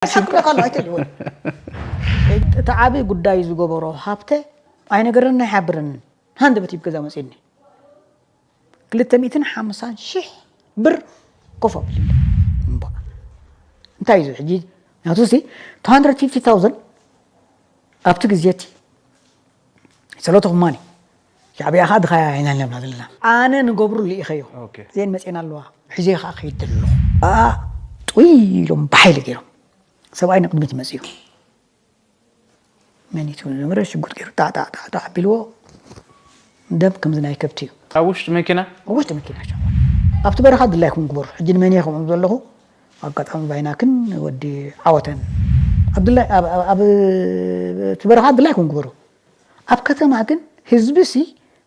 ሓሳብ ክብለካ ኣሎ ኣይትልወን። እቲ ዓቢ ጉዳይ ዝገበሮ ሃብተ ኣይነገረን ኣይሓብረንን። ሃንደበት እዩ ገዛ መፅኒ ክልተ ሚእትን ሓምሳን ሺሕ ብር ኮፍ ኣብል። እንታይ እዩ ሕጂ ናቱ ሲ two hundred fifty thousand ኣብቲ ግዜ እቲ ጸሎት ኹማኒ ሻዕብያ ኸዓ ድኻ ኢና ነብላ ዘለና ኣነ ንገብሩ ልኢኸዮ። ዜን መፅና ኣለዋ ሒዘ ኸዓ ከይድ ኣለኹ። ጥይ ኢሎም ብሓይሊ ገይሮም ሰብኣይ ንቅድሚት ይመፅእ እዩ። መን እዩ ዝነበረ ሽጉጥ ገይሩ ጣዕጣዕጣዕጣዕ ኣቢልዎ። ደም ከምዚ ናይ ከብቲ እዩ። ኣብ ውሽጢ መኪና? ኣብ ውሽጢ መኪና ሻ ኣብቲ በረኻ ድላይኩም ግበሩ። ሕጂ ንመን እየ ከምኡ ዘለኹ? ኣጋጣሚ ባይናክን ወዲ ዓወተን ኣብድላይ ኣብ እቲ በረኻ ድላይኩም ግበሩ። ኣብ ከተማ ግን ህዝቢ ሲ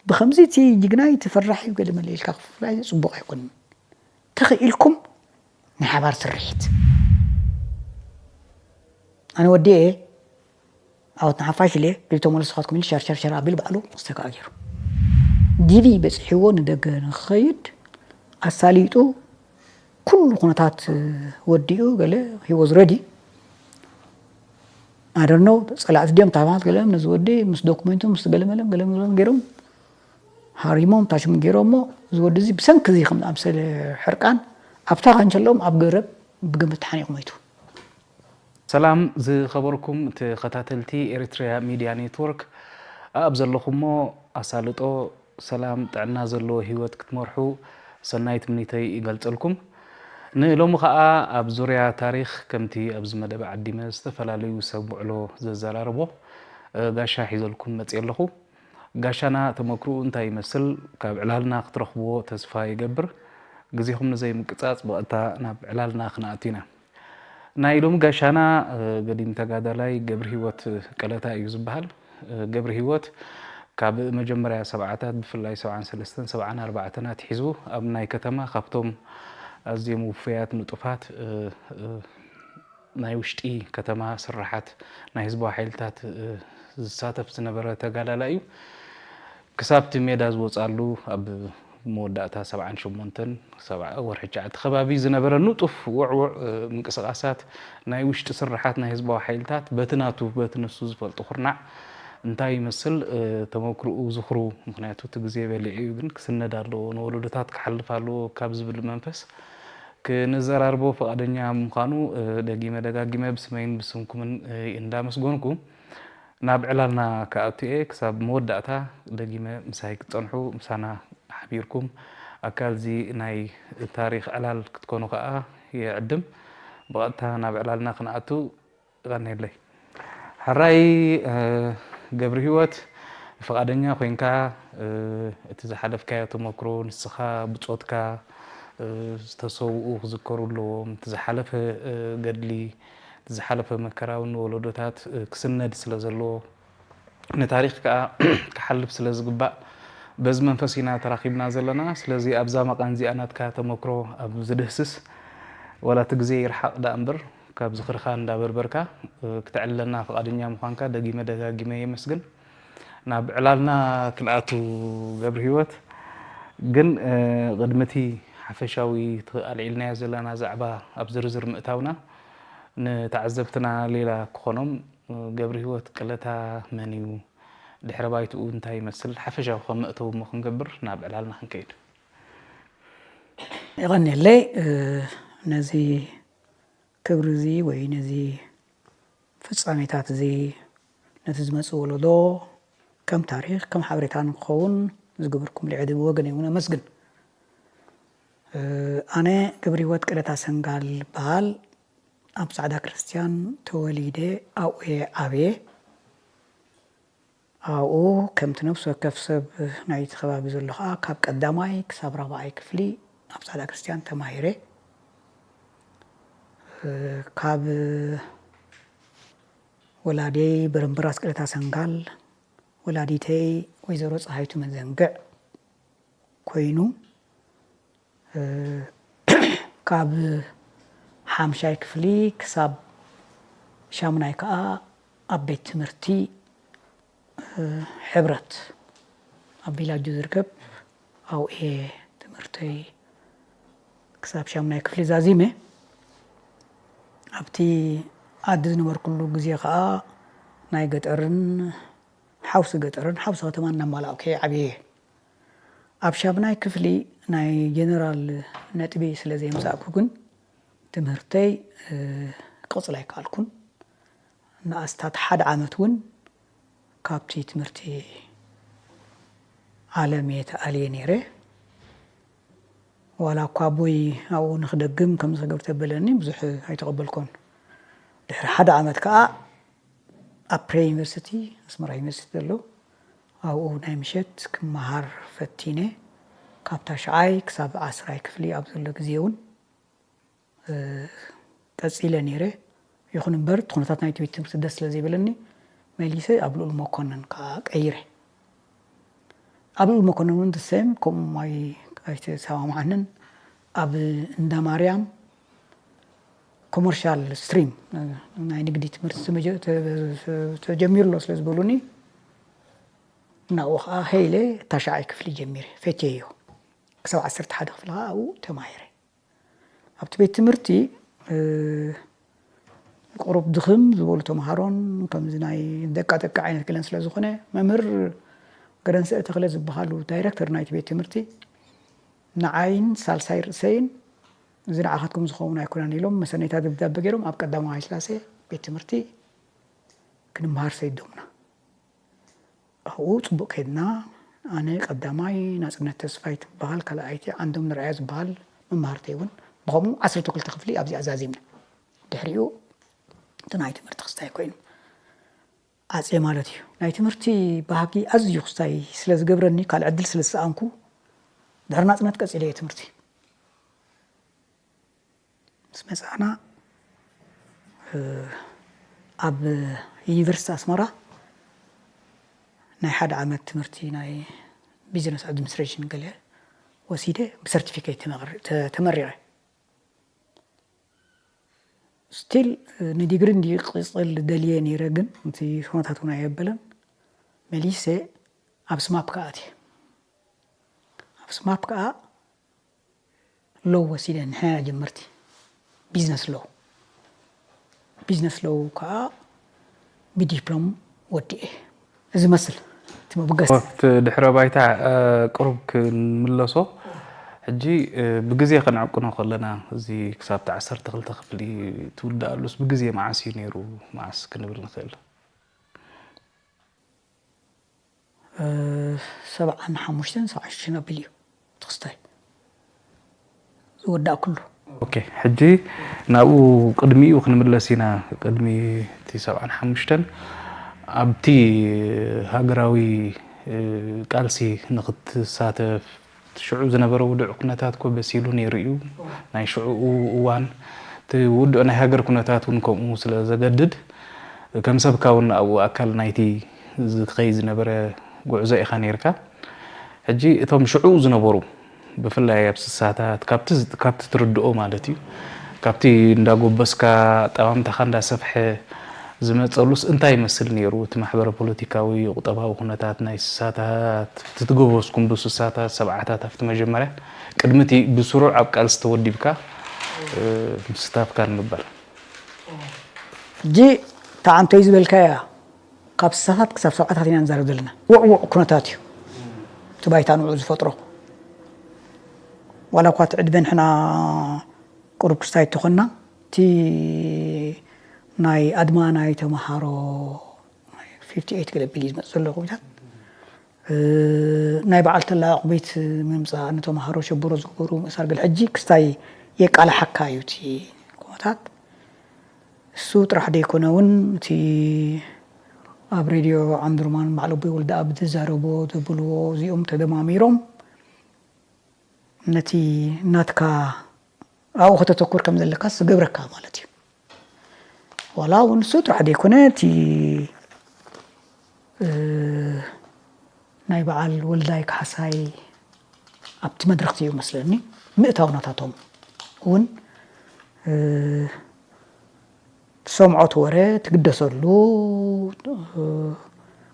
ብከምዚ እቲ ጅግና እዩ ተፈራሒ እዩ ገለ መለ ኢልካ ክፍላይ ፅቡቕ ኣይኮንን። ተኽኢልኩም ናይ ሓባር ስርሒት ኣነ ወዲ እየ ዓወት ንሓፋሽ ኢለ ቢል ተመልስኻትኩም ኢሉ ሸርሸርሸር ኣቢሉ ባዕሉ ክስተካኣ ገይሩ ዲቪ በፂሕዎ ንደገ ንክኸይድ ኣሳሊጡ ኩሉ ኩነታት ወዲኡ ገለ he was ready ኣደኖ ፀላእቲ ድዮም ታማት ገለ ነዚ ወዲ ምስ ዶኩሜንቱ ምስ ገለመለም ገለመለም ገይሮም ሃሪሞም ታሽም ገይሮሞ እዚ ወዲ እዚ ብሰንኪ እዚ ከም ዝኣምሰለ ሕርቃን ኣብታ ካንቸሎም ኣብ ገረብ ብግምት ተሓኒቑ ሞይቱ። ሰላም ዝኸበርኩም ተኸታተልቲ ኤሪትሪያ ሚድያ ኔትወርክ ኣኣብ ዘለኹሞ ኣሳልጦ ሰላም ጥዕና ዘለዎ ሂወት ክትመርሑ ሰናይ ትምኒተይ ይገልጸልኩም። ንሎሚ ኸኣ ኣብ ዙርያ ታሪኽ ከምቲ ኣብዚ መደብ ዓዲመ ዝተፈላለዩ ሰብ ውዕሎ ዘዘራርቦ ጋሻ ሒዘልኩም መጽየ ኣለኹ። ጋሻና ተመክርኡ እንታይ ይመስል ካብ ዕላልና ክትረኽብዎ ተስፋ ይገብር። ግዜኹም ንዘይምቅጻጽ ብቐጥታ ናብ ዕላልና ክንኣቱ ኢና። ናይ ሎሚ ጋሻና ገዲም ተጋዳላይ ገብርሂወት ቀለታ እዩ ዝበሃል። ገብርሂወት ካብ መጀመርያ ሰብዓታት ብፍላይ ሰብዓን ሰለስተን ሰብዓን ኣርባዕተን ኣትሒዙ ኣብ ናይ ከተማ ካብቶም ኣዝዮም ውፉያት ንጡፋት ናይ ውሽጢ ከተማ ስርሓት ናይ ህዝባዊ ሓይልታት ዝሳተፍ ዝነበረ ተጋዳላይ እዩ። ክሳብ እቲ ሜዳ ዝወፃሉ ኣብ መወዳእታ ሰብዓን ሸሞንተን ወርሒ ትሽዓተ ከባቢ ዝነበረ ንጡፍ ውዕውዕ ምንቅስቃሳት ናይ ውሽጢ ስርሓት ናይ ህዝባዊ ሓይልታት በቲ ናቱ በቲ ንሱ ዝፈልጦ ኩርናዕ እንታይ ይመስል ተመክርኡ ዝኽሩ ምክንያቱ እቲ ግዜ በሊዑ እዩ ግን ክስነድ ኣለዎ ንወለዶታት ክሓልፍ ኣለዎ ካብ ዝብል መንፈስ ክንዘራርቦ ፍቓደኛ ምዃኑ ደጊመ ደጋጊመ ብስመይን ብስምኩምን እንዳመስገንኩ ናብ ዕላልና ክኣቱ እየ ክሳብ መወዳእታ ደጊመ ምሳይ ክትፀንሑ ምሳና ሓቢርኩም ኣካል እዚ ናይ ታሪክ ዕላል ክትኮኑ ከዓ ይዕድም ብቐጥታ ናብ ዕላልና ክንኣቱ ይቐንየለይ ሕራይ ገብርሂወት ፍቓደኛ ኮይንካ እቲ ዝሓለፍካዮ ተመክሮ ንስኻ ብፆትካ ዝተሰውኡ ክዝከሩ ኣለዎም እቲ ዝሓለፈ ገድሊ ዝሓለፈ መከራ እውን ንወለዶታት ክስነድ ስለ ዘለዎ ንታሪኽ ከዓ ክሓልፍ ስለ ዝግባእ በዚ መንፈስ ኢና ተራኺብና ዘለና። ስለዚ ኣብዛ መቓን እዚኣ ናትካ ተመክሮ ኣብ ዝድህስስ ዋላ እቲ ግዜ ይርሓቕ ደኣ እምበር ካብ ዝኽርኻ እንዳበርበርካ ክተዕልለና ፍቓደኛ ምዃንካ ደጊመ ደጋጊመ የመስግን። ናብ ዕላልና ክንኣቱ ገብርሂወት ግን ቅድሚ እቲ ሓፈሻዊ እቲ ኣልዒልናዮ ዘለና ዛዕባ ኣብ ዝርዝር ምእታውና ንተዓዘብትና ሌላ ክኾኖም ገብርሂወት ቀለታ መን እዩ? ድሕረ ባይትኡ እንታይ ይመስል? ሓፈሻዊ ከም መእተዊ እሞ ክንገብር ናብ ዕላልና ክንከይድ። የቐንየለይ ነዚ ክብሪ እዚ ወይ ነዚ ፍጻሜታት እዚ ነቲ ዝመጽእ ወለዶ ከም ታሪኽ ከም ሓበሬታ ንክኸውን ዝገበርኩም ልዕሊ ብወገን እውን ኣመስግን። ኣነ ገብረ ህይወት ቀለታ ሰንጋል ይበሃል። ኣብ ጻዕዳ ክርስትያን ተወሊደ ኣብኡ እየ ዓብየ። ኣብኡ ከምቲ ነፍሲ ወከፍ ሰብ ናይቲ ከባቢ ዘሎ ከዓ ካብ ቀዳማይ ክሳብ ራብዓይ ክፍሊ ኣብ ጻዕዳ ክርስትያን ተማሂረ። ካብ ወላዲየይ በረምበራስ ቀለታ ሰንጋል፣ ወላዲተይ ወይዘሮ ፀሃይቱ መዘንግዕ ኮይኑ ካብ ሓምሻይ ክፍሊ ክሳብ ሻሙናይ ከዓ ኣብ ቤት ትምህርቲ ሕብረት ኣብ ቢላጁ ዝርከብ ኣብኡ እየ ትምህርተይ ክሳብ ሻሙናይ ክፍሊ ዛዚመ ኣብቲ ዓዲ ዝነበርኩሉ ግዜ ኸኣ ናይ ገጠርን ሓውሲ ገጠርን ሓውሲ ከተማን እናማላእኩ እየ ዓብየ። ኣብ ሻምናይ ክፍሊ ናይ ጀነራል ነጥቢ ስለ ዘየምጻእኩ ግን ትምህርተይ ክቕጽል ኣይከኣልኩን። ንኣስታት ሓደ ዓመት እውን ካብቲ ትምህርቲ ዓለም እየ ተኣልየ ነይረ። ዋላ እኳ ኣቦይ ኣብኡ ንክደግም ከም ዝገብር ተበለኒ ብዙሕ ኣይተቐበልኮን። ድሕሪ ሓደ ዓመት ከዓ ኣብ ፕሬ ዩኒቨርሲቲ ኣስመራ ዩኒቨርሲቲ ዘሎ ኣብኡ ናይ ምሸት ክመሃር ፈቲነ። ካብ ታሽዓይ ክሳብ ዓስራይ ክፍሊ ኣብ ዘሎ ግዜ እውን ቀፂለ ነይረ። ይኹን እምበር እቲ ኩነታት ናይቲ ቤት ትምህርቲ ደስ ስለ ዘይበለኒ መሊሰ ኣብ ልኡል መኮንን ከዓ ቀይረ። ኣብ ልኡል መኮንን እውን the same ከምኡ ኣይተሰማማዕንን። ኣብ እንዳ ማርያም ኮመርሻል ስትሪም ናይ ንግዲ ትምህርቲ ተጀሚሩ ኣሎ ስለ ዝበሉኒ ናብኡ ከዓ ሀይለ ታሽዓይ ክፍሊ ጀሚረ ፈትየዮ። ክሳብ ዓሰርተ ሓደ ክፍሊ ከዓ ኣብኡ ተማሂረ። ኣብቲ ቤት ትምህርቲ ቁሩብ ድኽም ዝበሉ ተምሃሮን ከምዚ ናይ ደቃ ደቃ ዓይነት ገለን ስለ ዝኾነ መምህር ገረንስአ ተኽለ ዝበሃሉ ዳይረክተር ናይቲ ቤት ትምህርቲ ንዓይን ሳልሳይ ርእሰይን እዚ ንዓኻትኩም ዝኸውን ኣይኮነን ኢሎም መሰነይታ ደብዳበ ገይሮም ኣብ ቀዳማዊ ስላሴ ቤት ትምህርቲ ክንመሃር ሰይዶምና። ኣብኡ ጽቡቕ ከድና። ኣነ ቀዳማይ፣ ናጽነት ተስፋይ ትበሃል ካልኣይቲ፣ ዓንዶም ንርኣያ ዝበሃል መማህርተይ እውን ብኸምኡ ዓሰርተ ክልተ ክፍሊ ኣብዚኣ ዛዚምና። ድሕሪኡ እቲ ናይ ትምህርቲ ክስታይ ኮይኑ ዓጽየ ማለት እዩ። ናይ ትምህርቲ ባህጊ ኣዝዩ ክስታይ ስለ ዝገብረኒ ካልእ ዕድል ስለ ዝሰኣንኩ ድሕሪ ናጽነት ቀጺለ እየ ትምህርቲ። ምስ መጻእና ኣብ ዩኒቨርሲቲ ኣስመራ ናይ ሓደ ዓመት ትምህርቲ ናይ ቢዝነስ ኣድሚኒስትሬሽን ገለ ወሲደ ብሰርቲፊኬት ተመሪቐ። ስቲል ንዲግሪ እንዲ ቅፅል ደልየ ነይረ፣ ግን እቲ ኩነታት እውን ኣየበለን መሊሰ ኣብ ስማፕ ከዓ ኣትየ። ኣብ ስማፕ ከዓ ሎው ወሲደ ንሕና ጀመርቲ ቢዝነስ ሎው ቢዝነስ ሎው ከዓ ብዲፕሎም ወዲኤ። እዚ መስል እቲ መበገሲ ኣብቲ ድሕረ ባይታ ቅሩብ ክንምለሶ። ሕጂ ብግዜ ክንዕቅኖ ከለና እዚ ክሳብ ዓሰርተ ክልተ ክፍሊ ትውድኣሉስ ብግዜ መዓስ እዩ ነይሩ? መዓስ ክንብል ንኽእል? ሰብዓን ሓሙሽተን ሰብዓን ሽዱሽተን ኣቢሉ እዩ እቲ ክስታይ ዝወዳእኩሉ። ኦኬ፣ ሕጂ ናብኡ ቅድሚኡ ክንምለስ ኢና። ቅድሚ እቲ ሰብዓን ሓሙሽተን ኣብቲ ሃገራዊ ቃልሲ ንክትሳተፍ ሽዑ ዝነበረ ውዱዕ ኩነታት ኮ በሲሉ ነይሩ እዩ። ናይ ሽዑኡ እዋን እቲ ውዱዕ ናይ ሃገር ኩነታት እውን ከምኡ ስለ ዘገድድ ከም ሰብካ እውን ኣብኡ ኣካል ናይቲ ዝኸይ ዝነበረ ጉዕዞ ኢኻ ነይርካ። ሕጂ እቶም ሽዑ ዝነበሩ ብፍላይ ኣብ ስሳታት ካብቲ ትርድኦ ማለት እዩ ካብቲ እንዳጎበስካ ጠማምታኻ እንዳሰፍሐ ዝመፀሉስ እንታይ ይመስል ነይሩ? እቲ ማሕበረ ፖለቲካዊ ቁጠባዊ ኩነታት ናይ ስሳታት እቲ ትጎበዝኩም ብስሳታት ሰብዓታት ኣብቲ መጀመርያ ቅድሚ እቲ ብስሩዕ ኣብ ቃልሲ ተወዲብካ ምስታፍካ ንምባል። ሕጂ ተዓንተይ ዝበልካያ ካብ ስሳታት ክሳብ ሰብዓታት ኢና ንዛረብ ዘለና። ውዕውዕ ኩነታት እዩ እቲ ባይታ ንዑ ዝፈጥሮ። ዋላ እኳ እቲ ዕድመ ንሕና ቁሩብ ክስታይ ተኾንና እቲ ናይ ኣድማ ናይ ተምሃሮ ፊፍቲ ኤይት ገለ ቢል እዩ ዝመፅእ ዘሎ ኮሚታት ናይ በዓል ተላኣቑ ቤት ምምፃእ ንተምሃሮ ሸበሮ ዝግበሩ ምእሳር ገለ ሕጂ ክስታይ የቃላሓካ እዩ እቲ ኮታት። እሱ ጥራሕ ደይኮነ እውን እቲ ኣብ ሬድዮ ዓምድርማን በዓል ኣቦይ ወልደኣብ ዝዛረቦ ዘብልዎ እዚኦም ተደማሚሮም ነቲ ናትካ ኣብኡ ከተተኩር ከም ዘለካ ዝገብረካ ማለት እዩ። ዋላ እውን እሱ ጥራሕ ደይኮነ እቲ ናይ በዓል ወልዳይ ካሕሳይ ኣብቲ መድረኽቲ እዩ መስለኒ ምእታው ናታቶም እውን ትሰምዖ እቲ ወረ ትግደሰሉ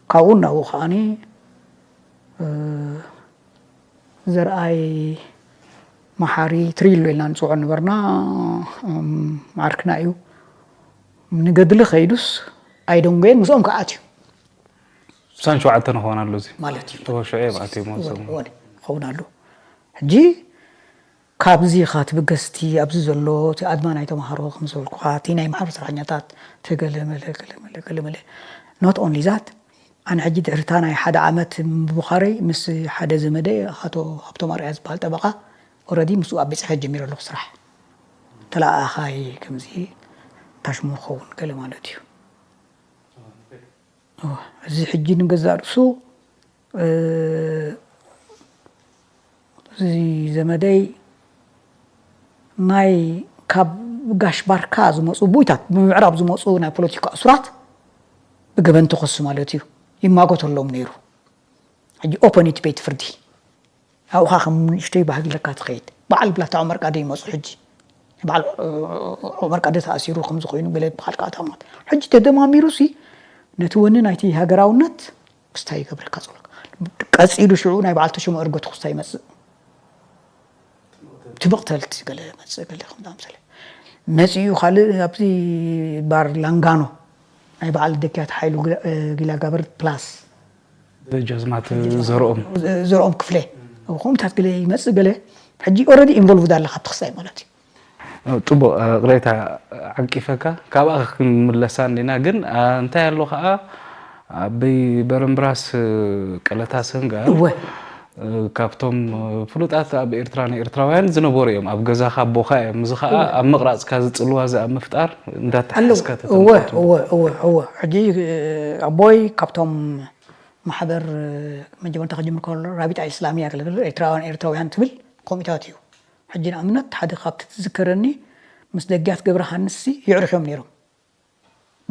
ካብኡ ናብኡ ከዓኒ ዘርኣይ መሓሪ ትሪሎ ኢልና ንፅውዖ ነበርና። ማዓርክና እዩ። ንገድሊ ከይዱስ ኣይደንጎየን ምስኦም ክኣት እዩ ስሳን ሸውዓተ ንኸውን ኣሎ እዚ ማለት እዩ። ተወሽዑ እዮም ኣትዮም እወ ወሰኑ እወ ይኸውን ኣሎ። ሕጂ ካብዚ ኻትብገስቲ ኣብዚ ዘሎ እቲ ኣድማ ናይ ተምሃሮ ከም ዝበልኩኻ እቲ ናይ ማሕበር ሰራሕኛታት ተገለመለ ገለመለ ገለመለ not only that ኣነ ሕጂ ድሕርታ ናይ ሓደ ዓመት ምብኻረይ ምስ ሓደ ዘመደ ኣቶ ሃብቶም ኣርኣያ ዝበሃል ጠበቓ already ምስኡ ኣብ ቤት ፅሕፈት ጀሚረ ኣለኹ ስራሕ ተለኣኻይ ከምዚ ታሽሙ ክኸውን ገለ ማለት እዩ። እዚ ሕጂ ንገዛእ ርእሱ እዚ ዘመደይ ናይ ካብ ጋሽ ባርካ ዝመፁ ቡይታት ብምዕራብ ዝመፁ ናይ ፖለቲካ እሱራት ብገበን ተኸሱ ማለት እዩ ይማጎተሎም ነይሩ። ሕጂ ኦፐን እቲ ቤት ፍርዲ ኣብኡኻ ከም ንእሽተይ ባህጊ ለካ ትኸይድ በዓል ብላታ ዑመር ቃደ ይመፁ ሕጂ በዓል ዑመር ቃደ ተኣሲሩ ከም ዝኾይኑ ገለ በዓል ከዓ ታማት ሕጂ ተደማሚሩ ሲ ነቲ ወኒ ናይቲ ሃገራውነት ክስታይ ይገብረካ ፀሎ ቀፂሉ ሽዑ ናይ በዓል ተሾመ እርገቱ ክስታይ ይመፅእ ትብቕተልቲ ገለ መፅእ ገለ ከም ዝኣምሰለ መፅኡ ካልእ ኣብዚ ባር ላንጋኖ ናይ በዓል ደኪያት ሓይሉ ጊላጋበር ፕላስ ደጃዝማት ዘርኦም ዘርኦም ክፍለ ከምታት ገለ ይመፅእ ገለ ሕጂ already involved ኣለካ ኣብቲ ክስታይ ማለት እዩ ፅቡቅ ቅሬታ ዓቂፈካ ካብኣ ክንምለሳ እንዲና ግን እንታይ ኣሎ ከዓ ኣበይ በረምብራስ ቀለታ ሰንጋር እወ ካብቶም ፍሉጣት ኣብ ኤርትራ ንኤርትራውያን ዝነበሩ እዮም ኣብ ገዛኻ ኣቦኻ እዮም እዚ ከዓ ኣብ ምቕራፅካ ዝፅልዋ እዚ ኣብ ምፍጣር ኣለዉ እንዳተሓስካ እወ ተተምጠቱ እወ እወ እወ ሕጂ ኣቦይ ካብቶም ማሕበር መጀመርታ ክጅምር ከሎ ራቢጣ ኢስላሚያ ክልል ኤርትራውያን ኤርትራውያን ትብል ኮሚታት እዩ ሕጂ ንኣብነት ሓደ ካብቲ ትዝከረኒ ምስ ደጊያት ገብረ ሃንስሲ ይዕርሕዮም ነይሮም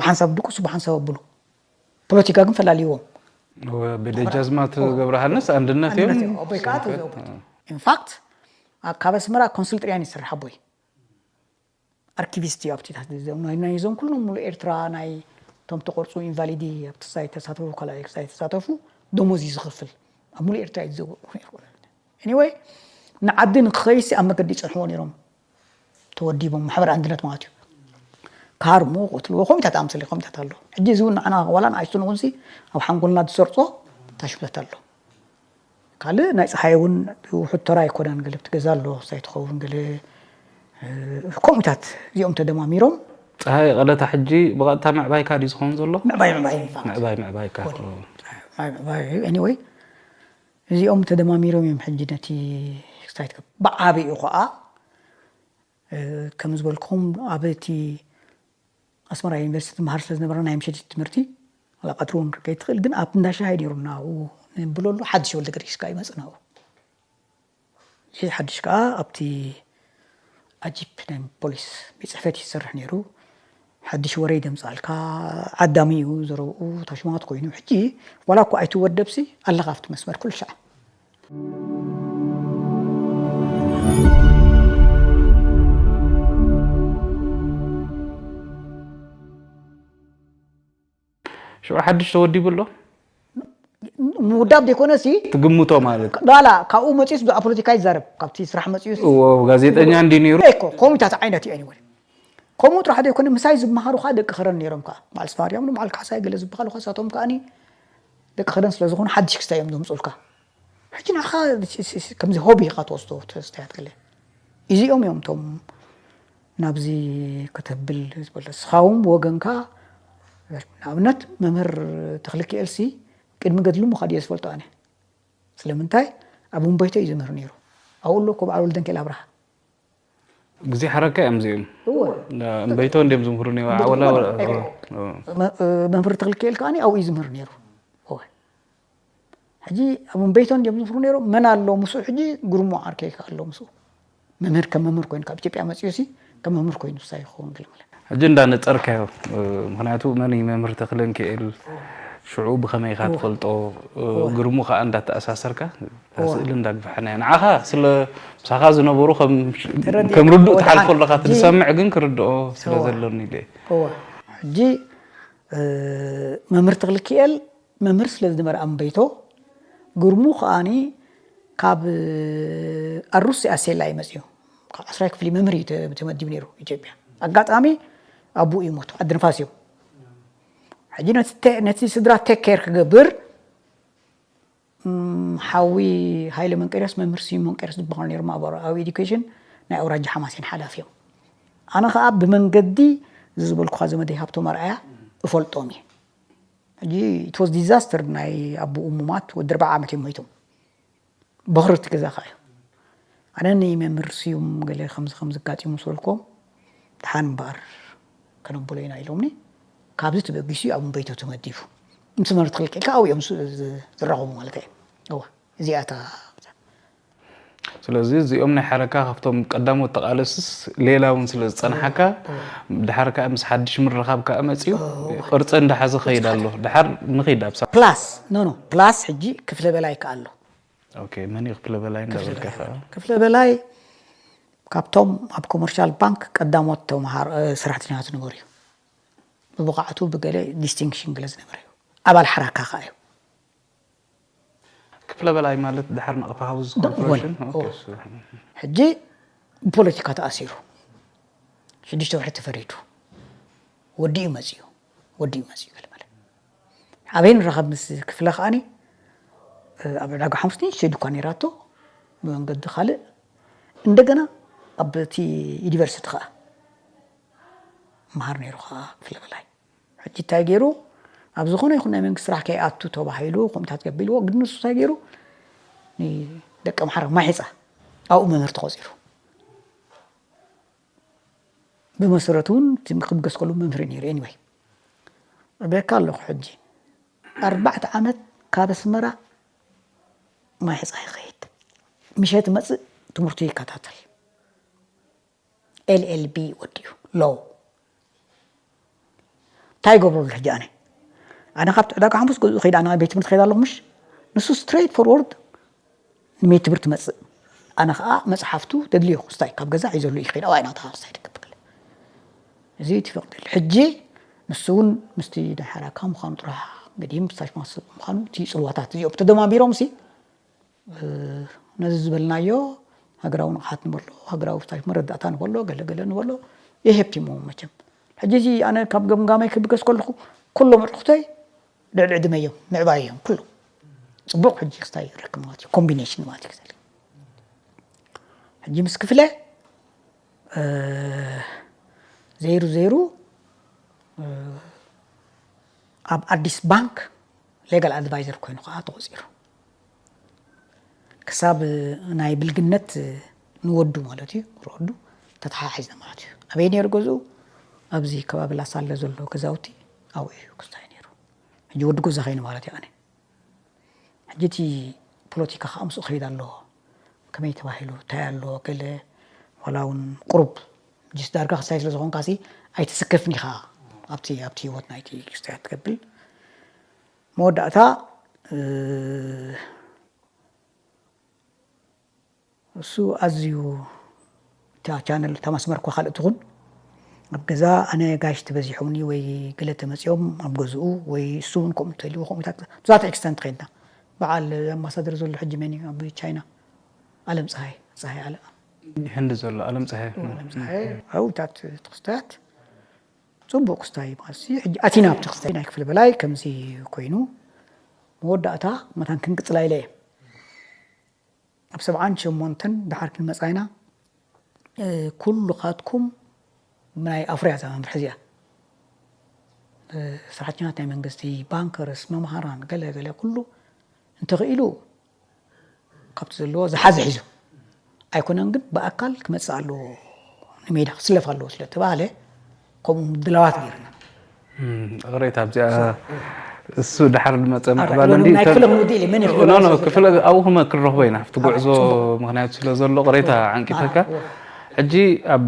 ብሓንሳብ ድቁሱ ብሓንሳብ ኣብሉ ፖለቲካ ግን ፈላልይዎም ብደጃዝማት ገብረሃንስ ኣንድነት እዮም ኣቦይ ከዓ ተዘውበት ኢንፋክት ካብ ኣስመራ ኮንስል ጥርያን ይሰርሕ ኣቦይ ኣርኪቪስት እዩ ኣብቲታት ናይዞም ኩሎም ሙሉ ኤርትራ ናይ ቶም ተቆርፁ ኢንቫሊዲ ኣብቲ ሳይ ተሳተፉ ካልኣይ ክሳይ ተሳተፉ ደሞዝ እዩ ዝኽፍል ኣብ ሙሉ ኤርትራ እዩ ዝዘውር ነይሩ anyway ንዓዲ ንክኸይሲ ኣብ መገዲ ይፀንሕዎ ነይሮም ተወዲቦም ማሕበር ኣንድነት ማለት እዩ ካርሞ ቆትልዎ ኮሚታት ኣምሰለ ኮሚታት ኣሎ ሕጂ እዚ እውን ንዓና ዋላ ንኣይስቱን እውን ኣብ ሓንጎልና ዝሰርፆ ታሽብተት ኣሎ ካልእ ናይ ፀሓይ እውን ውሑድ ተራ ኣይኮነን ገለ ኣብቲ ገዛ ኣሎ ክሳይ ትኸውን ገለ ከምኡታት እዚኦም ተደማሚሮም ፀሃይ ቀለታ ሕጂ ብቐጥታ ምዕባይካ ድዩ ዝኸውን ዘሎ ምዕባይ ምዕባይ in fact። ምዕባይ ምዕባይካ ምዕባይ ምዕባይ እዩ anyway እዚኦም ተደማሚሮም እዮም ሕጂ ነቲ ክሳይ ትከ ብዓቢኡ ከዓ ከም ዝበልኩም ኣብ እቲ ኣስመራ ዩኒቨርሲቲ ትምሃር ስለ ዝነበረ ናይ ምሸት ትምህርቲ ዋላ ቀትሪ እውን ክትከይድ ትኽእል ግን ኣብ እንዳ ሻሂ ነይሩ ናብኡ ንብለሉ ሓድሽ ወልደ ገርጊስ ከዓ ይመፅእ ናብኡ እዚ ሓድሽ ከዓ ኣብቲ ኣጂፕ ናይ ፖሊስ ቤት ፅሕፈት ይሰርሕ ነይሩ ሓድሽ ወረ ይደምፃልካ ዓዳሚ እዩ ዘረብኡ ታሽማት ኮይኑ ሕጂ ዋላ እኳ ኣይትወደብሲ ኣለካ ኣብቲ መስመር ኩሉ ሻዕ ሽዑ ሓድሽ ተወዲቡ ኣሎ ምውዳብ ዘይኮነ ሲ ትግምቶ ማለት ላላ ካብኡ መፅዩስ ብዛዕባ ፖለቲካ ይዛረብ ካብቲ ስራሕ መፅዩ እዎ ጋዜጠኛ እንዲ ነይሩ እኮ ኮሚታት ዓይነት እዩ anyway ከምኡ ጥራሕ ዘይኮነ ምሳይ ዝመሃሩ ከዓ ደቂ ከረን ነይሮም ከዓ በዓል ስፋርያም በዓል ካሕሳይ ገለ ዝበሃሉ ከዓ ሳቶም ከዓ ደቂ ከረን ስለ ዝኾኑ ሓድሽ ክስታይ እዮም ዘምፅኡልካ ሕጂ ንዓኻ ከምዚ ሆቢ ኢኻ ትወስዶ ተስተያት ገለ እዚኦም እዮም እቶም ናብዚ ከተብል ዝበለ እስኻ እውን ብወገንካ ንኣብነት መምህር ተኽልኪኤልሲ ቅድሚ ገድሉ ምዃድ እየ ዝፈልጦ ኣነ ስለምንታይ ኣብ እምበይቶ እዩ ዝምህር ነይሩ ኣብኡ ኣሎ እኮ በዓል ወልደንኬል ኣብርሃ ግዜ ሓረካ እዮም እዚኦም እወ እምበይቶ እንዲም ዝምህሩ ነይሩ ዓወላ መምህር ተኽልኪኤል ከዓ ኣብኡ እዩ ዝምህር ነይሩ እወ ሕጂ ኣብ እምበይቶ እንዲም ዝምህሩ ነይሮም መን ኣሎ ምስኡ ሕጂ ግርሙ ዓርከይ ከዓ ኣሎ ምስኡ መምህር ከም መምህር ኮይኑ ካብ ኢትዮጵያ መፅዩ ሲ ከም መምህር ኮይኑ ሳ ይኸውን ግልምለ ሕጂ እንዳነፀርካዮ ምክንያቱ መን እዩ መምህር ተክለ እንክኤል ሽዑ ብከመይ ኢካ ትፈልጦ ግርሙ ከዓ እንዳተኣሳሰርካ ስእሊ እንዳግፋሕናዮ ንዓኻ ስለ ምሳኻ ዝነበሩ ከም ርዱእ ትሓልፎ ኣለካ እቲ ዝሰምዕ ግን ክርድኦ ስለ ዘሎኒ ኢለ ሕጂ መምህር ተክልክኤል መምህር ስለ ዝነበረ ኣምበይቶ ግርሙ ከዓኒ ካብ ኣሩሲ ኣሴላ እዩ መፅዩ ካብ ዓስራይ ክፍሊ መምህር እዩ ተመዲቡ ነይሩ ኢትዮጵያ ኣጋጣሚ ኣቡኡ ይሞቱ፣ ዓዲ ንፋስ እዮም። ሕጂ ነቲ ስድራ ቴክ ኬር ክገብር ሓዊ ሃይለ መንቀርዮስ፣ መምህር ስዩም መንቀርዮስ ዝበሃል ነይሩ፣ ማእበራዊ ኤዱኬሽን ናይ ኣውራጃ ሓማሴን ሓላፊ እዮም። ኣነ ከዓ ብመንገዲ እዚ ዝበልኩኻ ዘመደይ ሃብቶም ኣርኣያ እፈልጦም እየ። ሕጂ ኢት ዋዝ ዲዛስተር፣ ናይ ኣቦኡ ሙማት ወዲ ኣርባዓ ዓመት እዮም ሞይቶም። በኽሪ እቲ ገዛ ከዓ እዩ። ኣነ ንመምህር ስዩም ገለ ከምዚ ከምዚ ኣጋጢሙ ምስ በልክዎም፣ ደሓን እምበኣር ከነብሎ ኢና ኢሎምኒ። ካብዚ ተበጊሱ እዩ ኣብ እምበይቶ ተመዲቡ። ምስ መምህር ተኽለ ከልካ ኣብኡ እዮም ዝ- ዝ- ዝራኸቡ ማለት እዩ። እዋ፣ እዚኣ እታ ስለዚ እዚኦም ናይ ሓረካ ካብቶም ቀዳሞት ተቃለስስ ሌላ እውን ስለ ዝፀንሓካ ድሓር ከዓ ምስ ሓድሽ ምርኻብ ከዓ መፅዩ ቅርፂ እንዳሓዘ ከይድ ኣሎ። ድሓር ንኺድ ኣብ ሳ- ፕላስ ኖ ኖ ፕላስ ሕጂ ክፍለ በላይ ከ ኣሎ። ኦኬ፣ መን እዩ ክፍለ በላይ እንዳበልካ ከዓ ክፍለ በላይ ካብቶም ኣብ ኮመርሻል ባንክ ቀዳሞት ተምሃር ሰራሕተኛታት ዝነበሩ እዩ። ብብቕዓቱ ብገለ ዲስቲንክሽን ገለ ዝነበረ እዩ። ኣባል ሓራካ ከዓ እዩ። ክፍለ በላይ ማለት ድሓር ናቕፋ ሃውዝ ደቕወል። ኮርፖሬሽን። ኦኬ፣ እሱ። ሕጂ ብፖለቲካ ተኣሲሩ ሽዱሽተ ወርሒ ተፈሪዱ ወዲኡ መፅዩ ወዲኡ መፅዩ ገለ ማለት ኣበይ ንራኸብ ምስ ክፍለ ከዓኒ ኣብ ዕዳጋ ሓሙስ ንእሽተይ ድኳን ነይራቶ ብመንገዲ ካልእ እንደገና ኣብ እቲ ዩኒቨርሲቲ ከዓ መሃር ነይሩ ከዓ ክፍለ በላይ ሕጂ እንታይ ገይሩ ኣብ ዝኾነ ይኹን ናይ መንግስቲ ስራሕ ከይኣቱ ተባሂሉ ኮሚታት ገቢልዎ ግን ንሱ እንታይ ገይሩ ንደቂ ኣምሓራ ማይሕፃ ኣብኡ መምህር ተቆፂሩ ብመሰረቱ እውን ክብገስ ከሉ መምህር ነይሩ anyway እቤካ ኣለኹ ሕጂ ኣርባዕተ ዓመት ካብ ኣስመራ ማይሕፃ ይኸይድ ምሸት መፅእ ትምህርቱ ይከታተል ኤልኤልቢ ወዲኡ ሎው እንታይ ይገብረሉ ሕጂ ኣነ ኣነ ካብቲ ዕዳጋ ሓሙስ ገዝኡ ከይድ ኣነ ቤት ትምህርቲ ከይድ ኣለኹ ምሽ ንሱ ስትሬት ፎርወርድ ንቤት ትምህርቲ መፅእ ኣነ ከዓ መፅሓፍቱ ተድልዮ ክስታይ ካብ ገዛ ሒዘሉ እዩ ከይድ ኣባይ ናታ ክስታይ ትገብር እዚ ትፈቅደል ሕጂ ንሱ እውን ምስቲ ናይ ሓራካ ምዃኑ ጥራሕ እንግዲህ ምስታሽ ማስብ ምዃኑ እቲ ፅልዋታት እዚኦም ተደማሚሮም ሲ ነዚ ዝበልናዮ ሃገራዊ ንቕሓት ንበሎ ሃገራዊ ፍታሽ መረዳእታ ንበሎ ገለገለ ንበሎ የሄብቲሞ መቸም ሕጂ እዚ ኣነ ካብ ገምጋመይ ክብገስ ከለኹ ኩሎም ኣዕሩኽተይ ልዕሊ ዕድመ እዮም ምዕባይ እዮም ኩሎም ፅቡቕ ሕጂ ክስታይ ይረክብ ማለት እዩ ኮምቢኔሽን ማለት እዩ ክስታይ ሕጂ ምስ ክፍለ ዘይሩ ዘይሩ ኣብ ኣዲስ ባንክ ሌጋል ኣድቫይዘር ኮይኑ ከዓ ተቆፂሩ ክሳብ ናይ ብልግነት ንወዱ ማለት እዩ ንወዱ ተተሓሒዝና ማለት እዩ ኣበይ ነይሩ ገዝኡ ኣብዚ ከባቢ ላሳለ ዘሎ ገዛውቲ ኣብኡ እዩ ክስታይ ነይሩ ሕጂ ወዲ ገዛ ከይኑ ማለት እዩ ኣነ ሕጂ እቲ ፖለቲካ ከዓ ምስኡ ክኸይድ ኣለዎ ከመይ ተባሂሉ እንታይ ኣለዎ ገለ ዋላ እውን ቁሩብ ጅስ ዳርጋ ክስታይ ስለ ዝኾንካ ሲ ኣይትስከፍን ኢኻ ኣብቲ ኣብቲ ህይወት ናይቲ ክስታይ ትገብር መወዳእታ እሱ ኣዝዩ እታ ቻነል እታ መስመር እኳ ካልእ ትኹን ኣብ ገዛ ኣነ ጋሽ ተበዚሖምኒ ወይ ገለ ተመፂኦም ኣብ ገዝኡ ወይ እሱ እውን ከምኡ እንተልዎ ከምኡታት ብዛት ኤክስተንት ከይድና በዓል ኣምባሳደር ዘሎ ሕጂ መን እዩ ኣብ ቻይና ኣለም ፀሃይ ፀሃይ ኣለ ህንዲ ዘሎ ኣለም ፀሃይ ኣለም ፀሃይ ኣብታት ተክስታት ፅቡቅ ክስታይ ማለት ሕጂ ኣቲና ኣብ ተክስታይ ናይ ክፍለ በላይ ከምዚ ኮይኑ መወዳእታ መታን ክንቅፅላ ኢለ እየ ኣብ ሰብዓን ሸሞንተን ድሓር ክንመፃ ኢና ኩሉኻትኩም ናይ ኣፍርያ እዛ መምርሒ እዚኣ ሰራሕተኛታት ናይ መንግስቲ ባንከርስ መምሃራን ገለ ገለ ኩሉ እንተኽኢሉ ካብቲ ዘለዎ ዝሓዘ ሒዙ ኣይኮነን ግን ብኣካል ክመፅእ ኣለዎ ንሜዳ ክስለፍ ኣለዎ ስለተባሃለ ከምኡ ድላዋት ገይርና ቅሬታ ኣብዚኣ እሱ ድሓር ዝመፀ ምዕባለ እንዲ ናይ ክፍለ ክንውድእ ኢለ መን ይኽእል ክፍለ ኣብኡ ክመ ክንረኽቦ ኢና ኣብቲ ጉዕዞ ምክንያቱ ስለ ዘሎ ቅሬታ ዓንቂተካ ሕጂ ኣብ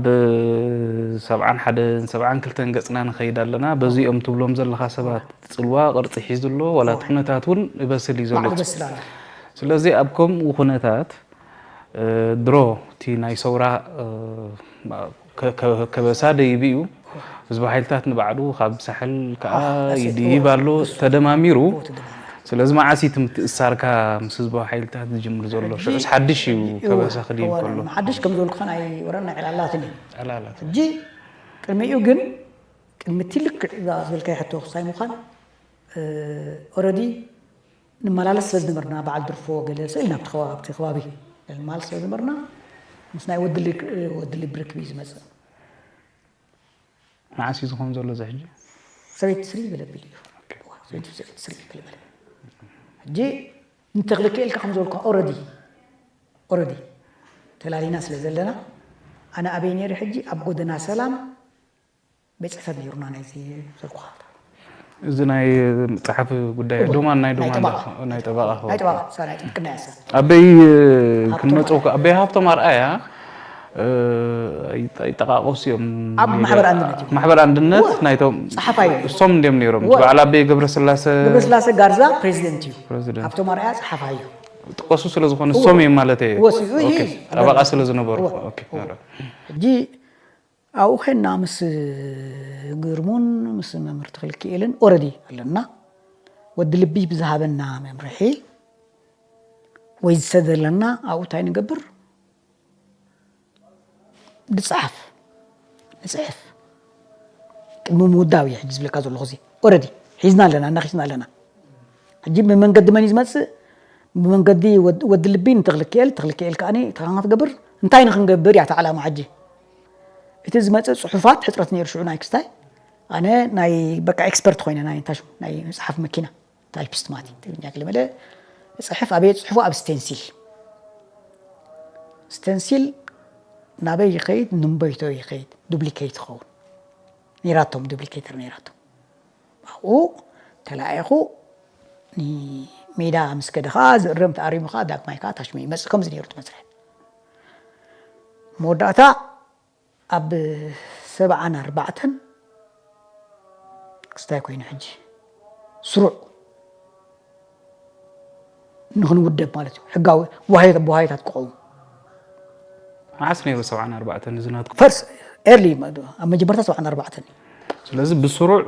ሰብዓን ሓደን ሰብዓን ክልተን ገፅና ንኸይድ ኣለና በዚኦም ትብሎም ዘለኻ ሰባት ፅልዋ ቅርፂ ሒዙ ኣሎ ዋላ እቲ ኩነታት እውን ይበስል እዩ ዘሎ ማዕረ በስል ኣሎ ስለዚ ኣብ ከምኡ ኩነታት ድሮ እቲ ናይ ሰውራ ከበሳ ደይብ እዩ ህዝቢ ሓይልታት ንባዕሉ ካብ ሳሕል ከዓ ይድይብ ኣሎ ተደማሚሩ ስለዚ መዓስ እዩ ትምትእሳርካ ምስ ህዝባዊ ሓይልታት ዝጅምር ዘሎ ሽዑስ ሓድሽ እዩ ከበሳ ክድይብ ከሎ ሓድሽ ከም ዝበልኩኻ ናይ ወረና ዕላላትን እዩ ዕላላት ሕጂ ቅድሚኡ ግን ቅድሚ እቲ ልክዕ እዛ ዝበልካዮ ሕቶ ክሳይ ምዃን ኦረዲ ንመላለስ ስለ ዝነበርና በዓል ድርፎ ገለ ስእል ናብቲ ከባቢ ኣብቲ ከባቢ ንመላለስ ስለ ዝነበርና ምስ ናይ ወድሊ ወድሊ ብርክብ እዩ ዝመፅእ። መዓስ እዩ ዝኾን ዘሎ እዚ ሕጂ? ሰበይቲ ስሪ ገለ ቢል እዩ። ሰበይቲ ስሪ ገለ በለ። ሕጂ እንተኽልከ ኢልካ ከም ዝበልኩ ኦረዲ ኦረዲ ተላሊና ስለ ዘለና ኣነ ኣበይ ነይረ ሕጂ ኣብ ጎደና ሰላም ቤት ጽሕፈት ነይሩና ናይዚ ዘልኩኻ እዚ ናይ መፅሓፍ ጉዳይ ዶማን ናይ ዶማን ናይ ጠበቃ ናይ ጠበቃ እሳ ናይ ጥብቅና እያ እሳ ኣበይ ክንመፅእ ከ ኣበይ ሃብቶም ኣርኣያ ይጠቃቀሱ እዮም ኣብ ማሕበር ኣንድነት እዩ ማሕበር ኣንድነት ናይቶም ጸሓፋይ እዩ እሶም እንዲዮም ነይሮም በዓል ኣበይ ገብረስላሰ ገብረስላሰ ጋርዛ ፕሬዚደንት እዩ ፕሬዚደንት ሃብቶም ኣርኣያ ጸሓፋይ እዩ ጥቀሱ ስለ ዝኾነ እሶም እዮም ማለት እየ ወስ እዩ ኦኬ ጠበቃ ስለ ዝነበሩ ኦኬ ሕጂ ኣብኡ ኸና ምስ ግርሙን ምስ መምህር ተኽልኪኤልን ኦረዲ ኣለና ወዲ ልቢ ብዝሃበና መምርሒ ወይ ዝሰደለና ኣብኡ እንታይ ንገብር ንፅሓፍ ንፅሕፍ ቅድሚ ምውዳብ እየ ሕጂ ዝብለካ ዘለኹ እዚ ኦረዲ ሒዝና ኣለና እናኺስና ኣለና ሕጂ ብመንገዲ መን እዩ ዝመፅእ ብመንገዲ ወዲ ልቢ ንተኽልክኤል ተኽልክኤል ከዓኒ ተኻና ትገብር እንታይ ንክንገብር እያ ተዓላማ ሕጂ እቲ ዝመፅእ ፅሑፋት ሕፅረት ነይሩ ሽዑ ናይ ክስታይ ኣነ ናይ በቃ ኤክስፐርት ኮይነ ናይ እንታይ ሽሙ ናይ መፅሓፍ መኪና ታይፒስት ማለት እዩ ትግርኛ ክልመደ ፅሕፍ ኣበየ ፅሕፉ ኣብ ስቴንሲል ስቴንሲል ናበይ ይኸይድ ንንበይቶ ይኸይድ ዱፕሊኬት ይኸውን ነይራቶም ዱፕሊኬተር ነይራቶም ኣብኡ ተለኣየኹ ሜዳ ምስ ከደ ከዓ ዝእረም ተኣሪሙ ከዓ ዳግማይ ከዓ ታሽመ ይመፅእ ከምዚ ነይሩ ትመስረ መወዳእታ ኣብ ሰብዓን ኣርባዕተን ክስታይ ኮይኑ ሕጂ ስሩዕ ንክንውደብ ማለት እዩ ሕጋዊ ዋሃየት ብዋሃየታት ክኸውን መዓስ ነይሩ ሰብዓን ኣርባዕተን እዚ ናትኩም ፈርስ ኤርሊ ኣብ መጀመርታ ሰብዓን ኣርባዕተን እዩ ስለዚ ብስሩዕ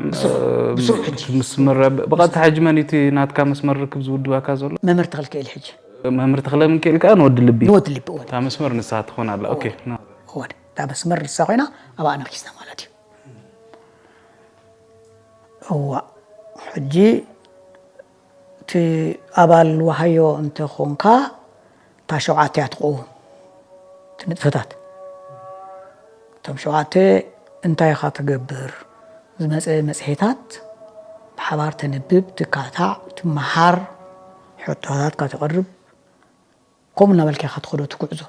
ብስሩዕ ሕጂ። ምስ መረ ብቐጥታ ሕጂ መን እቲ ናትካ መስመር ርክብ ዝውድበካ ዘሎ መምህር ተኽልክእል ሕጂ መምህር ተኽለ ምንክእል ከዓ ንወዲ ልቢ ንወዲ ልቢ እውን እታ መስመር ንሳ ትኾን ኣላ ኦኬ ና- እወን እታ መስመር ንሳ ኮይና ኣብኣ ነኪስና ማለት እዩ እዋ ሕጂ እቲ ኣባል ዋሃዮ እንተኾንካ እታ ሸውዓተ እያ ትኸውን እቲ ንጥፈታት እቶም ሸውዓተ እንታይ ኢኻ ትገብር ዝመፀ መፅሄታት ብሓባር ተንብብ ትካታዕ ትመሃር ሕቶታት ከተቕርብ ከምኡ እናበልካ ኢኻ ትኸዶ ትጉዕዞ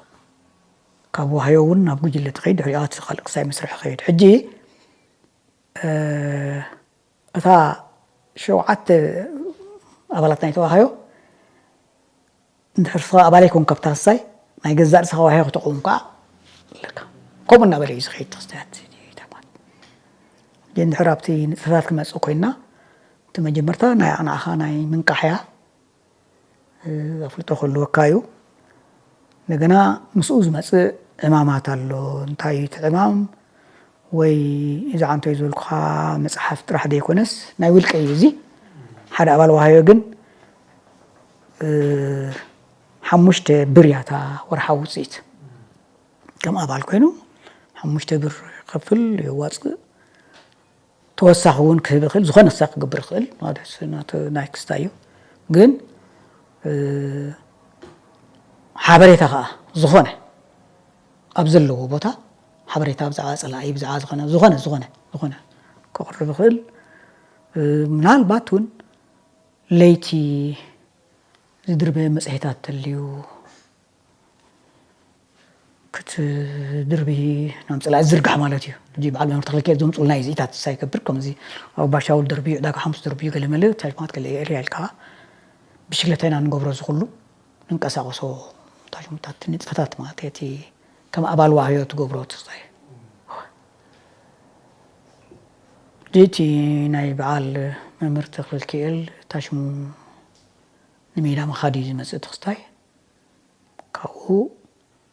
ካብ ዋሃዮ እውን ናብ ጉጅለ ትኸይድ ድሕሪኣ እቲ ካልእ ክሳይ መስርሒ ኸይድ ሕጂ እታ ሸውዓተ ኣባላት ናይ ተዋሃዮ እንድሕር ስኻ ኣባል ኣይኮንካ ብታሳይ ናይ ገዛእ ርእስኻ ዋህዮ ክትቆም ከዓ ኣለካ ከምኡ እናበለ እዩ ዝኸይድ ተኽስተያት ተማት እንድሕር ኣብቲ ንጥፈታት ክመፅእ ኮይና እቲ መጀመርታ ናይ ኣቕናዕኻ ናይ ምንቃሕያ ኣፍልጦ ክህልወካ እዩ እንደገና ምስኡ ዝመፅእ ዕማማት ኣሎ እንታይ እዩ እቲ ዕማም ወይ እዚ ዓንቶ እዩ ዝበልኩኻ መፅሓፍ ጥራሕ ዘይኮነስ ናይ ውልቀ እዩ እዚ ሓደ ኣባል ዋሃዮ ግን ሓሙሽተ ብር እያ እታ ወርሓዊ ውፅኢት ከም ኣባል ኮይኑ ሓሙሽተ ብር ከፍል የዋፅእ ተወሳኺ እውን ክህብ ይኽእል ዝኾነ ክሳብ ክገብር ይኽእል ማለት ናቱ ናይ ክስታ እዩ ግን ሓበሬታ ከዓ ዝኾነ ኣብ ዘለዎ ቦታ ሓበሬታ ብዛዕባ ፀላኢ ብዛዕባ ዝኾነ ዝኾነ ዝኾነ ዝኾነ ከቕርብ ይኽእል ምናልባት እውን ለይቲ ዝድርበ መፅሄታት ተልዩ ክትድርቢ ናብ ፀላኢ ዝርጋሕ ማለት እዩ ሕጂ በዓል መምህር ተኽለኪኤል ዘምፁልና እዩ ዝኢታት ሳይገብር ከምዚ ኣብ ባሻውል ደርብዩ ዕዳጋ ሓሙስ ደርብዩ ገለመለ ታሽማት ገለ ኤርያ ኢልካ ብሽግለታ ኢና ንገብሮ ዝኩሉ ንንቀሳቀሶ ታሽሙታት ንጥፈታት ማለት እቲ ከም ኣባል ዋህዮ ትገብሮ ትኽታይ እቲ ናይ በዓል መምህር ተኽለኪኤል ታሽሙ ንሜዳ ምኻድ እዩ ዝመፅእ ትኽታይ ካብኡ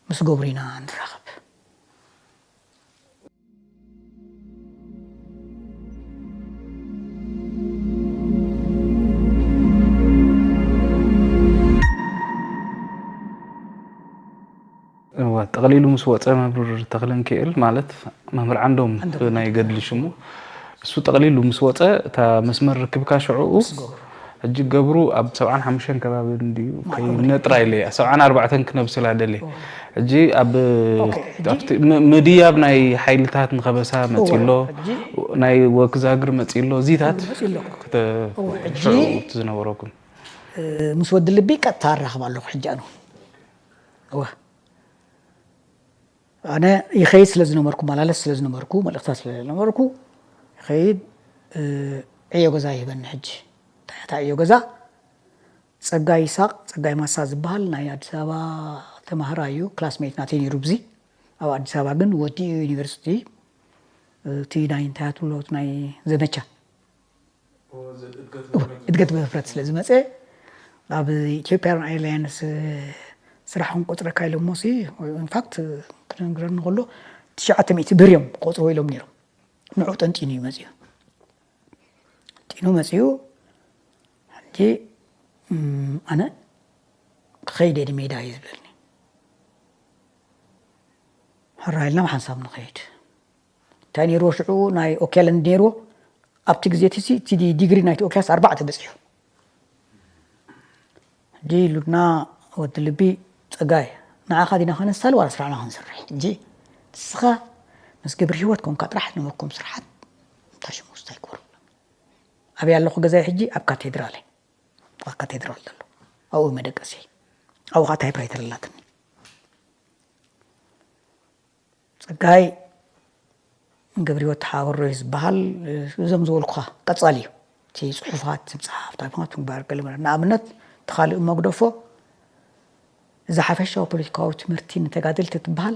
ምስ ገብሩ ኢና ንራኸብ እወ ጠቕሊሉ ምስ ወፀ መምህር ተኽለንክኤል ማለት መምህር ዓንዶም ናይ ገድሊ ሽሙ እሱ ጠቕሊሉ ምስ ወፀ እታ መስመር ርክብካ ሽዕኡ ሕጂ ገብሩ ኣብ ሰብዓን ሓሙሽተን ከባቢ እንድዩ ከይነጥራ ኢለ እያ ሰብዓን ኣርባዕተን ክነብስላ ደልየ። ሕጂ ኣብ ምድያብ ናይ ሓይልታት ንኸበሳ መፂሎ ናይ ወክዛግር መፂሎ እዚታት ሽዕኡ ዝነበረኩም ምስ ወዲ ልቢ ቀጥታ ኣራኽብ ኣለኹ ሕጂ ኣነ እዋ ኣነ ይኸይድ ስለ ዝነበርኩ መላለስ ስለ ዝነበርኩ መልእኽታት ስለ ዝነበርኩ ይኸይድ ዕዮ ገዛ ይህበኒ ሕጂ እንታይ ዕዮ ገዛ ጸጋይ ይሳቕ ጸጋይ ማሳ ዝበሃል ናይ ኣዲስ ኣበባ ተማሃራይ እዩ ክላስሜት ናተይ ነይሩ ብዚ ኣብ ኣዲስ ኣበባ ግን ወዲኡ ዩኒቨርሲቲ እቲ ናይ እንታይ ትብሎ ናይ ዘመቻ እድገት ብህፍረት ስለ ዝመፀ ኣብ ኢትዮጵያን ኤርላይንስ ስራሕ ክንቆፅረካ ኢሎሞ ሲ ኢንፋክት ክነግረኒ ከሎ ትሽዓተ ሚእቲ ብር እዮም ቆፅሮ ኢሎም ነይሮም ንዑ ጠንጢኑ እዩ መፅኡ ጢኑ መፅኡ ሕጂ ኣነ ክኸይድ እየ ሜዳ እዩ ዝብለኒ ሕራይልና ሓንሳብ ንኸይድ እንታይ ነይርዎ ሽዑ ናይ ኦክያለንድ ነይርዎ ኣብቲ ግዜ እቲ እቲ ዲግሪ ናይቲ ኦክያስ ኣርባዕተ በፂሑ ሕጂ ኢሉና ወዲ ልቢ ፀጋይ ንዓኻ ዲና ከነሳል ዋላ ስራሕና ክንሰርሕ ሕጂ ንስኻ ምስ ግብሪ ህይወት ኮንካ ጥራሕ ንመኩም ስርሓት እንታይ ሽሙ ስታይ ክብሩ ኣብያ ኣለኹ ገዛይ ሕጂ ኣብ ካቴድራል ኣብ ካቴድራል ዘሎ ኣብኡ መደቀሲ ኣብኡ ከዓ ታይፕራይተር ኣላትኒ ጸጋይ ገብረህይወት ተሓበሮ እዩ ዝበሃል እዞም ዝበልኩኻ ቀጻሊ እዩ እቲ ፅሑፋት ምፅሓፍ ታሪክናት ምግባር ገለ ማለት ንኣብነት እቲ ካልእ መግደፎ እዛ ሓፈሻዊ ፖለቲካዊ ትምህርቲ ንተጋደልቲ ትበሃል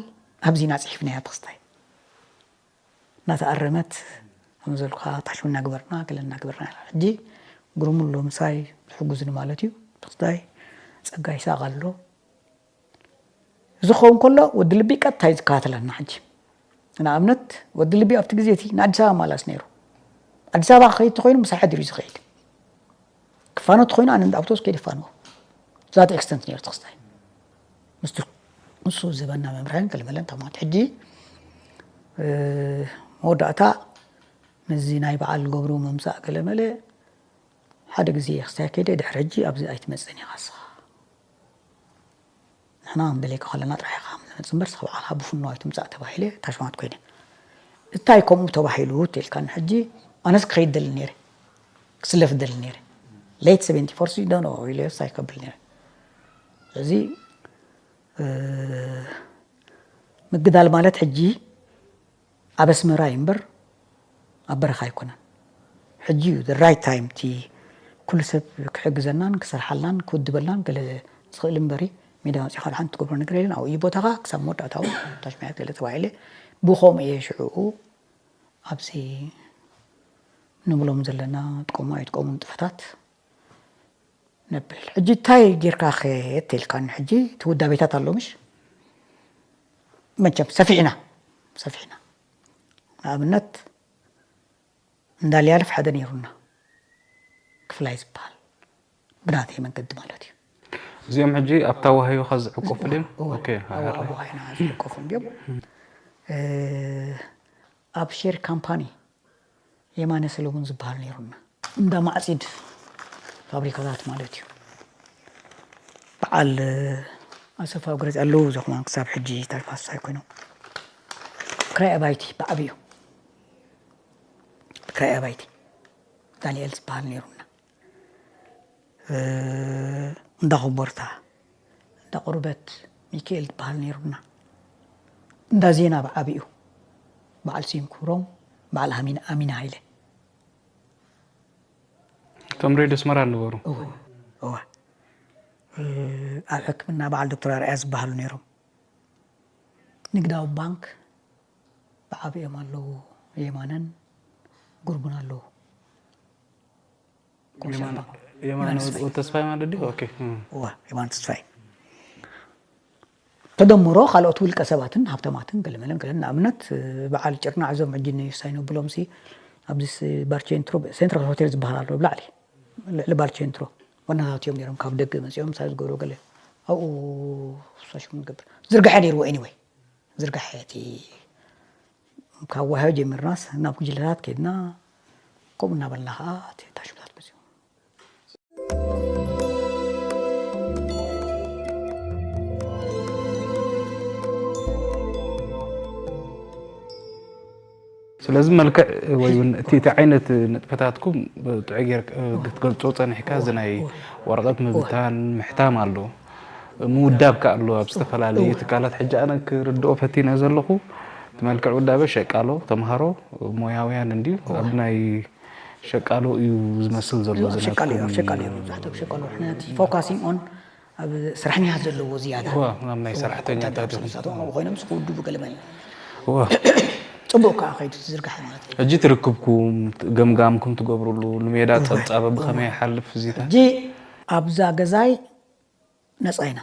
ኣብዚና ፅሒፍናያ ተኽስታይ እናተኣረመት ከም ዘልካ ታሽሙ እናግበርና ገለ እናግበርና ሕጂ ግሩም ኣሎ ምሳይ ዝሕጉዝኒ ማለት እዩ ተኽስታይ ፀጋ ይስሐቅ ኣሎ እዚ ክኸውን ከሎ ወዲ ልቢ ቀጥታ እዩ ዝከታተለና ሕጂ ንኣብነት ወዲ ልቢ ኣብቲ ግዜ እቲ ንኣዲስ ኣበባ ማላስ ነይሩ ኣዲስ ኣበባ ክኸይድ ተኮይኑ ምሳይ ሓዲሩ እዩ ዝኸይድ ክፋኖ ተኮይኑ ኣነ ኣብቶስ ከይድ ይፋንዎ ዛት ኤክስተንት ነይሩ ተክስታይ ምስቱ ንሱ ዝህበና መምርሕን ገለመለን ተማት ሕጂ መወዳእታ ነዚ ናይ በዓል ገብሩ ምምፃእ ገለመለ ሓደ ግዜ ክስታይ ከይደ ድሕሪ ሕጂ ኣብዚ ኣይትመፅእን ኢኻ ንስኻ ንሕና ክንደልየካ ከለና ጥራሕ ኢኻ ንመፅእ እምበር ስኻ ባዕልኻ ብፍኖ ኣይትምፃእ ተባሂለ ታሽማት ኮይነ እንታይ ከምኡ ተባሂሉ ተልካኒ ሕጂ ኣነስ ክኸይድ ደሊ ነይረ ክስለፍ ደሊ ነይረ late seventy four ሲ ዶኖ ኢለ ሳይ ከብል ነይረ እዚ ምግዳል ማለት ሕጂ ኣብ ኣስመራ እዩ እምበር ኣብ በረኻ ኣይኮነን ሕጂ እዩ right time እቲ ኩሉ ሰብ ክሕግዘናን ክሰርሓልናን ክውድበልናን ገለ ዝኽእል እምበሪ ሜዳ መፂኻ ሓንቲ ትገብሮ ነገር የለን ኣብኡ እዩ ቦታኻ ክሳብ መወዳእታ እውን ታሽማያት ገለ ተባሂለ ብኸምኡ እየ ሽዕኡ ኣብዚ ንብሎም ዘለና ጥቀሙ ኣይጥቀሙ ንጥፈታት ነብል ሕጂ እንታይ ጌርካ ከ ተልካኒ ሕጂ እቲ ውዳቤታት ኣሎ ምሽ መቸም ሰፊሕና ሰፊሕና ንኣብነት እንዳልያልፍ ሓደ ነይሩና ክፍላይ ዝበሃል ብናተይ መንገዲ ማለት እዩ እዚኦም ሕጂ ኣብታ ዋህዮኻ ዝዕቆፉ ድም ኣዋሃይና ዝዕቆፉ እንዲዮም ኣብ ሼር ካምፓኒ የማነ ሰለሙን ዝበሃል ነይሩና እንዳ ማዕፂድ ፋብሪካታት ማለት እዩ በዓል ኣሰፋ ግረፅ ኣለዉ ዘኹማን ክሳብ ሕጂ ታልፋሳ ኣይኮይኖም ክራይ ኣባይቲ ብዓብዩ ክራይ ኣባይቲ ዳንኤል ዝበሃል ነይሩና እንዳ ኮቦርታ እንዳ ቁርበት ሚካኤል ዝበሃል ነይሩና እንዳ ዜና ብዓብዩ በዓል ስዩም ክብሮም በዓል ኣሚን ኣሚን ሃይለ እቶም ሬድዮ ኣስመራ ነበሩ። እወ እወ ኣብ ሕክምና በዓል ዶክተር ኣርኣያ ዝበሃሉ ነይሮም። ንግዳዊ ባንክ ብዓብኦም ኣለዉ የማነን ጉርቡን ኣለዉ። የማነ ተስፋይ ማለት ድዩ? ኦኬ። እወ የማነ ተስፋይ። ተደምሮ ካልኦት ውልቀ ሰባትን ሃብታማትን ገለመለን ገለን ንኣብነት በዓል ጭርናዕ እዞም ሕጂ ንሳይ ነብሎም ሲ ኣብዚ ባርቼንትሮ ሴንትራል ሆቴል ዝበሃል ኣሎ ብላዕሊ ልዕሊ ባርቼንትሮ ዋናታት እዮም ነይሮም ካብ ደገ መፂኦም ምሳይ ዝገብሮ ገለ ኣብኡ ሳሽሙ ንገብር ዝርግሐ ነይርዎ ኤኒወይ ዝርግሐ እቲ ካብ ዋህዮ ጀሚርናስ ናብ ጉጅለታት ከድና ከምኡ እናበልና ከዓ እቲ ታሽሙታት በዚሁ። ስለዚ መልክዕ ወይ እውን እቲ እቲ ዓይነት ንጥፈታትኩም ጥዑይ ጌር ክትገልጾ ጸኒሕካ፣ እዚ ናይ ወረቐት ምብታን ምሕታም ኣሎ፣ ምውዳብ ከ ኣሎ ኣብ ዝተፈላለዩ ትካላት። ሕጂ ኣነ ክርድኦ ፈቲነ ዘለኹ እቲ መልክዕ ውዳበ ሸቃሎ ተምሃሮ ሞያውያን እንድዩ ኣብ ናይ ሸቃሎ እዩ ዝመስል ዘሎ። ሸቃሎ እዩ፣ ሸቃሎ እዩ፣ መብዛሕትኦም ሸቃሎ። ምክንያቱ ፎካሲንግ ኦን ኣብ ሰራሕተኛታት ዘለዎ ዝያዳ ዋ፣ ናብ ናይ ሰራሕተኛታት ይኹን። ንሳቶም ኣብኡ ኮይኖም ዝክውድቡ ገለ መለ ዋ፣ ፅቡቅ ከዓ ከይዱ ትዝርጋሐ ማለት እዩ። ሕጂ ትርክብኩም ገምጋምኩም ትገብሩሉ ንሜዳ ፀብፃበ ብኸመይ ይሓልፍ እዚታት? ሕጂ ኣብዛ ገዛይ ነፃ ኢና።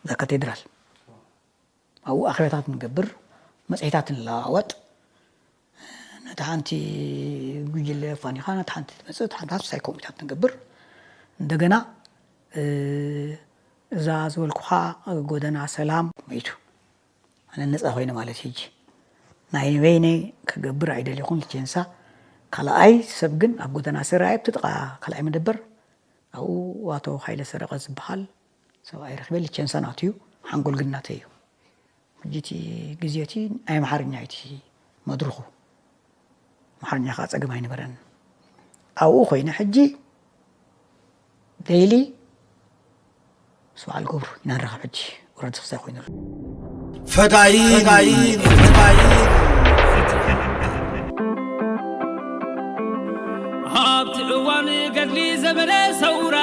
እዛ ካቴድራል ኣብኡ ኣኼባታት ንገብር፣ መፅሄታት ንለዋወጥ። ነታ ሓንቲ ጉጅለ ፋኒኻ ነታ ሓንቲ ትመፅእ፣ እታ ሓንቲ ሳይ ኮሚታት ንገብር። እንደገና እዛ ዝበልኩኻ ጎደና ሰላም መይቱ ኣነ ነፃ ኮይነ ማለት ሕጂ ናይ በይነይ ክገብር ኣይደለኹን። ልቼንሳ ካልኣይ ሰብ ግን ኣብ ጎደና ሰራይ ኣብቲ ጥቓ ካልኣይ መደበር ኣብኡ ዋቶ ሃይለ ሰረቐ ዝበሃል ሰብኣይ ረኺበ። ልቼንሳ ናቱ እዩ፣ ሓንጎል ግን ናተይ እዩ። ሕጂ እቲ ግዜ እቲ ናይ ኣምሓርኛ እዩ እቲ መድርኹ። ኣምሓርኛ ከዓ ፀገም ኣይነበረን። ኣብኡ ኮይነ ሕጂ ዴይሊ ምስ በዓል ገብሩ ኢና ንራኸብ። ሕጂ ወረዲ ክሳይ ኮይኑ ኣሎ። ፈዳይን ኣብቲ እዋን ገድሊ ዘመነ ሰውራ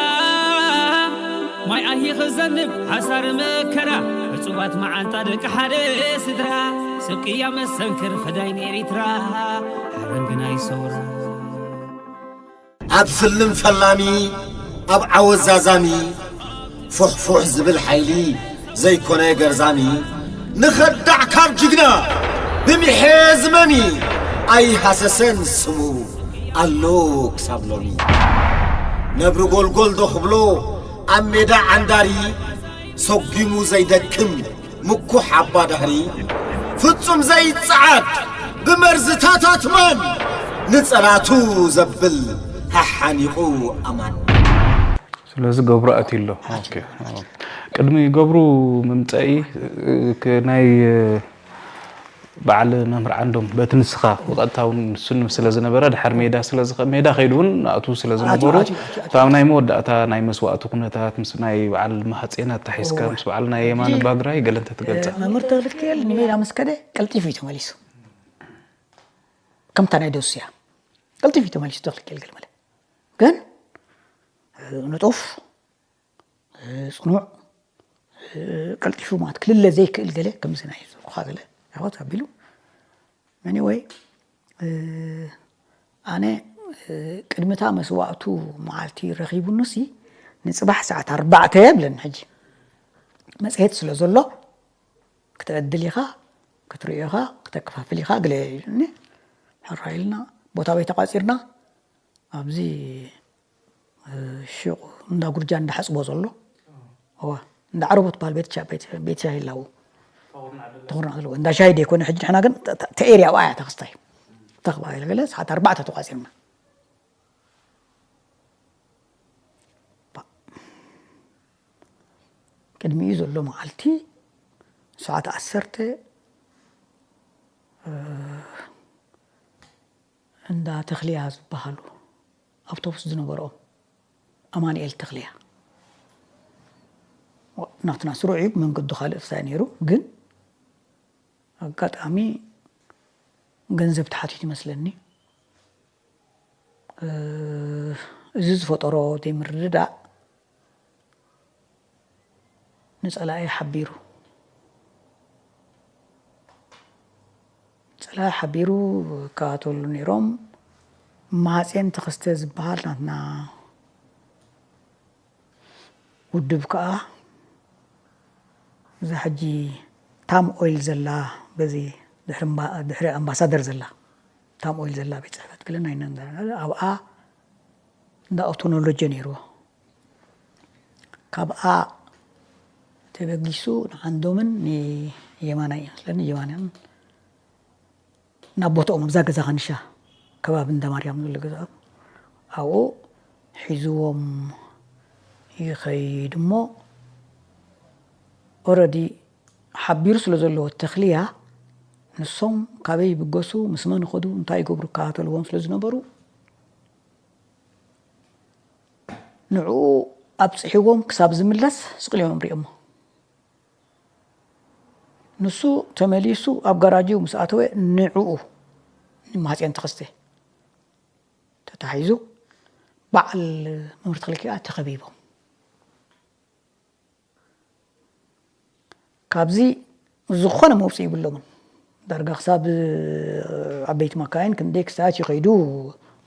ማይ ኣሂ ክዘንብ ሓሳር መከራ ዕጹባት መዓንጣ ደቂ ሓደ ስድራ ስቅያ መሰንክር ፈዳይን ኤሪትራ ሓረንግ ናይ ሰውራ ኣብ ስልም ፈላሚ ኣብ ዓወት ዛዛሚ ፉሕፉሕ ዝብል ሓይሊ ዘይኮነ ገርዛሚ ንኸዳዕ ካብ ጅግና ብሚሐ ዝመሚ ኣይሃሰሰን ስሙ ኣሎ ክሳብ ሎሚ ነብሪ ጎልጎል ዶ ክብሎ ኣብ ሜዳ ዓንዳሪ ሰጒሙ ዘይደክም ምኩሕ ኣባ ዳህሪ ፍጹም ዘይጸዓድ ብመርዝታታት ማን ንጸላቱ ዘብል ሓሓኒቑ ኣማን። ስለዚ ገብሩ ኣትዩ ኣሎ። ኦኬ። ቅድሚ ገብሩ ምምፀኢ ክ- ናይ በዓል መምህር ዓንዶም በቲ ንስኻ ብቐጥታ እውን ንሱ ስለ ዝነበረ ድሓር ሜዳ ስለ ዝኸ- ሜዳ ከይዱ እውን ኣቱ ስለ ዝነበሩ ኣትዩ፣ ኣትዩ፣ ኣትዩ። እታ ናይ መወዳእታ ናይ መስዋእቲ ኩነታት ምስ ናይ በዓል ማህፀና ተታሒዝካ ምስ በዓል ናይ የማነ ባግራይ ገለ እንተትገልፃ። መምህር ተክልክኤል ንሜዳ ምስ ከደ ቀልጢፉ እዩ ተመሊሱ። ከምታ ናይ ደሱያ ቀልጢፉ እዩ ተመሊሱ ተክልክኤል ገልመለ ግን ንጡፍ ጽኑዕ ቀልጢፉ ማለት ክልለ ዘይክእል ገለ ከምዚ ናይ ዝብልኩኻ ገለ ያወት ኣቢሉ anyway ኣነ ቅድሚታ መስዋእቱ መዓልቲ ረኺቡኑሲ ንፅባሕ ሰዓት ኣርባዕተ የብለኒ ሕጂ መፅሄት ስለ ዘሎ ክትዕድል ኢኻ ክትርእዮ ኢኻ ክተከፋፍል ኢኻ ገለ ኢሉኒ ሕራ ኢልና ቦታ ቤት ተቋፂርና ኣብዚ ሽቁ እንዳ ጉርጃ እንዳሓፅቦ ዘሎ እዋ እንዳ ዓረቦት በሃል ቤት ሻ- ቤት- ቤት ሻሂ ላው ተኹርና ዘለዎ እንዳ ሻሂ ደይኮነ ሕጂ ንሕና ግን ተ- ተ- ተኤርያ ኣብኣ እያ ተኽስታይ ተኽባ ኢለ ገለ ሰዓት ኣርባዕተ ተቋፂርና ባ- ቅድሚኡ ዘሎ መዓልቲ ሰዓት ዓሰርተ እንዳ ተኽልያ ዝበሃሉ ኣውቶቡስ ዝነበርኦም ኣማንኤል ተኽልያ ናትና ስሩዕ እዩ ብመንገዱ ካልእ ፍሳይ ነይሩ ግን ኣጋጣሚ ገንዘብ ተሓቲት ይመስለኒ እዚ ዝፈጠሮ ዘይምርድዳእ ንፀላኢ ሓቢሩ ፀላኢ ሓቢሩ ይከታተሉ ነይሮም ማህፀን ተኸስተ ዝበሃል ናትና ውድብ ከዓ እዛ ሕጂ ታም ኦይል ዘላ በዚ ድሕሪ ኣምባሳደር ዘላ ታም ኦይል ዘላ ቤት ፅሕፈት ክልን ኣይነን ኣብኣ እንዳ ኦቶኖሎጂ ነይርዎ ካብኣ ተበጊሱ ንዓንዶምን ንየማናይ መስለኒ የማናን ናብ ቦታኦም ኣብዛ ገዛ ከንሻ ከባቢ እንዳ ማርያም ዘሎ ገዛ ኣብኡ ሒዝዎም ይኸይድ እሞ ኦረዲ ሓቢሩ ስለ ዘለዎ ተኽልያ ንሶም ካበይ ይብገሱ ምስ መን ይኸዱ እንታይ ይገብሩ ይከታተልዎም ስለ ዝነበሩ ንዕኡ ኣብፅሕዎም ክሳብ ዝምለስ ስቕልዮም ሪኦሞ ንሱ ተመሊሱ ኣብ ጋራጅ ምስ ኣተወ ንዕኡ ንማህፅያን ተኸስተ ተታሒዙ በዓል መምህር ተኽለ ኪኣ ተኸቢቦም ካብዚ ዝኾነ መውፅኢ ይብሎምን ዳርጋ ክሳብ ዓበይቲ ማካይን ክንደይ ክስታያት ይኸይዱ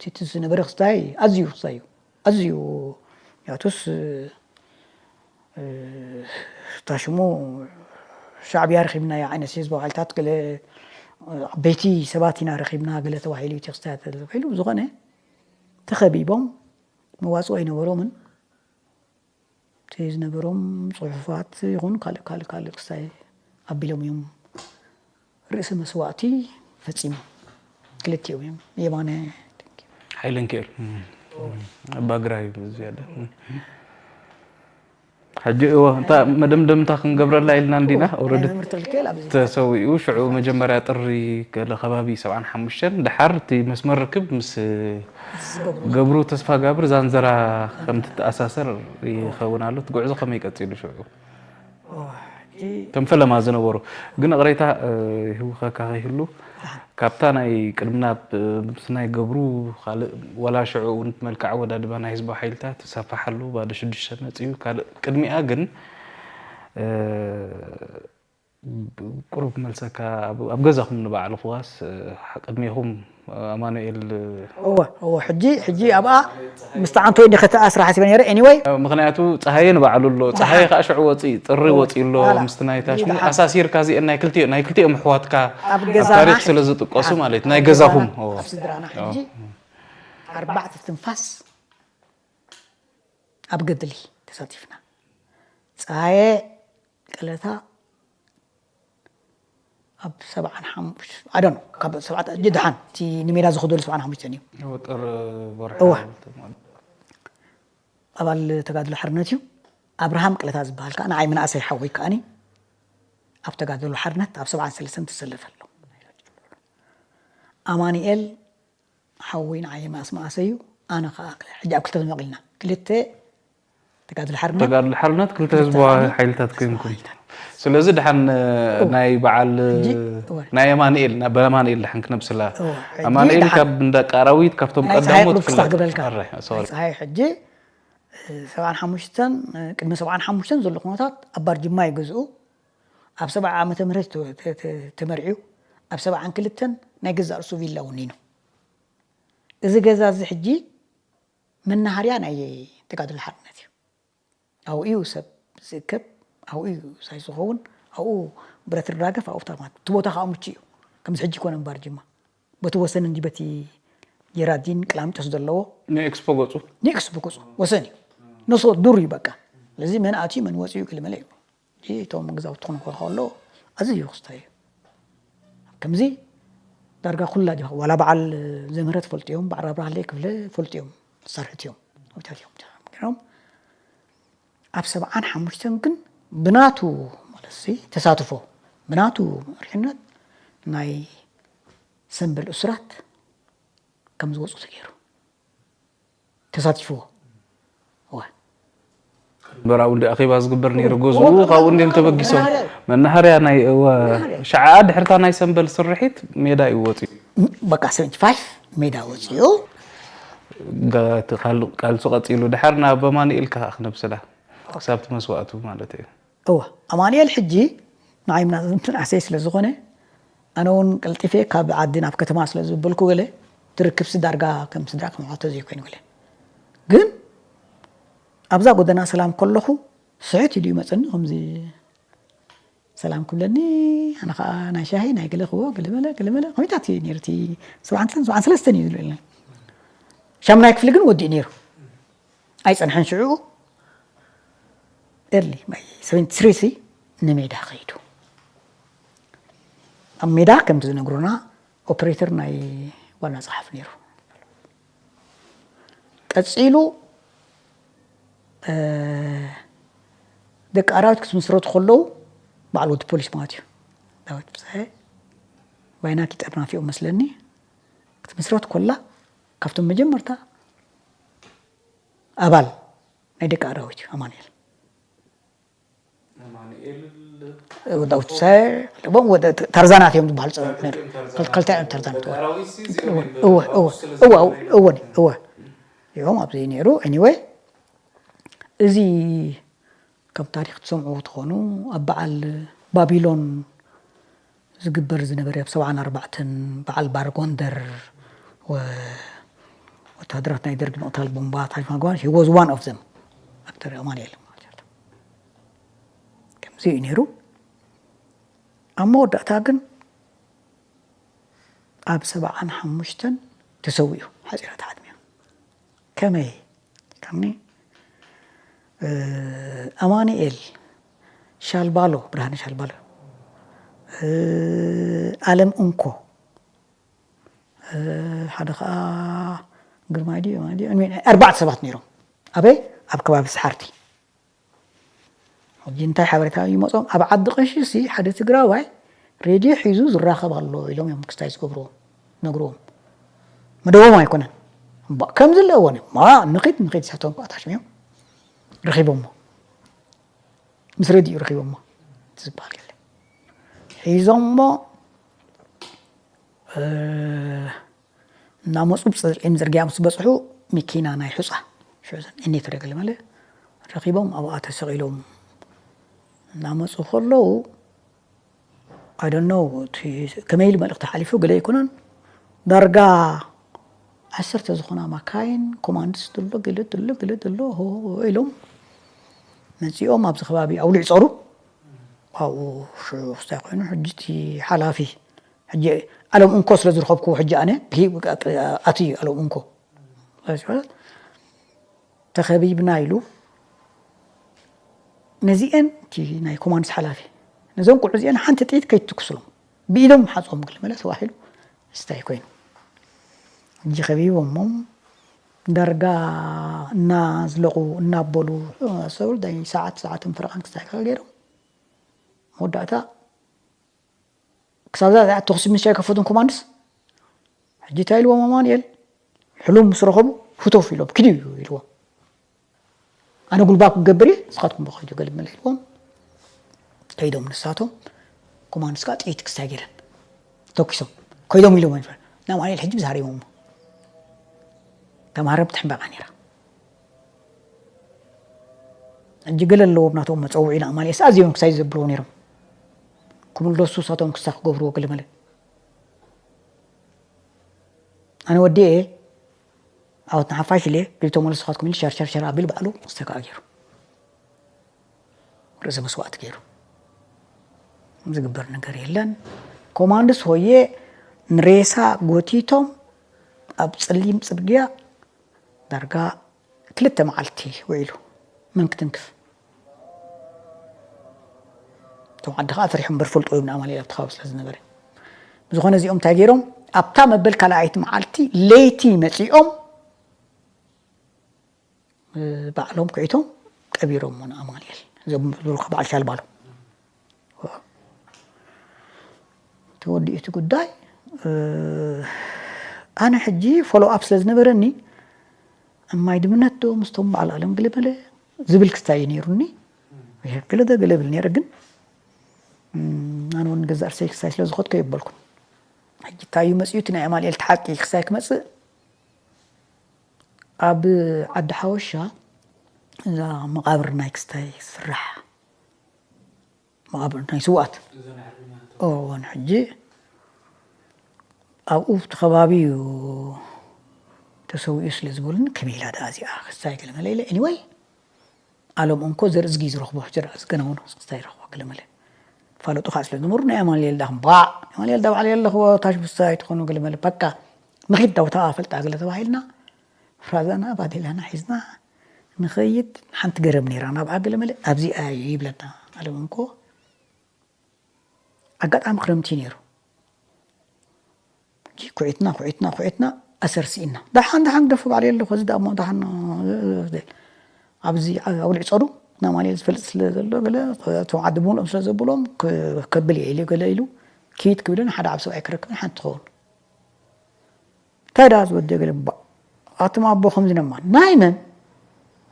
እቲ ዝነበረ ክስታይ ኣዝዩ ክስታይ እዩ ኣዝዩ ያቱስ ታሽሙ ሻዕብያ ረኺብና ያ ዓይነት ህዝባዊ ሓይልታት ገለ ዓበይቲ ሰባት ኢና ረኺብና ገለ ተባሂሉ እቲ ክስታያት ተባሂሉ ዝኾነ ተኸቢቦም መዋፅኦ ኣይነበሮምን እቲ ዝነበሮም ፅሑፋት ይኹን ካልእ ካልእ ካልእ ክስታይ ኣቢሎም እዮም ርእሰ መስዋእቲ ፈፂሞም ክልቲኦም እዮም የማነ ሓይለ ንክእል ኣባግራይ ዝያዳ ሕጂ እወ እንታ መደምደምታ ክንገብረላ ኢልና እንዲና ኦረዲ ተሰዊኡ ሽዑ መጀመርያ ጥሪ ገለ ከባቢ ሰብዓን ሓሙሽተን ድሓር እቲ መስመር ርክብ ምስ ገብሩ ተስፋ ጋብር ዛንዘራ ከም ትተኣሳሰር ይኸውን ኣሎ እቲ ጉዕዞ ከመይ ቀፂሉ ሽዑ ከም ፈለማ ዝነበሩ ግን እቕሬታ ይህውኸካ ከይህሉ ካብታ ናይ ቅድምና ምስ ናይ ገብሩ ካልእ ወላ ሽዑ እውን መልክዕ ኣወዳድባ ናይ ህዝባዊ ሓይልታት ተሳፋሓሉ ባዶ ሽዱሽተ መፅኡ ካልእ ቅድሚኣ ግን ቁሩብ ክመልሰካ ኣብ ገዛኹም ንባዕልኹዋስ ቅድሜኹም ኣማኑኤል እወ እወ ሕጂ ሕጂ ኣብኣ ምስቲ ዓንቶይ እንዲ ከተኣስራ ሓሲበ ነይረ anyway ምክንያቱ ፀሃየ ንባዕሉ ኣሎ ፀሃየ ከዓ ሽዑ ወፂ ጥሪ ወፂ ኣሎ ምስቲ ናይ ታሽሙ ኣሳሲርካ እዚአን ናይ ክልቲኦ ናይ ክልቲኦም ኣሕዋትካ ኣብ ኣብ ገዛና ታሪክ ስለ ዝጥቀሱ ማለት ናይ ገዛኹም ኣብ ስድራና ሕጂ ኣርባዕተ ትንፋስ ኣብ ገድሊ ተሳቲፍና ፀሃየ ቀለታ ኣብ ሰብዓን ሓሙሽተ ኣደኖ ካብ ሰብዓተ ሕጂ ድሓን እቲ ንሜዳ ዝኸደሉ ሰብዓን ሓሙሽተን እዩ ወጥር ወርሒ እዋ ኣባል ተጋድሎ ሓርነት እዩ ኣብርሃም ቅለታ ዝበሃል ከዓ ንዓይ መናእሰይ ሓወይ ከዓኒ ኣብ ተጋድሎ ሓርነት ኣብ ሰብዓን ሰለስተን ተሰለፈ ኣሎ ኣማኒኤል ሓወይ ንዓይ መኣስ መኣሰ እዩ ኣነ ከዓ ሕጂ ኣብ ክልተ ተመቒልና ክልተ ተጋድሎ ሓርነት ተጋድሎ ሓርነት ክልተ ህዝባዊ ሓይልታት ኮይንኩም ስለዚ ድሓን ናይ በዓል ናይ ኣማንኤል በኣማንኤል ድሓን ክነብስላ ኣማንኤል ካብ እንዳ ቃራዊት ካብቶም ቀዳሞት ክፍለጥ ፀሓይ ሕጂ ሰብዓን ሓሙሽተን ቅድሚ ሰብዓን ሓሙሽተን ዘሎ ኩነታት ኣብ ባርጅማ ይገዝኡ ኣብ ሰብዓ ዓመተ ምህረት ተመርዕዩ ኣብ ሰብዓን ክልተን ናይ ገዛእ ርእሱ ቪላ ወኒኑ እዚ ገዛ እዚ ሕጂ መናሃርያ ናይ ተጋድሎ ሓርነት እዩ። ኣብኡ እዩ ሰብ ዝእከብ፣ ኣብኡ እዩ ሳይ ዝኸውን፣ ኣብኡ ብረት ይራገፍ፣ ኣብኡ ፍታማት እቲ ቦታ ከዓ ምቹ እዩ። ከምዚ ሕጂ ይኮነ እምባር ጅማ በቲ ወሰን እንዲ በቲ ጀራዲን ቅላሚጦስ ዘለዎ ንኤክስፖ ገፁ ንኤክስፖ ገፁ ወሰን እዩ። ነሶ ዱር እዩ በቃ። ስለዚ መን ኣትዩ መን ወፂኡ ክልመለ እዩ። እቶም ገዛውቲ ክኾኑ ከሎ ኣዝዩ ክስታይ እዩ። ከምዚ ዳርጋ ኩላ ዲኻ ዋላ በዓል ዘምህረት ፈልጡ እዮም፣ በዓል ኣብርሃለይ ክፍለ ፈልጡ እዮም፣ መሳርሕቲ እዮም፣ ኣብታት እዮም ገይሮም። ኣብ ሰብዓን ሓሙሽተን ግን ብናቱ ማለት ሲ ተሳትፎ ብናቱ መሪሕነት ናይ ሰንበል እሱራት ከም ዝወፁ ተገይሩ። ተሳቲፍዎ። እወ። በራኡ እንዲ ኣኼባ ዝግበር ነይሩ ገዝኡ ካብኡ እንዲም ተበጊሶም መናሃርያ ናይ እወ ሸዓ ድሕርታ ናይ ሰንበል ስርሒት ሜዳ እዩ ወፂኡ በቃ ሰቨንቲ ፋይቭ ሜዳ ወፂኡ ቃልሱ ቀፂሉ ድሓር ናብ ኣማኑኤል ከዓ ክነብስላ ክሳብቲ መስዋእቱ ማለት እዩ እወ ኣማኑኤል ሕጂ ንዓይ ምናምን ትንኣሰይ ስለ ዝኾነ ኣነ እውን ቀልጢፈ ካብ ዓዲ ናብ ከተማ ስለ ዝበልኩ ገለ ትርክብሲ ዳርጋ ከም ስድራ ከም ሓቶ ዘይኮይኑ ገለ ግን ኣብዛ ጎደና ሰላም ከለኹ ስሕት ኢሉ ይመፀኒ ከምዚ ሰላም ክብለኒ ኣነ ከዓ ናይ ሻሂ ናይ ገለ ክዎ ገለመለ ገለመለ ከመይታት እዩ ነይሩ እቲ ሰብዓን ክልተን ሰብዓን ሰለስተን እዩ ዝብለኒ ሻምናይ ክፍሊ ግን ወዲኡ ነይሩ ኣይፀንሐን ሽዑ early my seventy three ንሜዳ ከይዱ ኣብ ሜዳ ከምቲ ዝነግሩና ኦፕሬተር ናይ ዋና ፀሓፊ ነይሩ ቀፂሉ ደቂ ኣራዊት ክትምስረቱ ከለዉ በዓል ወዲ ፖሊስ ማለት እዩ። ዳዊት ብዝሐ ባይናኪ ጠርናፊኡ መስለኒ ክትምስረት ኮላ ካብቶም መጀመርታ ኣባል ናይ ደቂ ኣራዊት እዩ ኣማኑኤል። ዳዊት ብዝሐ፣ ታርዛናት እዮም ዝበሃሉ። ክልተ እዮም ታርዛናት። እወ እወ እወ እዮም ኣብዚ ነይሩ። Anyway፣ እዚ ከም ታሪኽ ትሰምዑ ትኾኑ ኣብ በዓል ባቢሎን ዝግበር ዝነበረ ኣብ ሰብዓን ኣርባዕተን በዓል ባር ጎንደር ወታደራት ናይ ደርግ ምቕታል ቦምባ ታሪፍ ማግባር he was one of them። ኣክተር ኣማኑኤል ማለት ከምዚ እዩ ነይሩ። ኣብ መወዳእታ ግን ኣብ ሰብዓን ሓሙሽተን ተሰዊኡ ሓፂራ ተዓድሚያ። ከመይ ከምኒ ኣማኑኤል ሻልባሎ፣ ብርሃነ ሻልባሎ፣ ኣለም እንኮ፣ ሓደ ከዓ ግርማይ ድዩ ኣርባዕተ ሰባት ነይሮም። ኣበይ? ኣብ ከባቢ ሰሓርቲ። ሕጂ እንታይ ሓበሬታ ይመፆም? ኣብ ዓዲ ቀሺ ሲ ሓደ ትግራዋይ ሬድዮ ሒዙ ዝራኸብ ኣሎ ኢሎም እዮም ክስታይ ዝገብርዎም ነግርዎም። መደቦም ኣይኮነን። ከምዚ ኣለዎ ማ ንኺድ ንኺድ ሳቶም ኣታሽሚዮም ረኺቦሞ ምስ ረድኡ ረኺቦሞ ዝበሃል የለ ሒዞሞ እናመፁ ብፅርዒን ፅርግያ ምስ በፅሑ መኪና ናይ ሑፃ ሽዑ እኔ ተደገለ መለ ረኺቦም ኣብኣ ተሰቒሎም እናመፁ ከለዉ I don't know እቲ ከመይ ኢሉ መልእኽቲ ሓሊፉ ገለ ኣይኮነን ዳርጋ ዓሰርተ ዝኾና ማካይን ኮማንድስ ዘሎ ገለ ዘሎ ገለ ዘሎ ኢሎም መፂኦም ኣብዚ ከባቢ ኣውሊዕ ፀሩ ኣብኡ ሽዑ ክስታይ ኮይኑ ሕጂ እቲ ሓላፊ ሕጂ ኣለም እንኮ ስለ ዝረኸብኩዎ ሕጂ ኣነ ኣቲ ኣለም እንኮ ተኸቢብና ኢሉ ነዚአን እቲ ናይ ኮማንድስ ሓላፊ ነዞም ቁልዑ እዚአን ሓንቲ ጥይት ከይትትኩስሎም ብኢዶም ሓፆም ግልመለ ተባሂሉ ስታይ ኮይኑ ሕጂ ከቢቦሞም ዳርጋ እናዝለቑ እናበሉ ሰብሉ ሰዓት ሰዓትን ፍረቓን ክስታይ ገይሮም መወዳእታ ክሳብ እዛ ሰዓት ተኹሲ ምሻ ይከፈቱን ኮማንድስ ሕጂ እንታይ ኢልዎም ኣማኑኤል ሕሉም ምስ ረኸቡ ህተፉ ኢሎም ክዲ እዩ ኢልዎም ኣነ ጉልባብ ክገብር እየ ንስኻትኩም በኸይዱ ገልመለ ኢልዎም ከይዶም ንሳቶም ኮማንድስ ከዓ ጥይት ክስታይ ገይረን ተኩሶም ከይዶም ኢሎም ኣማኑኤል ሕጂ ብዛሪቦም ተማሃረ ብትሕምበቃ ነይራ ሕጂ ገለ ኣለዎም ናቶም መፀውዒ ንኣማኑኤል ኣዝዮም ክሳይ ዘብልዎ ነይሮም ክምለሱ ሳቶም ክሳ ክገብርዎ ገለመለ ኣነ ወዲኤ ዓወት ንሓፋሽ ኢለ ቢል ተመለሱ ካትኩም ኢሉ ሸርሸርሸር ኣቢል ባዕሉ ክስተካ ገይሩ ርእሰ መስዋእቲ ገይሩ ዝግበር ነገር የለን ኮማንድስ ሆየ ንሬሳ ጎቲቶም ኣብ ፀሊም ፅርግያ ዳርጋ ክልተ መዓልቲ ውዒሉ መን ክትንክፍ እቶም ዓዲ ከዓ ፈሪሖም በር ፈልጦ እዮም ንኣማኑኤል ኣብቲ ከባቢ ስለ ዝነበረ ብዝኾነ እዚኦም እንታይ ገይሮም ኣብታ መበል ካልኣይቲ መዓልቲ ለይቲ መፂኦም ባዕሎም ኩዒቶም ቀቢሮሞ ንኣማኑኤል እዞም ዝብሉካ በዓል ሻልባሎ ተወዲኡ እቲ ጉዳይ ኣነ ሕጂ ፎሎ ኣፕ ስለ ዝነበረኒ እማይ ድምነት ዶ ምስቶም በዓል ኣለም ግልመለ ዝብል ክስታይ እዩ ነይሩኒ ገለ ገለ ብል ነይረ ግን ኣነ እውን ገዛ እርሰይ ክስታይ ስለ ዝኸድኩ የበልኩን ሕጂ እንታይ እዩ መፅኡ እቲ ናይ ኣማኑኤል ተሓቂ ክስታይ ክመፅእ ኣብ ዓዲ ሓወሻ እዛ መቃብር ናይ ክስታይ ስራሕ መቃብር ናይ ስውኣት እወን ሕጂ ኣብኡ እቲ ከባቢ እዩ ተሰዊኡ ስለ ዝበሉኒ ከመይ ኢላ ደኣ እዚኣ ክስታይ ገለ መለ ኢለ anyway ኣሎም እንኮ ዘርእዝጊ ዝረኽቦ ሕጂ ደኣ ዝገናውኖ ክስታይ ይረኽቦ ገለ መለ ፋለጡ ከዓ ስለ ዝነበሩ ናይ ኣማኑኤል ዳ ባዕ ኣማኑኤል ዳ ባዕለ ኣለኽዎ ታሽ ብስታይ ትኾኑ ገለ መለ በቃ ንኺድ ዳውታ ፈልጣ ገለ ተባሂልና ፍራዛና ባዴላና ሒዝና ንኸይድ ሓንቲ ገረብ ነይራ ናብኣ ገለ መለ ኣብዚኣ እዩ ይብለና ኣሎም እንኮ ኣጋጣሚ ክረምቲ ነይሩ ኩዒትና ኩዒትና ኩዒትና ኣሰር ስኢና። ደሓን፣ ደሓን ግደፎ ባዕለይ ኣለኹ፣ እዚ ደኣ እሞ ደሓን፣ ኣብዚ ኣውሊዕ ጸሩ፣ ንኣማኑኤል ዝፈልጥ ስለ ዘሎ፣ ገለ፣ እቶም ዓዲ ብምልኦም ስለ ዘብሎም፣ ከ-፣ ከብል እየ ኢሉ፣ ገለ ኢሉ፣ ኪድ ክብልን ሓደ ዓብ ሰብኣይ ክረክብን ሓንቲ ትኸውን። እንታይ ደኣ ዝወዲ ገለ፣ ባ-፣ ኣቱም ኣቦ ከምዚ ነማ፣ ናይ መን?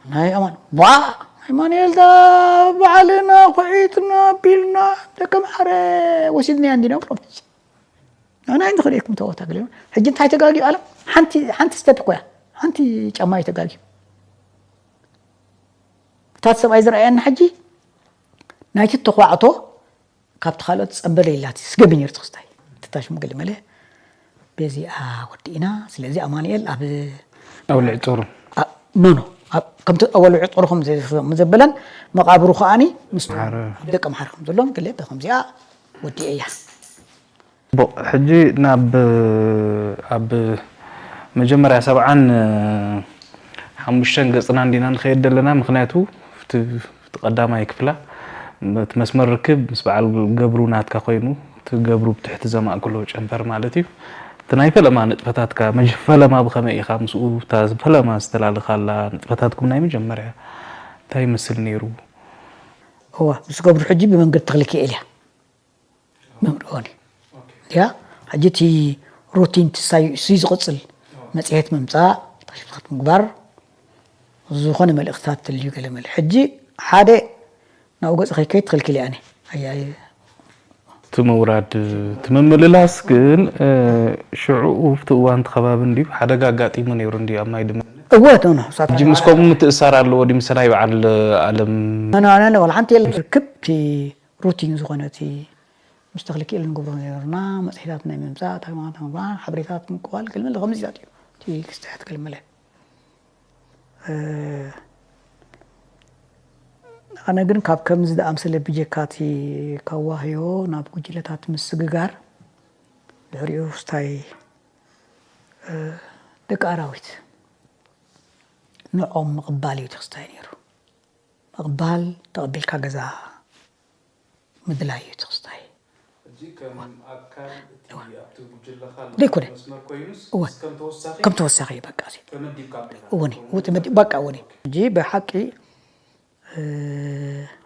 ናይ ኣማን። ባ-፣ ኣማኑኤል ዳ በዓልና፣ ኹዒትና፣ ቢልና፣ ደቂ ኣምሓረ ወሲድናያ እንዲና ብሎም። ኣና ኣይንኽእል እየ ክምተወታ ገለ። ሕጂ እንታይ ተጋግዩ ኣለ? ሓንቲ፣ ሓንቲ ስቴፕ እኮ እያ። ሓንቲ ጫማ እዩ ተጋግዩ። እታ ሰብኣይ ዝረኣየና ሕጂ ናይቲ ተኳዕቶ ካብቲ ካልኦት ጸበለ ኢላት ስገቢ ነይሩ ትኽስታይ። ትታሽሙ ገለ መለ በዚኣ ወዲእና። ስለዚ ኣማኑኤል ኣብ ኣውልዕ ጾሩ። ኖ፣ ኖ። ኣብ፣ ከምቲ ኣውልዕ ጾሩ ከም ዘ-፣ ከም ዘበለን መቓብሩ ከኣኒ ምስ ማሕረ። ኣብ ደቂ ማሕረ ከም ዘሎን ገለ ብከምዚኣ ወዲኤያ። ቦ-፣ ሕጂ ናብ፣ ኣብ መጀመርያ ሰብዓን ሓሙሽተን ገጽና እንዲና ንኸይድ ዘለና፣ ምኽንያቱ እቲ፣ እቲ ቀዳማይ ክፍላ፣ እቲ መስመር ርክብ ምስ በዓል ገብሩ ናትካ ኮይኑ፣ እቲ ገብሩ ብትሕቲ ዘማእክሎ ጨንፈር ማለት እዩ። እቲ ናይ ፈለማ ንጥፈታትካ፣ መጀ-፣ ፈለማ ብኸመይ ኢኻ ምስኡ፣ እታ ፈለማ ዝተላለኻላ ንጥፈታትኩም ናይ መጀመርያ እንታይ ይመስል ነይሩ? እዋ፣ ምስ ገብሩ ሕጂ ብመንገዲ ተኽለ ኪኤል እያ። መምርዖኒ። ያ፣ ሕጂ እቲ ሩቲን እቲ ሳዩ-፣ እሱ ዝቕጽል መጽሔት ምምጻእ፣ ታሽፍታት ምግባር፣ ዝኾነ መልእኽትታት ትልዩ ገለ መለ። ሕጂ ሓደ ናብኡ ገጽ ከይከይድ ትኽልክል እያ፣ ኣነ። ኣይ፣ ኣይ። እቲ ምውራድ፣ እቲ ምምልላስ ግን፣ እ፣ ሽዑ ኣብቲ እዋን እቲ ከባቢ እንድዩ ሓደጋ ኣጋጢሙ ነይሩ እንድዩ ኣብ ማይ ድመ። እወ፣ ኖ፣ ኖ፣ እሳት ሕጂ ምስ ከምኡ ምትእሳር ኣለዎ ድዩ? ምስ ናይ በዓል ኣለም? ኖ፣ ኖ፣ ኖ፣ ኖ፣ ዋላ ሓንቲ የለን። ርክብ እቲ ሩቲን ዝኾነ እቲ ምስ ተኽለ ኪኤል ንገብሮ ነይርና፣ መጽሔታት ናይ ምምጻእ፣ ታግማታት ናይ ምምጻእ፣ ሓበሬታታት ምቅባል፣ ገለ መለ ከምዚታት እዩ። እቲ ክስተያት ገለ መለ። እ፣ ኣነ ግን ካብ ከምዚ ዝኣምሰለ ብጀካ እቲ ካብ ዋህዮ ናብ ጉጅለታት ምስግጋር፣ ድሕሪኡ ክስታይ፣ እ፣ ደቂ ኣራዊት ንዖም ምቕባል እዩ እቲ ክስታይ ነይሩ። ምቕባል፣ ተቐቢልካ ገዛ ምድላይ እዩ እቲ ክስታይ። ሕጂ ከም ኣካል እቲ ኣብቲ ጉጅለኻ ዘሎ ዘይኮነ። መስመር ኮይኑስ እወ። ከም ተወሳኺ ከም ተወሳኺ እዩ በቃ እዚ። ተመዲብካ ኣለኻ? እወ፣ እወ፣ ተመዲ-፣ በቃ እወ። ሕጂ ብሓቂ፣ እ፣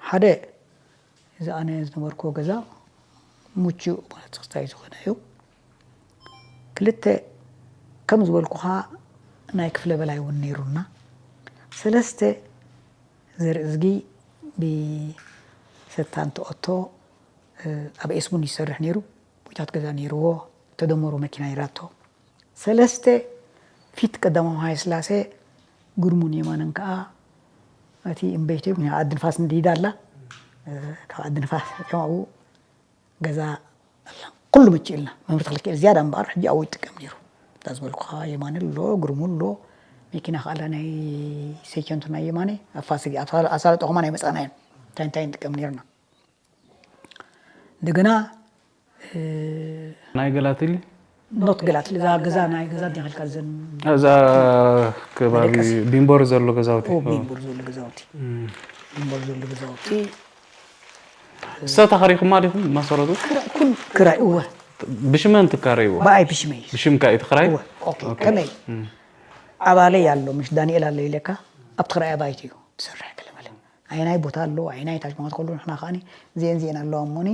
ሓደ እዚ ኣነ ዝነበርኩዎ ገዛ ምቹእ ማለት ክስታይ ዝኾነ እዩ። ክልተ ከም ዝበልኩኻ ናይ ክፍለ በላይ እውን ነይሩና። ሰለስተ ዘርእዝጊ ብሰታን ትኦቶ፣ እ፣ ኣብ ኤስቡን ይሰርሕ ነይሩ። ቦይታት ገዛ ነይርዎ። ተደመሮ መኪና ነይራቶ። ሰለስተ ፊት ቀዳማዊ ሃይለ ስላሴ ግርሙን የማንን ከኣ እቲ እምበይቱ ዓዲ ንፋስ ንዲዳ ኣላ። እ፣ ካብ ዓዲ ንፋስ ኣብኡ ገዛ ኣላ። ኩሉ ምቹእ ኢልና። መምህር ተኽለኪኤል ዝያዳ እምበኣር ሕጂ ኣብኡ ይጥቀም ነይሩ። እታ ዝበልኩኻ የማነ ኣሎ፣ ግርሙ ኣሎ፣ መኪና ከኣላ ናይ ሴቸንቱ ናይ የማነ፣ ኣብ ፋሲል፣ ኣብ ሳለ-፣ ኣብ ሳለጦ ከማን ኣይመጻእናዮን። እንታይ እንታይ ንጥቀም ነይርና። እንደገና፣ እ፣ ናይ ገላትሊ? ኖት ገላትሊ፣ እዛ ገዛ ናይ ገዛ ዲኻ ኢልካ ዘን-፣ እዛ ከባቢ መደቀሲ። ቢምቦር ዘሎ ገዛውቲ። ኦ፣ ኦ። ቢምቦር ዘሎ ገዛውቲ። እም። ቢምቦር ዘሎ ገዛውቲ። እሳ ተኻሪኹማ ዲኹም መሰረቱ? ክራ-፣ ኩን-፣ ክራይ፣ እወ። ብሽመን ትካረይዎ? ብኣይ ብሽመይ። ብሽምካ እዩ ትኽራይ? እወ። ኦኬ፣ ኦኬ። ከመይ? እም። ኣባለይ ኣሎ፣ ምሽ ዳንኤል ኣሎ ኢለካ፣ ኣብቲ ክራይ ኣባይቲ እዩ ትሰርሕ ገለ መለ። ኣየናይ ቦታ ኣሎ፣ ኣየናይ ታች ማለት ከሎ ንሕና ከኣኒ እዚኤን እዚኤን ኣለዋ እሞኒ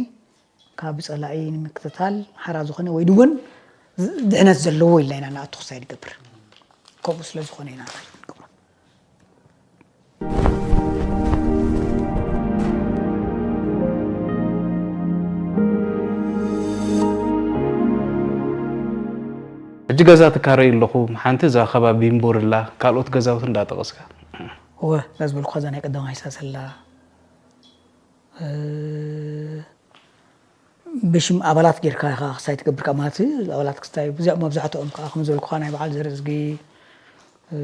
ካብ ጸላኢ ንምክትታል ሓራ ዝኾነ ወይ ድውን ዝ-፣ ድሕነት ዘለዎ ኢልና ኢና ንኣቱ ክሳይ ንገብር። ከምኡ ስለ ዝኾነ ኢና ንገብሮ። ሕጂ ገዛ ትካረዩ ኣለኹም፣ ሓንቲ እዛ ከባቢ እምቦርላ፣ ካልኦት ገዛውቲ እንዳጠቐስካ። እወ፣ እዛ ዝበልኩኻ እዛ ናይ ቀዳማይ ሳሰላ፣ እ፣ ብሽም ኣባላት ጌርካ ኢኻ ክስታይ ትገብር፣ ካብ ማለት ኣባላት ክስታይ ብዚኣ መብዛሕትኦም ከኣ ከም ዝበልኩኻ ናይ በዓል ዘርእዝጊ፣ እ፣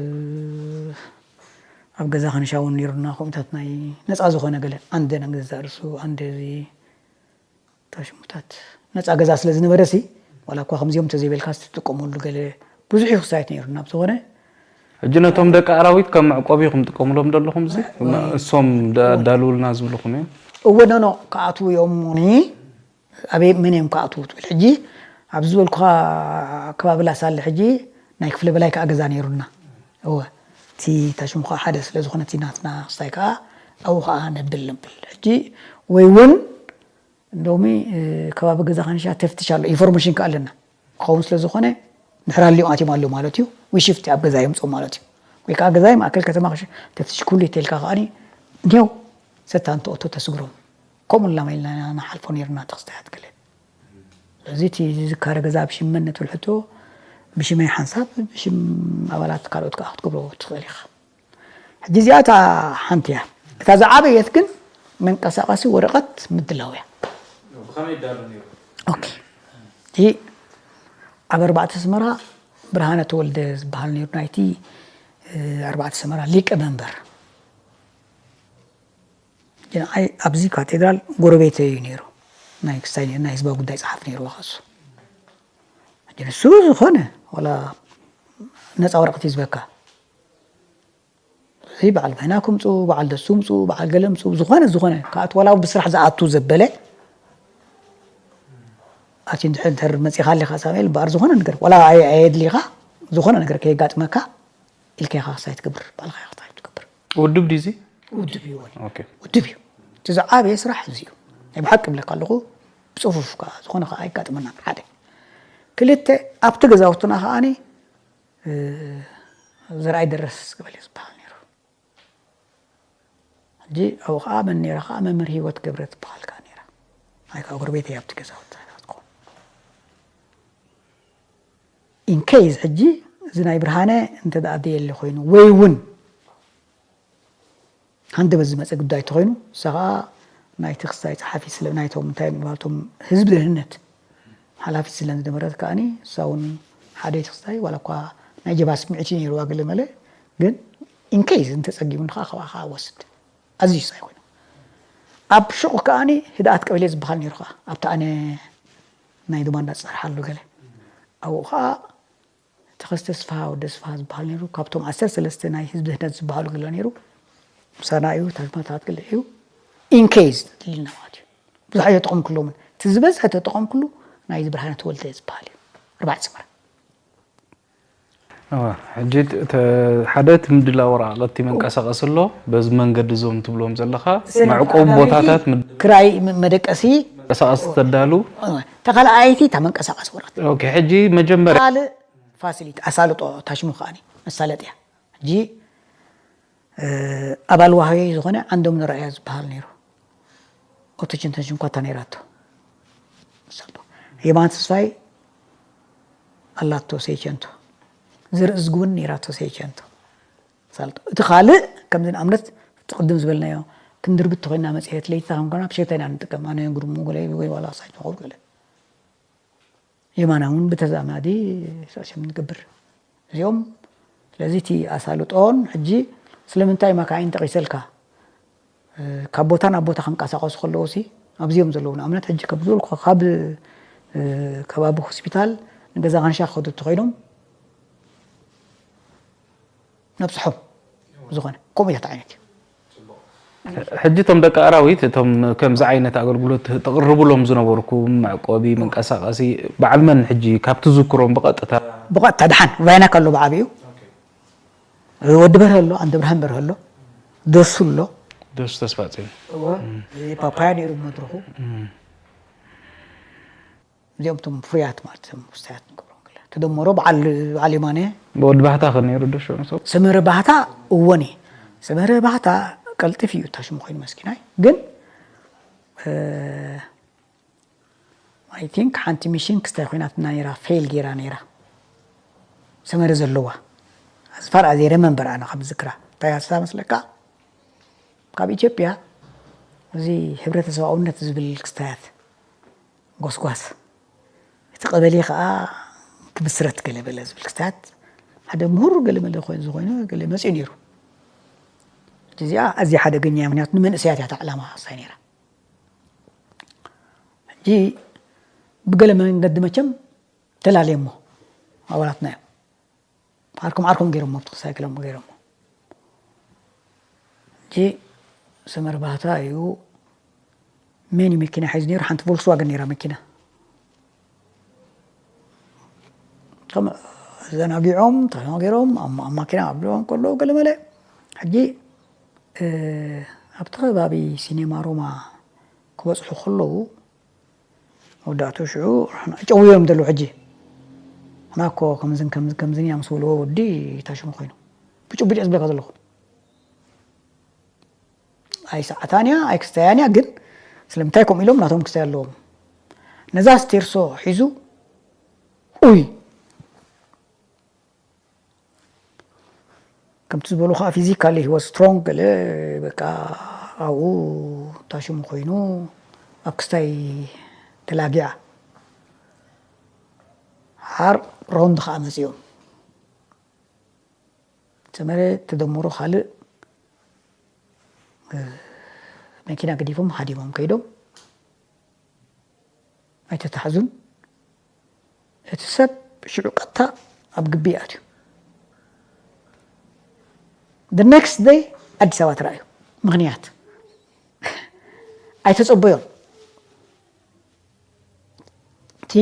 ኣብ ገዛ ክንሻ እውን ነይሩና፣ ከምኡታት ናይ ነጻ ዝኾነ ገለ፣ ኣንደ ናይ ገዛ ርእሱ፣ ኣንደ እዚ፣ እታ ሽሙታት ነጻ ገዛ ስለ ዝነበረ ሲ፣ ዋላ እኳ ከምዚኦም እንተዘይበልካ ትጥቀመሉ ገለ ብዙሕ እዩ ክስታያት ነይሩ። ናብ ዝኾነ ሕጂ ነቶም ደቂ ኣራዊት ከም መዕቆቢ ኢኹም ትጥቀምሎም ዘለኹም ሲ? ወይ እሶም ደ-፣ እውን ኣዳልውልና ዝብልኹም እዮም? እወ፣ ኖ፣ ኖ፣ ክኣትዉ እዮም። እኒ ኣበይ፣ መን እዮም ክኣትዉ ትብል? ሕጂ ኣብዚ ዝበልኩኻ ከባቢ ላሳለ ሕጂ ናይ ክፍለ በላይ ከዓ ገዛ ነይሩና። እወ፣ እቲ ታሽሙ ከዓ ሓደ ስለ ዝኾነ እቲ ናትና ክስታይ ከዓ ኣብኡ ከዓ ነብል ነብል። ሕጂ ወይ እውን እንደውሚ ከባቢ ገዛ ካንሻ ተፍትሽ ኣሎ፣ ኢንፎርሜሽን ከዓ ኣለና። ክኸውን ስለ ዝኾነ ድሕር ኣልዮም ኣትዮም ኣለዉ ማለት እዩ። ወይ ሽፍቲ ኣብ ገዛ የምፅኦም ማለት እዩ። ወይ ከዓ ገዛይ ማእከል ከተማ ክሽ-፣ ተፍትሽ ኩሉ ይተልካ ከዓኒ እንዲያው ሰታ እንተኦቶ ተስግሮም። ከምኡ ላማ ኢልና ንሓልፎ ነይርና ተኽስታያት ገለ። ስለዚ እቲ ዝዝካረ ገዛ ብሽም መን ነትብል ሕቶ ብሽመይ ሓንሳብ ብሽም ኣባላት ካልኦት ከዓ ክትገብሮ ትኽእል ኢኻ። ሕጂ እዚኣ እታ ሓንቲ እያ። እታ ዝዓበየት ግን መንቀሳቐሲ ወረቐት ምድላው እያ። ኦኬ። እቲ ኣብ ኣርባዕተ ኣስመራ ብርሃነ ተወልደ ዝበሃል ነይሩ ናይቲ ኣርባዕተ ኣስመራ ሊቀ መንበር። ንዓይ ኣብዚ ካቴድራል ጎረቤተይ እዩ ነይሩ። ናይ ክስታይ ናይ ህዝባዊ ጉዳይ ጸሓፊ ነይሩ ከሱ። ንሱ ዝኾነ ዋላ ነፃ ወረቐት እዩ ዝበካ። እዚ በዓል ማይና ክምፁ፣ በዓል ደሱ ምፁ፣ በዓል ገለ ምፁ፣ ዝኾነ ዝኾነ ካብቲ ዋላ ብስራሕ ዝኣቱ ዘበለ ኣቲ እንድሕር መፂኻ ኣለኻ ሳሙኤል በኣር ዝኾነ ነገር ዋላ ኣየ- ኣየድሊኻ ዝኾነ ነገር ከየጋጥመካ ኢልካ ኢኻ ክስታይ ትገብር፣ ባዕልኻ ኢኻ ክስታይ ትገብር። ውድብ ድዩ እዚ? ውድብ እዩ። ኦኬ። ውድብ እዩ። እቲ ዝዓበየ ስራሕ እዚ እዩ። ናይ ብሓቂ እብለካ ኣለኹ፣ ብፅፉፍ ከዓ ዝኾነ ከዓ ኣይጋጥመናን። ሓደ። ክልተ፣ ኣብቲ ገዛውትና ከዓኒ ዘርኣይ ደረስ ገበል እዩ ዝበሃል ነይሩ። ሕጂ ኣብኡ ከዓ መን ነይራ ከዓ መምህር ህይወት ገብረ ትበሃል ከዓ ነይራ። ናይ ከዓ ጎረቤት እያ ኣብቲ ገዛውቲ ትኸውን። ኢንኬይዝ ሕጂ እዚ ናይ ብርሃነ እንተ ደኣ ደየለ ኮይኑ ወይ እውን ሃንደበት ዝመፀ ጉዳይ እንተኾይኑ እሳ ከዓ ናይ ተኽስታይ ፀሓፊ ስለ ናይቶም እንታይ ምባልቶም ህዝቢ ደህንነት ሓላፊት ስለ ዝነበረት ከዓኒ እሳ እውን ሓደ ተኽስታይ ዋላ እኳ ናይ ጀባ ስምዒት እዩ ነይርዋ ገለ መለ ግን ኢንኬይዝ እንተፀጊሙ ከዓ ካብኣ ከዓ ወስድ ኣዝዩ ሳይ ኮይኑ ኣብ ሽቑ ከዓኒ ህድኣት ቀበሌ ዝበሃል ነይሩ ከዓ ኣብቲ ኣነ ናይ ድማ እንዳፀርሓሉ ገለ ኣብኡ ከዓ ተኸስተ ስፍሃ ወደ ስፍሃ ዝበሃል ነይሩ ካብቶም ዓሰርተ ሰለስተ ናይ ህዝቢ ህነት ዝበሃሉ ገለ ነይሩ ምሳና እዩ ታሽማታት ገለ እዩ ኢንኬዝ ተድልልና ማለት እዩ ብዙሕ እየ ተጠቐምኩሎምን እቲ ዝበዝሐ ተጠቐምኩሉ ናይ ብርሃነ ተወልደ ዝበሃል እዩ ኣርባዕተ ሰመራ ሕጂ ሓደ እቲ ምድላ ወረቃቀቲ መንቀሳቀሲ ኣሎ በዚ መንገዲ እዞም ትብሎም ዘለካ መዕቆብ ቦታታት ክራይ መደቀሲ መንቀሳቀሲ ተዳሉ ተካልኣይቲ እታ መንቀሳቀሲ ወረቀት ኦኬ ሕጂ መጀመርያ ካልእ ፋሲሊቲ ኣሳልጦ ታሽሙ ከዓኒ መሳለጥያ ሕጂ ኣባል ዋህዮይ ዝኾነ ዓንዶም ንረኣያ ዝበሃል ነይሩ ኦቶችን ተንሽን ኳታ ነይራቶ የማን ተስፋይ ኣላቶ ሴቸንቶ ዝርእዝግ እውን ነይራቶ ሴቸንቶ ሳልጦ እቲ ካልእ ከምዚ ንኣብነት እቲ ቅድም ዝበልናዮ ክንድርብት ተኮይና መፅሄት ለይታ ክንኮና ብሸታ ኢና ንጥቀም ኣነ ግርሙ ገለ ወይ ዋላ ሳይ ተኸው ገለ የማና እውን ብተዛማዲ ሰብሲብ ንገብር እዚኦም ስለዚ እቲ ኣሳልጦን ሕጂ ስለምንታይ መካይን ጠቂሰልካ ካብ ቦታ ናብ ቦታ ክንቀሳቀሱ ከለዉ ሲ ኣብዚኦም ዘለዉ ንኣብነት ሕጂ ካብ ዝበልኩ ካብ ከባቢ ሆስፒታል ንገዛ ካንሻ ክኸዱ እንተኮይኖም ነብፅሖም ዝኾነ ከምኡ እያ ዓይነት እዩ ሕጂ እቶም ደቂ ኣራዊት እቶም ከምዚ ዓይነት ኣገልግሎት ተቕርብሎም ዝነበርኩም መዕቆቢ መንቀሳቐሲ በዓል መን ሕጂ ካብ ትዝክሮም ብቐጥታ ብቐጥታ ድሓን ቫይናክ ኣሎ ብዓብኡ ወዲ በርሀ ኣሎ ኣንደ ብርሃን በርሀ ኣሎ ደሱ ኣሎ ደሱ ተስፋፅዮን ፓፓያ ነይሩ መድረኹ እዚኦም እቶም ፍሩያት ማለት እዮም ውስታያት ንገብሮም ከለ ተደመሮ በዓል በዓል የማነ ወዲ ባህታ ከ ነይሩ ዶ ሽዑ ሰው ሰመረ ባህታ እወኒ ሰመረ ባህታ ቀልጥፍ እዩ ታሽሙ ኮይኑ መስኪናይ ግን I think ሓንቲ ሚሽን ክስታይ ኮይናትና ነይራ ፌል ገይራ ነይራ ሰመረ ዘለዋ as far as I remember ኣነ ከም ዝክራ እንታይ ኣስታ መስለካ ካብ ኢትዮጵያ እዚ ሕብረተሰባውነት ዝብል ክስታያት ጎስጓስ እቲ ቀበሌ ከዓ ክብስረት ገለ በለ ዝብል ክስታያት ሓደ ምሁር ገለ መለ ኮይኑ ዝኾይኑ ገለ መፅኡ ነይሩ እዚኣ ኣዝያ ሓደገኛ ምክንያቱ ንመንእሰያት እያ ዕላማ ክስታይ ነይራ ሕጂ ብገለ መንገዲ መቸም ተላለየሞ ኣባላትና እዮም ዓርኩም ዓርኩም ገይሮሞ ኣብቲ ክሳይ ገለሞ ገይሮሞ ሕጂ ሰመረ ባህታ እዩ መን እዩ መኪና ሓይዝ ነይሩ ሓንቲ ቮልስዋገን ነይራ መኪና ተዘናጊዖም ተዘናጊሮም ኣብ ኣብ ማኪና ኣብሎም ከለዉ ገለመለ ሕጂ ኣብቲ ከባቢ ሲኔማ ሮማ ክበፅሑ ከለዉ መወዳእቱ ሽዑ ጨውዮም ዘለዉ ሕጂ ንሕና እኮ ከምዝን ከምዝን ከምዝን ኢና ምስ በልዎ ወዲ ታሽሙ ኮይኑ ብጭቡጭ ዝብለካ ዘለኹ ኣይሰዓታን እያ ኣይክስተያን እያ ግን ስለምንታይ ከምኡ ኢሎም ናቶም ክስተያ ኣለዎም ነዛ ስቴርሶ ሒዙ ኡይ ከምቲ ዝበሉ ከዓ physically was strong ገለ በቃ ኣብኡ ታሽሙ ኮይኑ ኣብ ክስታይ ተላጊዓ ሓር ሮንድ ከዓ መፅኦም ሰመረ ተደምሩ ካልእ መኪና ገዲፎም ሃዲሞም ከይዶም ኣይተታሕዙን እቲ ሰብ ሽዑ ቀጥታ ኣብ ግቢ ኣትዩ the next day ኣዲስ ኣበባ ተራእዩ ምክንያት ኣይተፀበዮን እቲ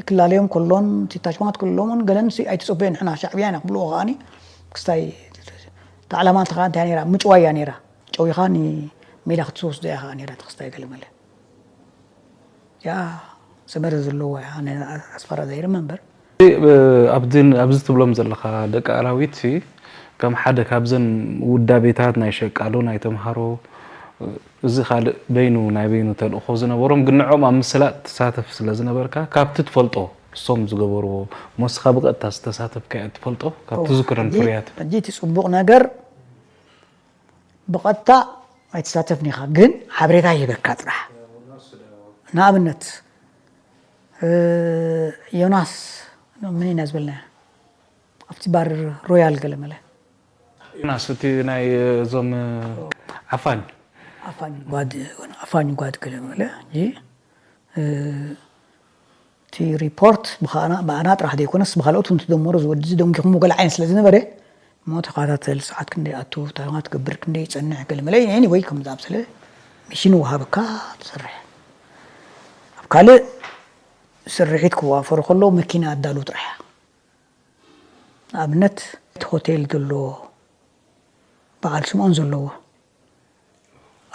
ክላለዮም ከሎን እቲ ታሽማት ክልሎምን ገለን ሲ ኣይትፅበዮ ንሕና ሻዕብያ ኢና ክብልዎ ከዓኒ ክስታይ እቲ ዓላማ እንተ እንታይ ነራ ምጭዋይ እያ ነራ ጨዊኻ ንሜዳ ክትወስዶ እያ ከዓ ነራ እቲ ክስታይ ገለመለ ያ ሰመረ ዘለዎ እያ ኣነ ኣስፈራ ዘይርመ እምበር ኣብዚ ትብሎም ዘለኻ ደቂ ኣራዊት ሲ ከም ሓደ ካብዘን ውዳቤታት ናይ ሸቃሎ ናይ ተምሃሮ እዚ ካልእ በይኑ ናይ በይኑ ተልእኾ ዝነበሮም ግን ንዕኦም ኣብ ምስላጥ ትሳተፍ ስለ ዝነበርካ ካብቲ ትፈልጦ እሶም ዝገበርዎ ሞስኻ ብቐጥታ ዝተሳተፍካ ትፈልጦ ካብ ትዝክረን ፍርያት ሕጂ እቲ ፅቡቕ ነገር ብቐጥታ ኣይትሳተፍን ኢኻ ግን ሓበሬታ ይህበካ ጥራሕ ንኣብነት ዮናስ ምን ኢና ዝበልና ኣብቲ ባር ሮያል ገለ መለ ዮናስ እቲ ናይ እዞም ዓፋኝ ዓፋኝ ጓድ ዓፋኝ ጓድ ገለ መለ እቲ ሪፖርት ብኣና ጥራሕ ዘይኮነስ ብካልኦት እውን ትደመሩ ዝወዲ እዚ ደንጊኹም ገለ ዓይነት ስለ ዝነበረ እሞ ተኸታተል ሰዓት ክንደይ ኣቱ ታማ ትገብር ክንደይ ይፀንሕ ገለ መለ ወይ ከም ዝኣምሰለ ሚሽን ወሃበካ ትሰርሕ ኣብ ካልእ ስርሒት ክዋፈሩ ከለዉ መኪና ኣዳልዉ ጥራሕ ንኣብነት እቲ ሆቴል ዘሎ በዓል ስምኦን ዘለዎ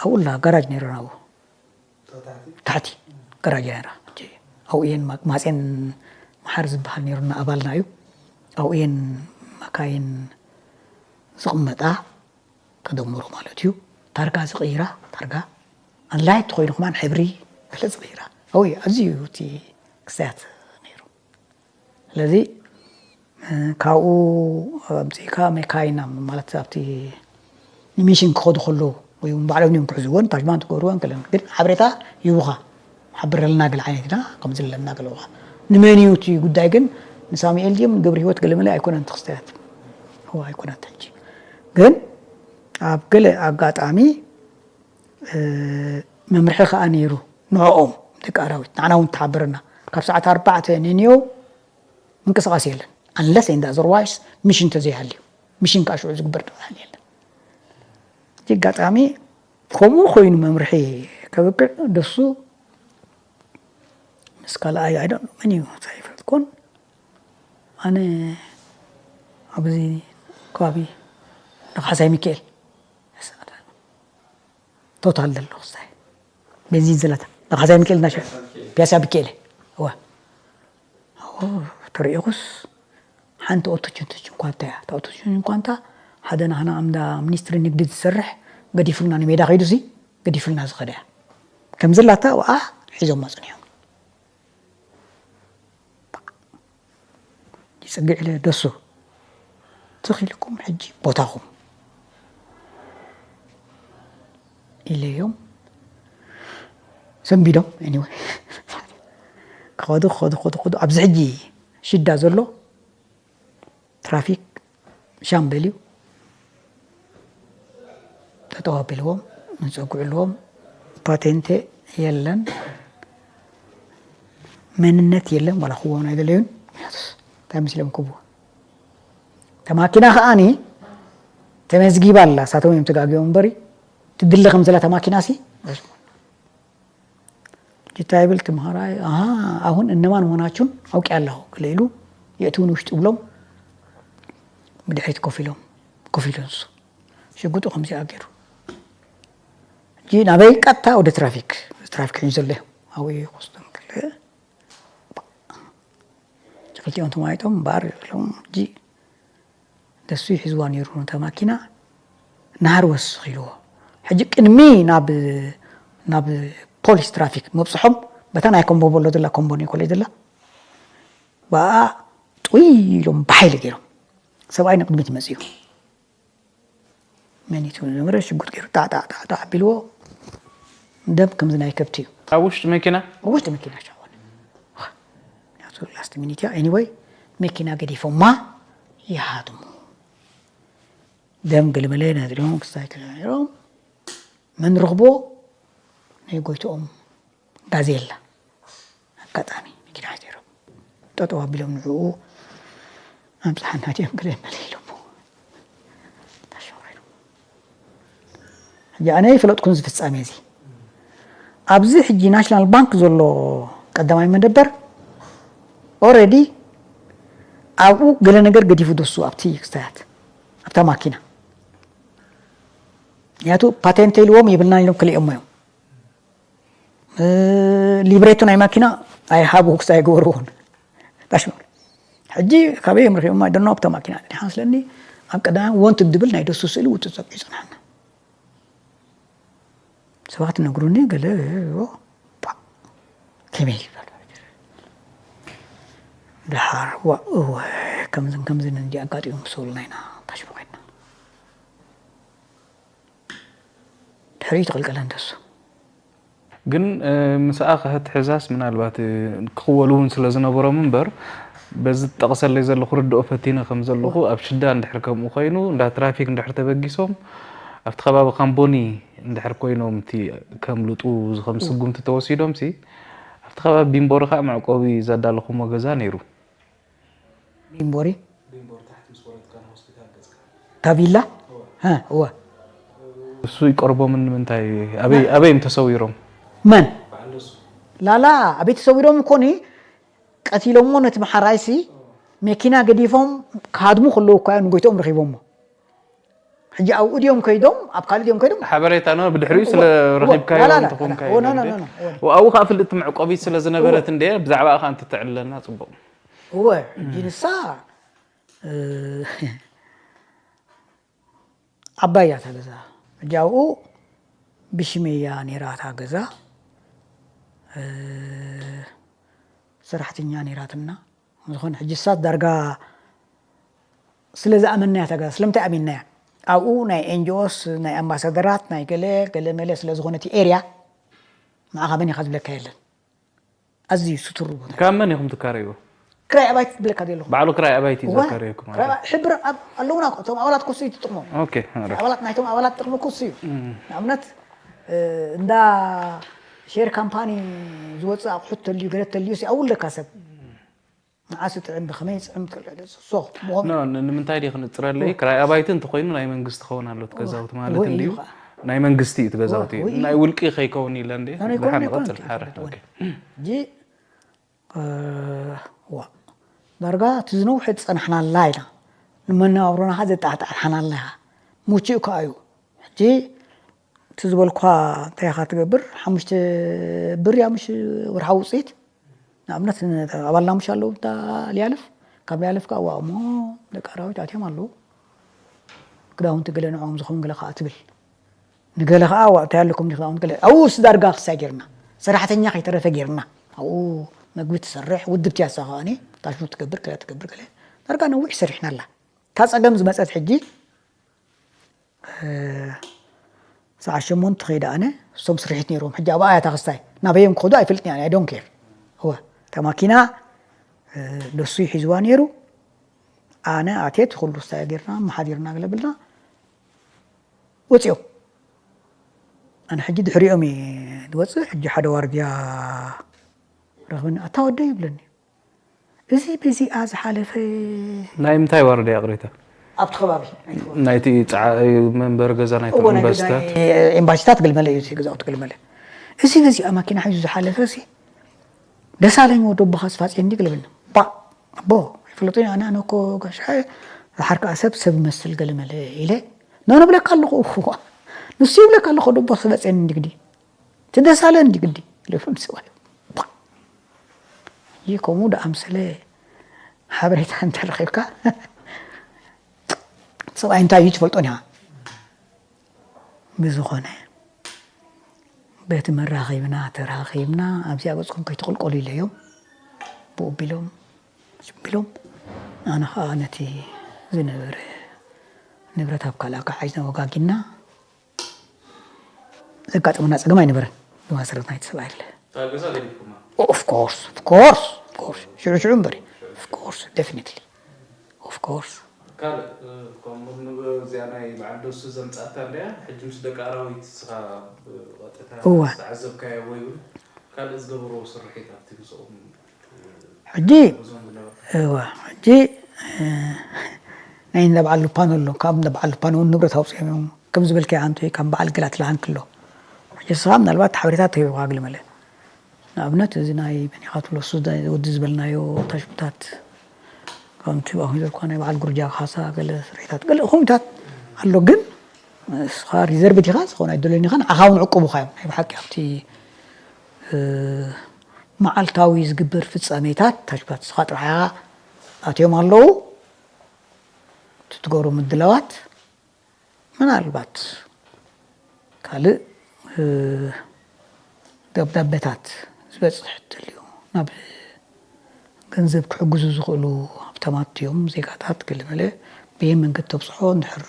ኣብኡላ ጋራጅ ነይሩ ናብኡ ታሕቲ ጋራጅ ነይራ ኣብኡ እየን ማፅን መሓር ዝበሃል ነይሩና ኣባልና እዩ ኣብኡ እየን መካይን ዝቕመጣ ተደምሩ ማለት እዩ ታርጋ ዝቕይራ ታርጋ ኣንላይት ተኮይኑ ከማን ሕብሪ ገለ ዝቕይራ ኣብኡ እዩ ኣዝዩ እቲ ክስተያት ነይሩ ስለዚ ካብኡ ኣምፅእካ መካይና ማለት ኣብቲ ንሚሽን ክኸዱ ከለዉ ወይ እውን ባዕሎም እዮም ክሕዝዎን ታጅማን ትገብርዎን ከለን ግን ሓበሬታ ይቡኻ ሓብረልና ገለ ዓይነት ኢና ከምዚ ኣለና ገለውኻ ንመን እዩ እቲ ጉዳይ ግን ንሳሙኤል ድዮም ንገብረ ህይወት ገለመለ ኣይኮነን ትክስተያት እዋ ኣይኮነት ሕጂ ግን ኣብ ገለ ኣጋጣሚ መምርሒ ከዓ ነይሩ ንዕኦም ደቂ ኣራዊት ንዓና እውን ተሓበረና ካብ ሰዓት ኣርባዕተ ንንዮ ምንቅስቃስ የለን unless and otherwise ሚሽን ተዘይሃልዩ ሚሽን ከዓ ሽዑ ዝግበር ተባህል የለን እቲ ኣጋጣሚ ከምኡ ኮይኑ መምርሒ ከብቅዕ ደሱ ምስ ካልኣይ ኣይደ መን እዩ ዘይፈልጥኮን ኣነ ኣብዚ ከባቢ ንካሕሳይ ሚካኤል ቶታል ዘሎ ክስታይ ቤንዚን ዘለታ ንካሕሳይ ሚካኤል ናሸ ፒያሳ ሚካኤል እዋ ተሪኢኹስ ሓንቲ ኦቶችን ትችን ኳንታ እያ እታ ኦቶችን ኳንታ ሓደ ናህና ኣምዳ ሚኒስትሪ ንግዲ ዝሰርሕ ገዲፉልና ንሜዳ ከይዱ ሲ ገዲፉልና ዝኸደ እያ ከምዚ ላታ ወኣ ሒዞማ ፀኒሖም ይፅግዕ ኢለ ደሱ ትኽ ኢልኩም ሕጂ ቦታኹም ኢለዮም ሰንቢዶም anyway ክኸዱ ክኸዱ ክኸዱ ክኸዱ ኣብዚ ሕጂ ሽዳ ዘሎ ትራፊክ ሻምበል እዩ ጠጠው ኣቢልዎም ንፀጉዕልዎም ፓቴንቴ የለን መንነት የለን ዋላ ክዎም ኣይደለዩን ምክንያቱስ እንታይ መሲሎም ክብዎ ተማኪና ከዓኒ ተመዝጊባ ኣላ ሳቶም እዮም ተጋጊቦም እምበሪ ትድለ ከም ዘላ ተማኪና ሲ ጅታ ይብል ትምሃራይ ኣሃ አሁን እነማን መሆናችሁን አውቅ ያለሁ ክልሉ የእትውን ውሽጢ ብሎም ብድሕሪት ኮፍ ኢሎም ኮፍ ኢሉ ንሱ ሽጉጡ ከምዚኣ ገይሩ ሕጂ ናበይ ቀጥታ ወደ ትራፊክ ትራፊክ ሒዙ ዘሎ ኣብኡ ኮስቶም ክልተ ክልቲኦም ተማይጦም እምበኣር ኢሎም ሕጂ ደሱ ይሕዝዋ ነይሩ ነታ ማኪና ናሃር ወስኽ ኢልዎ ሕጂ ቅድሚ ናብ ናብ ፖሊስ ትራፊክ መብፅሖም በታ ናይ ኮምቦ በሎ ዘላ ኮምቦ ኒኮሌ ዘላ ብኣ ጥውይ ኢሎም ብሓይሊ ገይሮም ሰብኣይ ንቅድሚት ይመፅእ እዩ መኒቱ ዝነበረ ሽጉጥ ገይሩ ጣዕጣዕጣዕጣዕ ኣቢልዎ ደም ከምዚ ናይ ከብቲ እዩ ኣብ ውሽጢ መኪና ውሽጢ መኪና ሻወን ያቱ ላስት ሚኒት ያ ኤኒወይ መኪና ገዲፎማ ይሃድሙ ደም ገለመለ ነድሪሆም ክስታይ ተገሮም መን ረኽቦ ናይ ጎይትኦም ጋዜላ ኣጋጣሚ መኪና ሓፂሮም ጠጠው ኣቢሎም ንዕኡ ኣምፅሓና ድዮም ገለ መለ ኢሎሞ ታሸወረሉ ሕጂ ኣነ ይፈለጥኩን ዝፍፃሜ እዚ ኣብዚ ሕጂ ናሽናል ባንክ ዘሎ ቀዳማይ መደበር ኦረዲ ኣብኡ ገለ ነገር ገዲፉ ደሱ ኣብቲ ክስታያት ኣብታ ማኪና ምክንያቱ ፓቴንተ ኢልዎም የብልናን ኢሎም ክልእሞ እዮም ሊብሬቶ ናይ ማኪና ኣይሃቡ ክስ ኣይገበርዎን ታሽሙ ሕጂ ካበይ እዮም ረኪቦማ ደኖ ኣብታ ማኪና ሓን ስለኒ ኣብ ቀዳማይ ወንት ድብል ናይ ደሱ ስእሊ ውፅእ ፀቂዑ ይፅናሓና ሰባት ነግሩኒ ገለ ከመይ ይበል ድሓር እወ ከምዝን ከምዝን እንዲ ኣጋጢሙ ምስ በሉና ኢና ታሽሙ ኮይና ድሕሪኡ ተቐልቀለ እንደሱ። ግን ምስኣ ክትሕዛስ ምናልባት ክኽወሉ እውን ስለ ዝነበሮም እምበር በዚ ትጠቕሰለይ ዘሎ ክርድኦ ፈቲነ ከም ዘለኹ ኣብ ሽዳ እንድሕር ከምኡ ኮይኑ እንዳ ትራፊክ እንድሕር ተበጊሶም ኣብቲ ከባቢ ካምቦኒ እንድሕር ኮይኖም እቲ ከምልጡ ከም ስጉምቲ ተወሲዶም ሲ ኣብቲ ከባቢ ቢምቦሪ ከዓ መዕቆቢ ዘዳለኹሞ ገዛ ነይሩ። ቢምቦሪ ታቪላ እወ እሱ ይቀርቦምን ንምንታይ ኣበይ ኣበይ እዮም ተሰዊሮም? መን ላላ ኣበይ ተሰዊሮም እኮኒ ቀቲሎሞ ነቲ መሓራይሲ መኪና ገዲፎም ክሃድሙ ከለዉ እኳ እዮም ንጎይትኦም ረኺቦሞ ሕጂ ኣብኡ ድዮም ከይዶም ኣብ ካልእ ድዮም ከይዶም ሓበሬታ ኖ ብድሕሪኡ ስለ ረኺብካዮ እንትኾንካ ኣብኡ ከዓ ፍልጥቲ መዕቆቢት ስለ ዝነበረት እንደ ብዛዕባ ከዓ እንትተዕልለና ፅቡቕ እወ ሕጂ ንሳ ዓባይ እያ እታ ገዛ ሕጂ ኣብኡ ብሽመይ እያ ነይራ እታ ገዛ ሰራሕተኛ ነይራትና ዝኾነ ሕጂ ሳት ዳርጋ ስለ ዝኣመንናያ እታ ገዛ ስለምንታይ ኣሚንናያ ኣብኡ ናይ ኤንጂኦስ ናይ ኣምባሳደራት ናይ ገለ ገለ መለ ስለ ዝኾነ እቲ ኤርያ ንዓኻ መን ኢኻ ዝብለካ የለን ኣዝዩ ስቱር ቦታ ካብ መን ኢኹም ትካረይዎ? ክራይ ኣባይቲ ትብለካ ዘለኹ ባዕሉ ክራይ ኣባይቲ እዩ ዘካረየኩም ማለት እዩ። ሕብር ኣብ- ኣለውና እኮ፣ እቶም ኣባላት ኮሱ እዩ ትጥቕሞም ኦኬ፣ ኣረ። ኣባላት ናይቶም ኣባላት ጥቕሚ ኮሱ እዩ ንኣብነት እ፣ እንዳ ሼር ካምፓኒ ዝወፅእ ኣቑሑት ተልዩ ገለ ተልዩ ሲ ኣውልደካ ሰብ ንዓስ ጥዕም ብኸመይ ፅዕም ትልዕል ሶ ምኾኑ ኖ ን- ንምንታይ ድዩ ክንፅረለይ ክራይ ኣባይቲ እንተኮይኑ ናይ መንግስቲ ክኸውን ኣሎ እቲ ገዛውቲ ማለት ወይ እንድዩ እዩ ከዓ። ናይ መንግስቲ እዩ እቲ ገዛውቲ ወይ እዩ። ናይ ውልቂ ከይከውን ኢለ እንደ ናይ ድሓን ኮይኑ ንቐፅል ሓረ ኣይኮነን። ኦኬ። ሕጂ ዋ ዳርጋ እቲ ዝነውሐ ዝፀናሕናላ ኢና ንመነባብሮና ከዓ ዘጣዕጣዕሓናላ ኢኻ ሙችእ ከዓ እዩ ሕጂ እቲ ዝበልኳ እንታይ ኢኻ ትገብር ሓሙሽተ ብር ያ ምሽ ወርሓዊ ውፅኢት ንኣብነት ኣባልና ምሽ ኣለዉ እታ ሊያልፍ ካብ ሊያልፍ ከዓ ዋእሞ ደቂ ኣራዊት ኣትዮም ኣለዉ ክዳውንቲ ገለ ንዕኦም ዝኸውን ገለ ከዓ ትብል ንገለ ከዓ ዋ እንታይ ኣለኩም ዲ ክዳውንቲ ገለ ኣብኡ ስ ዳርጋ ክሳይ ጌርና ሰራሕተኛ ከይተረፈ ጌርና ኣብኡ መግቢ ትሰርሕ ውድብቲ ያሳ ከዓኒ ታሽሙ ትገብር ገለ ትገብር ገለ ዳርጋ ነዊሕ ሰሪሕናላ እታ ፀገም ዝመፀት ሕጂ ሰዓት ሸሞንተ ከይደ ኣነ እሶም ስርሒት ነይሮም ሕጂ ኣብኣ እያ ታክስታይ ናበዮም ክኸዱ ኣይፈልጥን እያ ዶን ኬር እወ እታ ማኪና ደሱ ይሒዝዋ ነይሩ ኣነ ኣቴት ኩሉ ስታይ ጌርና መሓዲርና ገለብልና ወፂኦም ኣነ ሕጂ ድሕሪኦም እየ ዝወፅእ ሕጂ ሓደ ዋርድያ ረኽብኒ ኣታ ወደይ ይብለኒ እዚ በዚኣ ዝሓለፈ ናይ ምንታይ ዋርድያ ቅሬታ ኣብቲ ከባቢ ናይቲ መንበሪ ገዛ ናይቶም ኤምባስታት ኤምባሲታት ግልመለ እዩ ገዛውቲ ግልመለ እዚ በዚኣ ማኪና ሒዙ ዝሓለፈ ሲ ደሳለኝ ወዶ ኣቦኻ ስፋጽ እንዲ ግልብና ባ ኣቦ ፍለጡ ኣነ ኣነ እኮ ጋሻ ዝሓርካ ሰብ ሰብ መስል ገለ መለ ኢለ ኖ ንብለካ ኣለኹ። ንሱ ይብለካ ኣለኹ ደቦ ክበፀኒ እንዲግዲ ትደሳለ እንዲግዲ ኢለፉን ሰብኣይ። ይህ ከምኡ ደኣምሰለ ሓበሬታ እንተረኺብካ ሰብኣይ እንታይ እዩ ትፈልጦን ኢኻ። ብዝኾነ በቲ መራኺብና ተራኺብና ኣብዚኣ ገጽኩም ከይትቕልቀሉ ኢለዮም። ብኡ ቢሎም ቢሎም ኣነ ኸዓ ነቲ ዝነበረ ንብረት ኣብ ካልእ ኣጋዓዝና ወጋጊና ዘጋጠመና ጸገም ኣይነበረን። ብመሰረት ናይቲ ሰብኣይ ኣለ። ካብ ገዛ ገዲፍኩማ Of course, of course, of course. ሽዑ ሽዑ እምበሪ of course, definitely, of course. ካልእ ከምኡ እዚኣ ናይ በዓል ደሱ ዘምጻእታ እንድያ ሕጂ ምስ ደቂ ኣራዊት ንስኻ ብቐጥታ እወ። ዝተዓዘብካዮ ወይ እውን ካልእ ዝገበርዎ ስርሒት ኣብቲ ምስኦም ሕጂ እዞም ዝነበርካ እወ ሕጂ ናይ እንዳ በዓል ሉፓኖ ኣሎ ካብ እንዳ በዓል ሉፓኖ እውን ንብረት ኣውፅኦም እዮም ከም ዝበልካዮ ኣንተ ካብ በዓል ግላት ልሃንክ ኣሎ ሕጂ ንስኻ ምናልባት ሓበሬታ ተሂብካ ግልመለ ንኣብነት እዚ ናይ መኒኻ ትብሎ ሱዳን ወዲ ዝበልናዮ ታሽምታት ከምቲ ኣሁን ዘልኳ ናይ በዓል ጉርጃ ካሳ ገለ ስርሒታት ገለ ከምታት ኣሎ ግን ንስኻ ሪዘርቭ ዲኻ ዝኾነ ኣይደለኒ ኻን ዓኻ እውን ዕቁብኻ እዮም ናይ ብሓቂ ኣብቲ መዓልታዊ ዝግበር ፍጻሜታት ታሽምታት ንስኻ ጥራሕ ኣትዮም ኣለዉ ትትገብሩ ምድላዋት ምናልባት ካልእ ደብዳቤታት ዝበፅሕ እንተልዩ ናብ ገንዘብ ክሕግዙ ዝኽእሉ ሃብታማት እዮም ዜጋታት ገለመለ ብየን መንገዲ ተብፅሖ እንድሕር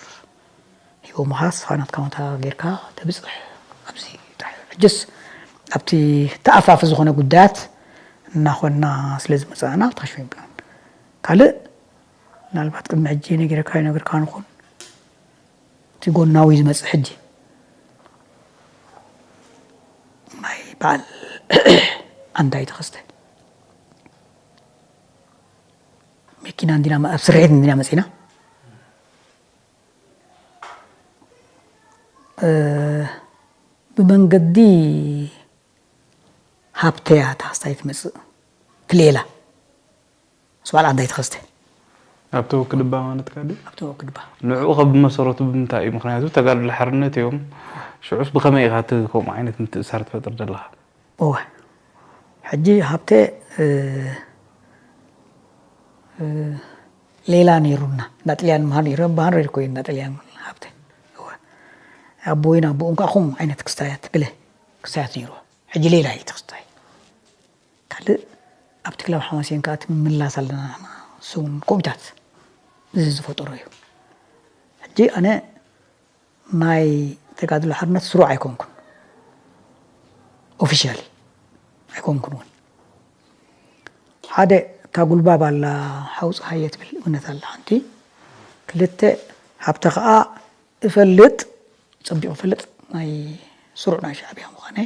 ሂቦምኻ ስኻ ናትካ ማታ ጌርካ ተብፅሕ ኣብዚ ጥራሕ ሕጅስ ኣብቲ ተኣፋፊ ዝኾነ ጉዳያት እናኾንና ስለ ዝመፃእና ታሽፎ ይብላን ካልእ ምናልባት ቅድሚ ሕጂ ነጊረካ ይነግርካ ንኹን እቲ ጎናዊ ዝመፅእ ሕጂ ናይ በዓል ኣንታይ ተኸስተ መኪና እንዲና ኣብ ስርሒት እንዲና መፂና ብመንገዲ ሃብተያ ተኸስታይ ትመፅእ ትሌላ ስባል ኣንታይ ተኸስተ ኣብቲ ወክድባ ማለትካ ድዩ? ኣብቲ ወክድባ ንዕኡ ከ ብመሰረቱ ብምንታይ እዩ? ምክንያቱ ተጋድሎ ሓርነት እዮም። ሽዑስ ብኸመይ ኢኻ እቲ ከምኡ ዓይነት ምትእሳር ትፈጥር ዘለኻ? እወ ሕጂ ሃብተ እ፣ እ፣ ሌላ ነይሩና እንዳ ጥልያን ምሃር ነይሩ ባህር ሬድ ኮይኑ እንዳ ጥልያን ሃብተ እወ ኣቦይን ኣቦኡን ከዓ ከምኡ ዓይነት ክስታያት ግለ ክስታያት ነይሩ ሕጂ ሌላ እዩ እቲ ክስታይ ካልእ ኣብቲ ክለብ ሓማሴን ከዓ እቲ ምምላስ ኣለና ንሕና ስውን ኮሚታት እዚ ዝፈጠሮ እዩ ሕጂ ኣነ ናይ ተጋድሎ ሓርነት ስሩዕ ኣይኮንኩን ኦፊሻሊ ኣይኮንኩን እውን ሓደ እታ ጉልባብ ኣላ ሓውፅሃየ ትብል እምነት ኣላ ሓንቲ ክልተ ሃብተ ከዓ እፈልጥ ፀቢቑ እፈልጥ ናይ ስሩዕ ናይ ሻዕብያ ምዃነ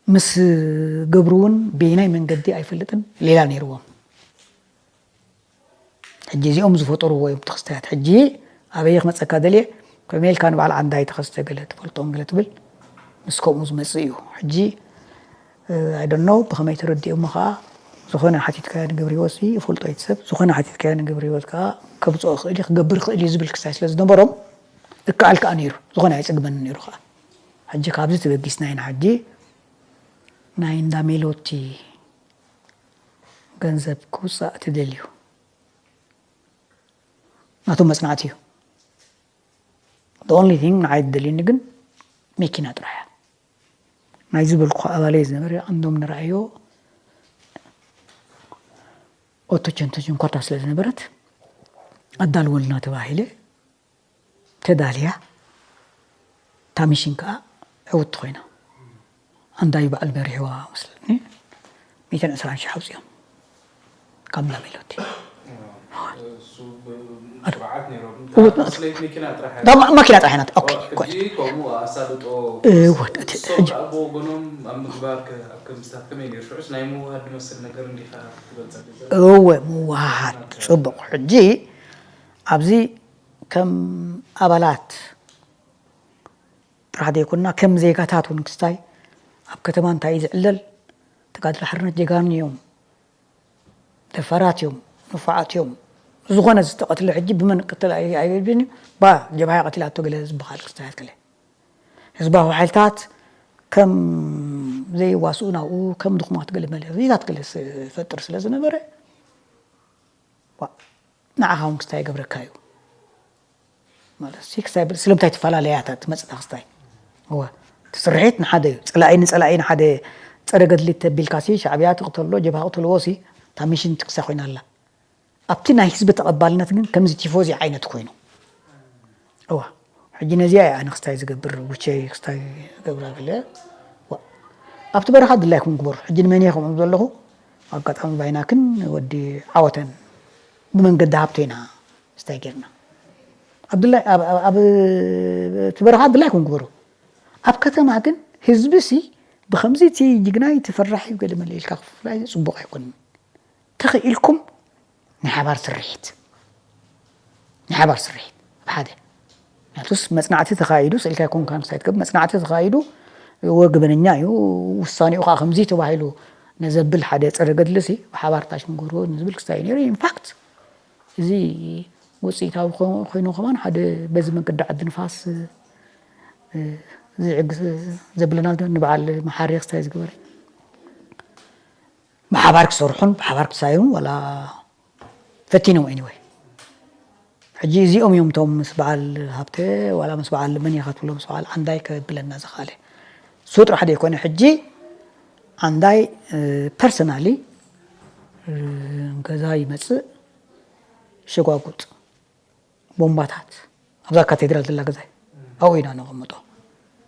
ምስ ገብሩ እውን በየናይ መንገዲ ኣይፈልጥን ሌላ ነይርዎም ሕጂ እዚኦም ዝፈጠርዎ እዮም ተኽስተያት ሕጂ ኣበየ ክመፀካ ደልየ ከመይ ኢልካ ንባዕል ዓንዳይ ተኸስተ ገለ ትፈልጦም ገለ ትብል ምስ ከምኡ ዝመፅእ እዩ ሕጂ ኣይደኖ ብኸመይ ተረዲኦሞ ከዓ ዝኾነ ሓቲትካዮ ንገብረ ህይወት ይፈልጦ እዩ ሰብ ዝኾነ ሓቲትካዮ ንገብረ ህይወት ከዓ ከምፅኦ ክእል ክገብር ክእል እዩ ዝብል ክሳይ ስለ ዝነበሮም እከኣል ከዓ ነይሩ ዝኾነ ኣይፅግመን ነይሩ ከዓ ሕጂ ካብዚ ተበጊስና ኢና ሕጂ ናይ እንዳ ሜሎቲ ገንዘብ ክውፃእ ትደልዩ ናቶም መፅናዕቲ እዩ the only thing ንዓይ ትደልዩኒ ግን መኪና ጥራሕ እያ ናይ ዝበልኩ ኣባለይ ዝነበረ ኣንዶም ንረኣዮ ኦቶቸንቶችን ኮርታ ስለ ዝነበረት ኣዳልወልና ተባሂለ ተዳልያ እታ ሚሽን ከዓ ዕውቲ ኮይና ኣንዳዩ በዓል መሪሕዋ መስለኒ ሚእትን ዕስራን ሽሕ ኣውፅኦም ካብ ላሜሎቲ እሱ ስርዓት ነይሮም እወት ናቱ። ማኪና ጥራሕ ናት ኦኬ ሕጂ ከምኡ ኣሳልጦ እወት እቲ እሶም ሕጂ ከዓ ብወገኖም ኣብ ምግባር ከ- ኣብ ከምስታት ከመይ ነይሩ ሽዑስ ናይ ምውሃድ ዝመስል ነገር እንዲኻ ትበልፀ እወ ምውሃድ ፅቡቕ ሕጂ ኣብዚ ከም ኣባላት ጥራሕ ዘይኮንና ከም ዜጋታት እውን ክስታይ ኣብ ከተማ እንታይ እዩ ዝዕለል ተጋድሎ ሓርነት ጀጋኑ እዮም ደፋራት እዮም ንፉዓት እዮም። ዝኾነ ዝተቐትለ ሕጂ ብመን ቅትል ኣይ- ኣይብልብን እዩ። ባ ጀብሃ ቀቲላቶ ገለ ዝበሃል ክስታያት ገለ ህዝባዊ ሓይልታት ከም ዘይዋስኡ ናብኡ ከም ድኹማት ገለ መለታት ገለ ዝፈጥር ስለ ዝነበረ ዋ፣ ንዓኻ እውን ክስታይ ይገብረካ እዩ። ማለት ሲ ክስታይ ብል- ስለምንታይ ትፈላለያ እታ ትመጽእ እታ ክስታይ? እወ፣ እቲ ስርሒት ንሓደ እዩ። ጸላኢ ንጸላኢ ንሓደ ጸረ ገድሊ ተቢልካ ሲ ሻዕብያ ትቕተሎ፣ ጀብሃ ቅተልዎ ሲ እታ ሚሽን ትክሳ ኮይና ኣላ። ኣብቲ ናይ ህዝቢ ተቐባልነት ግን ከምዚ ቲፎዚ ዓይነት ኮይኑ። እዋ፣ ሕጂ ነዚኣ እያ ኣነ ክስታይ ዝገብር፣ ጉቸይ ክስታይ ዝገብራ ገለ። ዋ፣ ኣብቲ በረኻ ድላይኩም ግበሩ። ሕጂ ንመን እየ ከምኡ ዘለኹ? ኣጋጣሚ ባይናክን ወዲ ዓወተን ብመንገዲ ሃብቶ ኢና ስታይ ጌርና። ኣብድላይ ኣብ- ኣብ- ኣብ እቲ በረኻ ድላይኩም ግበሩ። ኣብ ከተማ ግን ህዝቢ ሲ ብኸምዚ እቲ ጅግናይ እቲ ፈራሕ እዩ ገለ መለ ኢልካ ክፍላይ ጽቡቕ ኣይኮንን። ተኽኢልኩም ናይ ሓባር ስርሒት ናይ ሓባር ስርሒት ኣብ ሓደ ምክንያቱስ መጽናዕቲ ተኻይዱ ስኢልካ ይኮንካን ክሳይ ትገብር መጽናዕቲ ተኻይዱ እወ ገበነኛ እዩ ውሳኔኡ ከዓ ከምዚ ተባሂሉ ነዘብል ሓደ ጸረ ገድልሲ ብሓባር ታሽ ንገርዎ ንዝብል ክስታይ ነይሩ ኢንፋክት እዚ ውፅኢታዊ ኮይኑ ከማን ሓደ በዚ መንገዲ ዓዲ ንፋስ ዝዕግስ ዘብለና ንበዓል መሓሪ ክስታይ ዝገበረ ብሓባር ክሰርሑን ብሓባር ክሳዩን ዋላ ፈቲኖም anyway ሕጂ እዚኦም እዮም ቶም ምስ በዓል ሃብተ ዋላ ምስ በዓል መን ኢኻ ትብሎ ምስ በዓል ዓንዳይ ከብለና ዝኽኣለ እሱ ጥራሕ ዘይኮነ ሕጂ ዓንዳይ personally ገዛ ይመፅእ ሸጓጉጥ ቦምባታት ኣብዛ ካቴድራል ዘላ ገዛ ኣብኡ ኢና ነቐምጦ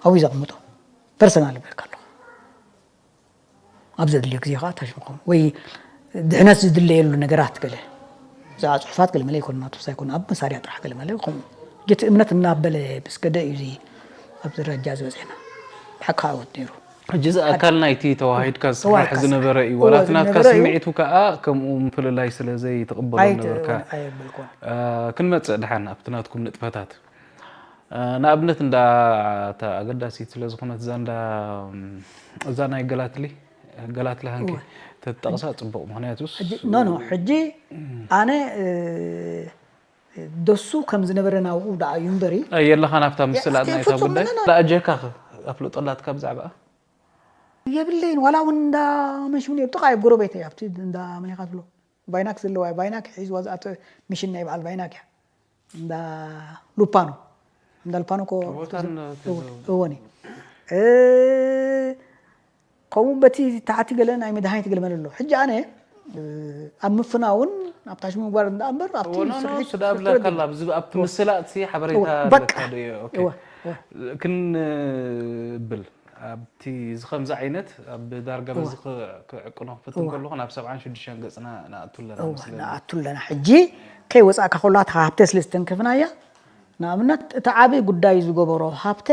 ኣብኡ ዘቐምጦ personally ብለካ ኣለኹ ኣብ ዘድልዮ ግዜ ከዓ ታሽምኾም ወይ ድሕነት ዝድለየሉ ነገራት ገለ ብዛዕባ ፅሑፋት ገለ መለ ይኮኑ ናቱ ሳይኮኑ ኣብ መሳርያ ጥራሕ ገለ መለ ከምኡ እቲ እምነት እናበለ ምስ ከደ እዩ እዚ ኣብ ደረጃ ዝበፅሐና ብሓቂ ከዓ እወት ነይሩ ሕጂ እዚ ኣካል ናይቲ ተዋሂድካ ዝስራሕ ዝነበረ እዩ ዋላ እቲ ናትካ ስምዒቱ ከዓ ከምኡ ምፍልላይ ስለ ዘይትቕበሎ ነበርካ ኣይበልኮን ክንመፅእ ድሓን ኣብቲ ናትኩም ንጥፈታት ንኣብነት እንዳ ኣገዳሲት ስለ ዝኾነት እዛ እንዳ እዛ ናይ ገላትሊ ገላትሊ ሃንኪ ተጠቕሳ ፅቡቕ ምክንያቱስ ኖ ኖ ሕጂ ኣነ ደሱ ከም ዝነበረ ናብኡ ደኣ እዩ እምበሪ የለኻ ናብታ ምስላ ናይታ ጉዳይ ኣጀካ ኣፍልጦ ኣላትካ ብዛዕባ የብለይን ዋላ እውን እንዳ መሽሙ ነሩ ጥቃ እዩ ጎረቤተይ ኣብቲ እንዳ መኒኻ ትብሎ ባይናክ ዘለዋ ባይናክ ሒዝዋ ዝኣተ ሚሽን ናይ በዓል ባይናክ እያ እንዳ ሉፓኖ እንዳ ሉፓኖ እኮ እወን ከምኡ በቲ ታሕቲ ገለ ናይ መድሃኒት ገለ መለ ኣሎ ሕጂ ኣነ ኣብ ምፍናውን ኣብ ታሽ ምግባር እንዳ እምበር ኣብቲ ስርሒት ስዳ ብለካ ኣላ ኣብዚ ኣብቲ ምስላጥ ሲ ሓበሬታ በቃ ኣለካ ዶ እዩ? ኦኬ። እወ፣ እወ። ክንብል ኣብቲ እዚ ከምዚ ዓይነት ኣብ ዳርጋ በዚ ክዕቅኖ ክፍትን ከለኹ ናብ ሰብዓን ሽዱሽተን ገጽና ንኣቱ ኣለና እወ፣ መስለኒ። ንኣቱ ኣለና። ሕጂ ከይወጻእካ ከሎ ኣታ ሃብተ ስለ ዝተንከፍናያ ንኣብነት እቲ ዓቢ ጉዳይ ዝገበሮ ሃብተ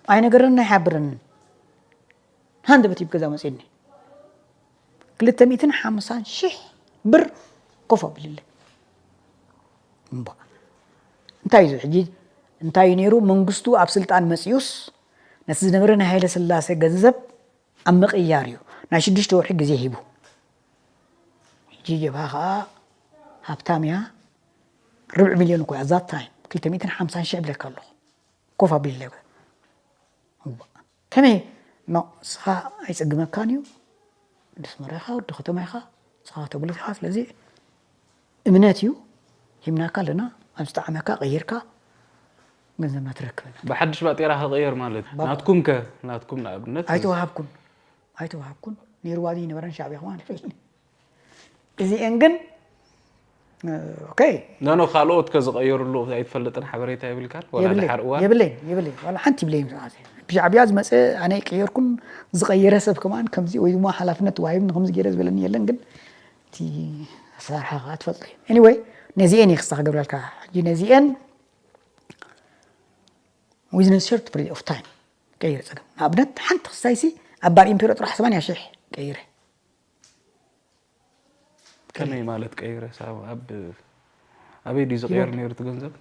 ኣይነገረን ኣይሓብረንን። ሃንደበት እዩ ብገዛ መፅኒ ክልተ ሚእትን ሓምሳን ሽሕ ብር ኮፍ ኣቢልለ እምባ እንታይ እዩ ሕጂ እንታይ እዩ ነይሩ መንግስቱ ኣብ ስልጣን መፅዩስ ነቲ ዝነበረ ናይ ሃይለ ስላሴ ገንዘብ ኣብ ምቕያር እዩ ናይ ሽዱሽተ ወርሒ ግዜ ሂቡ ሕጂ ጀብሃ ከዓ ሃብታም እያ ርብዒ ሚልዮን እኮ እያ ዛት ታይም ክልተ ሚእትን ሓምሳን ሽሕ ብለካ ኣለኹ ኮፍ ኣቢለ ከመይ ኖ ንስኻ ኣይፅግመካን እዩ ወዲ ኣስመራ ኢኻ ወዲ ከተማ ኢኻ ንስኻ ከተጉልት ኢኻ ስለዚ እምነት እዩ ሂብናካ ኣለና ኣብ ዝጠዓመካ ቀይርካ ገንዘብና ትረክበና ብሓድሽ ባጤራ ክቕየር ማለት እዩ ናትኩም ከ ናትኩም ንኣብነት ኣይተዋሃብኩን ኣይተዋሃብኩን ነይርዋ ዝነበረን ሻዕብያ ከማን ይፈልጥኒ እዚኤን ግን ኦኬ ኖ ኖ ካልኦት ከ ዝቐየሩሉ ኣይትፈልጥን ሓበሬታ የብልካን ዋላ የብለይ ድሓር እዋን የብለይ የብለይ ዋላ ሓንቲ ይብለይ ምስ ዓዜ ብሻዕብያ ዝመፀ ኣነ ቀየርኩን ዝቐየረ ሰብ ከማን ከምዚ ወይ ድማ ሓላፍነት ተዋሂብኒ ከምዚ ገይረ ዝበለኒ የለን ግን እቲ ኣሰራርሓ ከዓ ትፈልጦ እዩ anyway ነዚኤን እየ ክስታ ክገብረልካ ሕጂ ነዚኤን within a short period of time ቀይረ ፀገም ንኣብነት ሓንቲ ክስታይሲ ኣብ ባር ኢምፔሮ ጥራሕ ሰማንያ ሽሕ ቀይረ ከመይ ማለት ቀይረ ሳብ ኣብ ኣበይ ድዩ ዝቀየር ነይሩ እቲ ገንዘብ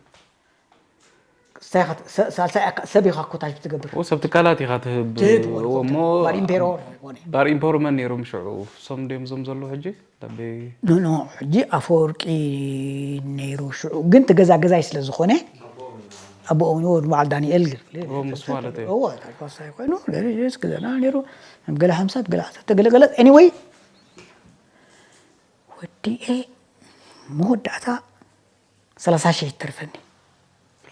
ሳልሳይ ኣካ- ሰብ ኢኻ እኮ ታይፕ ትገብር። ሰብ ትካላት ኢኻ ትህብ ትህብ እሞ ባር ኢምፔሮር ሆነ ባር ኢምፖር መን ነይሮም ሽዑ? እሶም ድዮም እዞም ዘለዉ ሕጂ? ኣበይ? ኖ ኖ ሕጂ ኣፈወርቂ ነይሩ ሽዑ ግን ትገዛ ገዛይ ስለ ዝኾነ ኣቦኦም ወድ በዓል ዳንኤል ምስ ማለት እዩ። እዎ ታሪክ ዋሳይ ኮይኑ ገዛና ነይሩ ገለ ሓምሳ ገለ ዓሰርተ ገለ ገለ anyway ወዲኤ መወዳእታ ሰላሳ ሺሕ ይተርፈኒ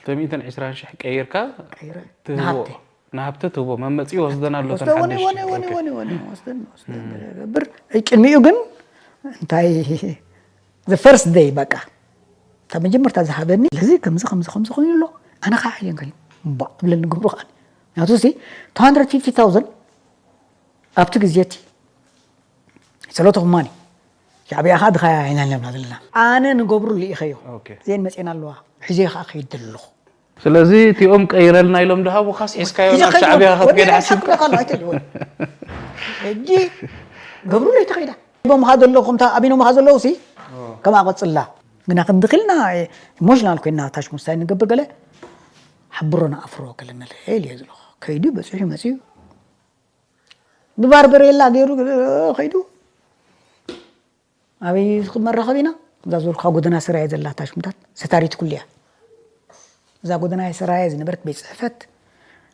220 ሺሕ ቀይርካ ቀይረ ትህቦ ንሃብቲ ንሃብቲ ትህቦ መመፂ ወስደን ኣሎ ወስደ ወኒ ወኒ ወኒ ወኒ ወኒ ወስደን ወስደን ብር ቅድሚኡ ግን እንታይ the first day በቃ ካብ መጀመርታ ዝሃበኒ እዚ ከምዚ ከምዚ ከምዚ ኮይኑ ኣሎ ኣነ ከዓ ሓይልን ከ ባ ብለኒ ግብሩ ከዓ ምክንያቱ ሲ 250000 ኣብቲ ግዜ እቲ ሰለቶ ክማኒ ሻዕብያ ከዓ ድኻያ ኢና ነብላ ዘለና ኣነ ንገብሩ ልኢኸዮ ኦኬ። ዜን መፅና ኣለዋ ሒዘ ከዓ ከይድ ኣለኹ ስለዚ እቲኦም ቀይረልና ኢሎም ድሃቡኻስ ሒዝካዮ ናብ ሻዕብያ ክትከይድ ሓሲብካ ሕጂ ገብሩ ለይተኸይዳ ቦምኻ ዘለኹም ኣቢኖምኻ ዘለዉ ሲ ከምኣ ቀፅላ ግና ክንዲ ክልና ኢሞሽናል ኮይና ታሽ ሙስታይ ንገብር ገለ ሓብሮና ኣፍሮ ገለ መለ ኢል እየ ዝለኹ ከይዱ በፂሑ መፅዩ ብባርበሬላ ገይሩ ከይዱ ኣበይ ክመራኸብ ኢና እዛ ዝበልኩኻ ጎደና ስራየ ዘላ ታሽሙታት ሰታሪት ኩሉ እያ እዛ ጎደና ስራየ ዝነበረት ቤት ፅሕፈት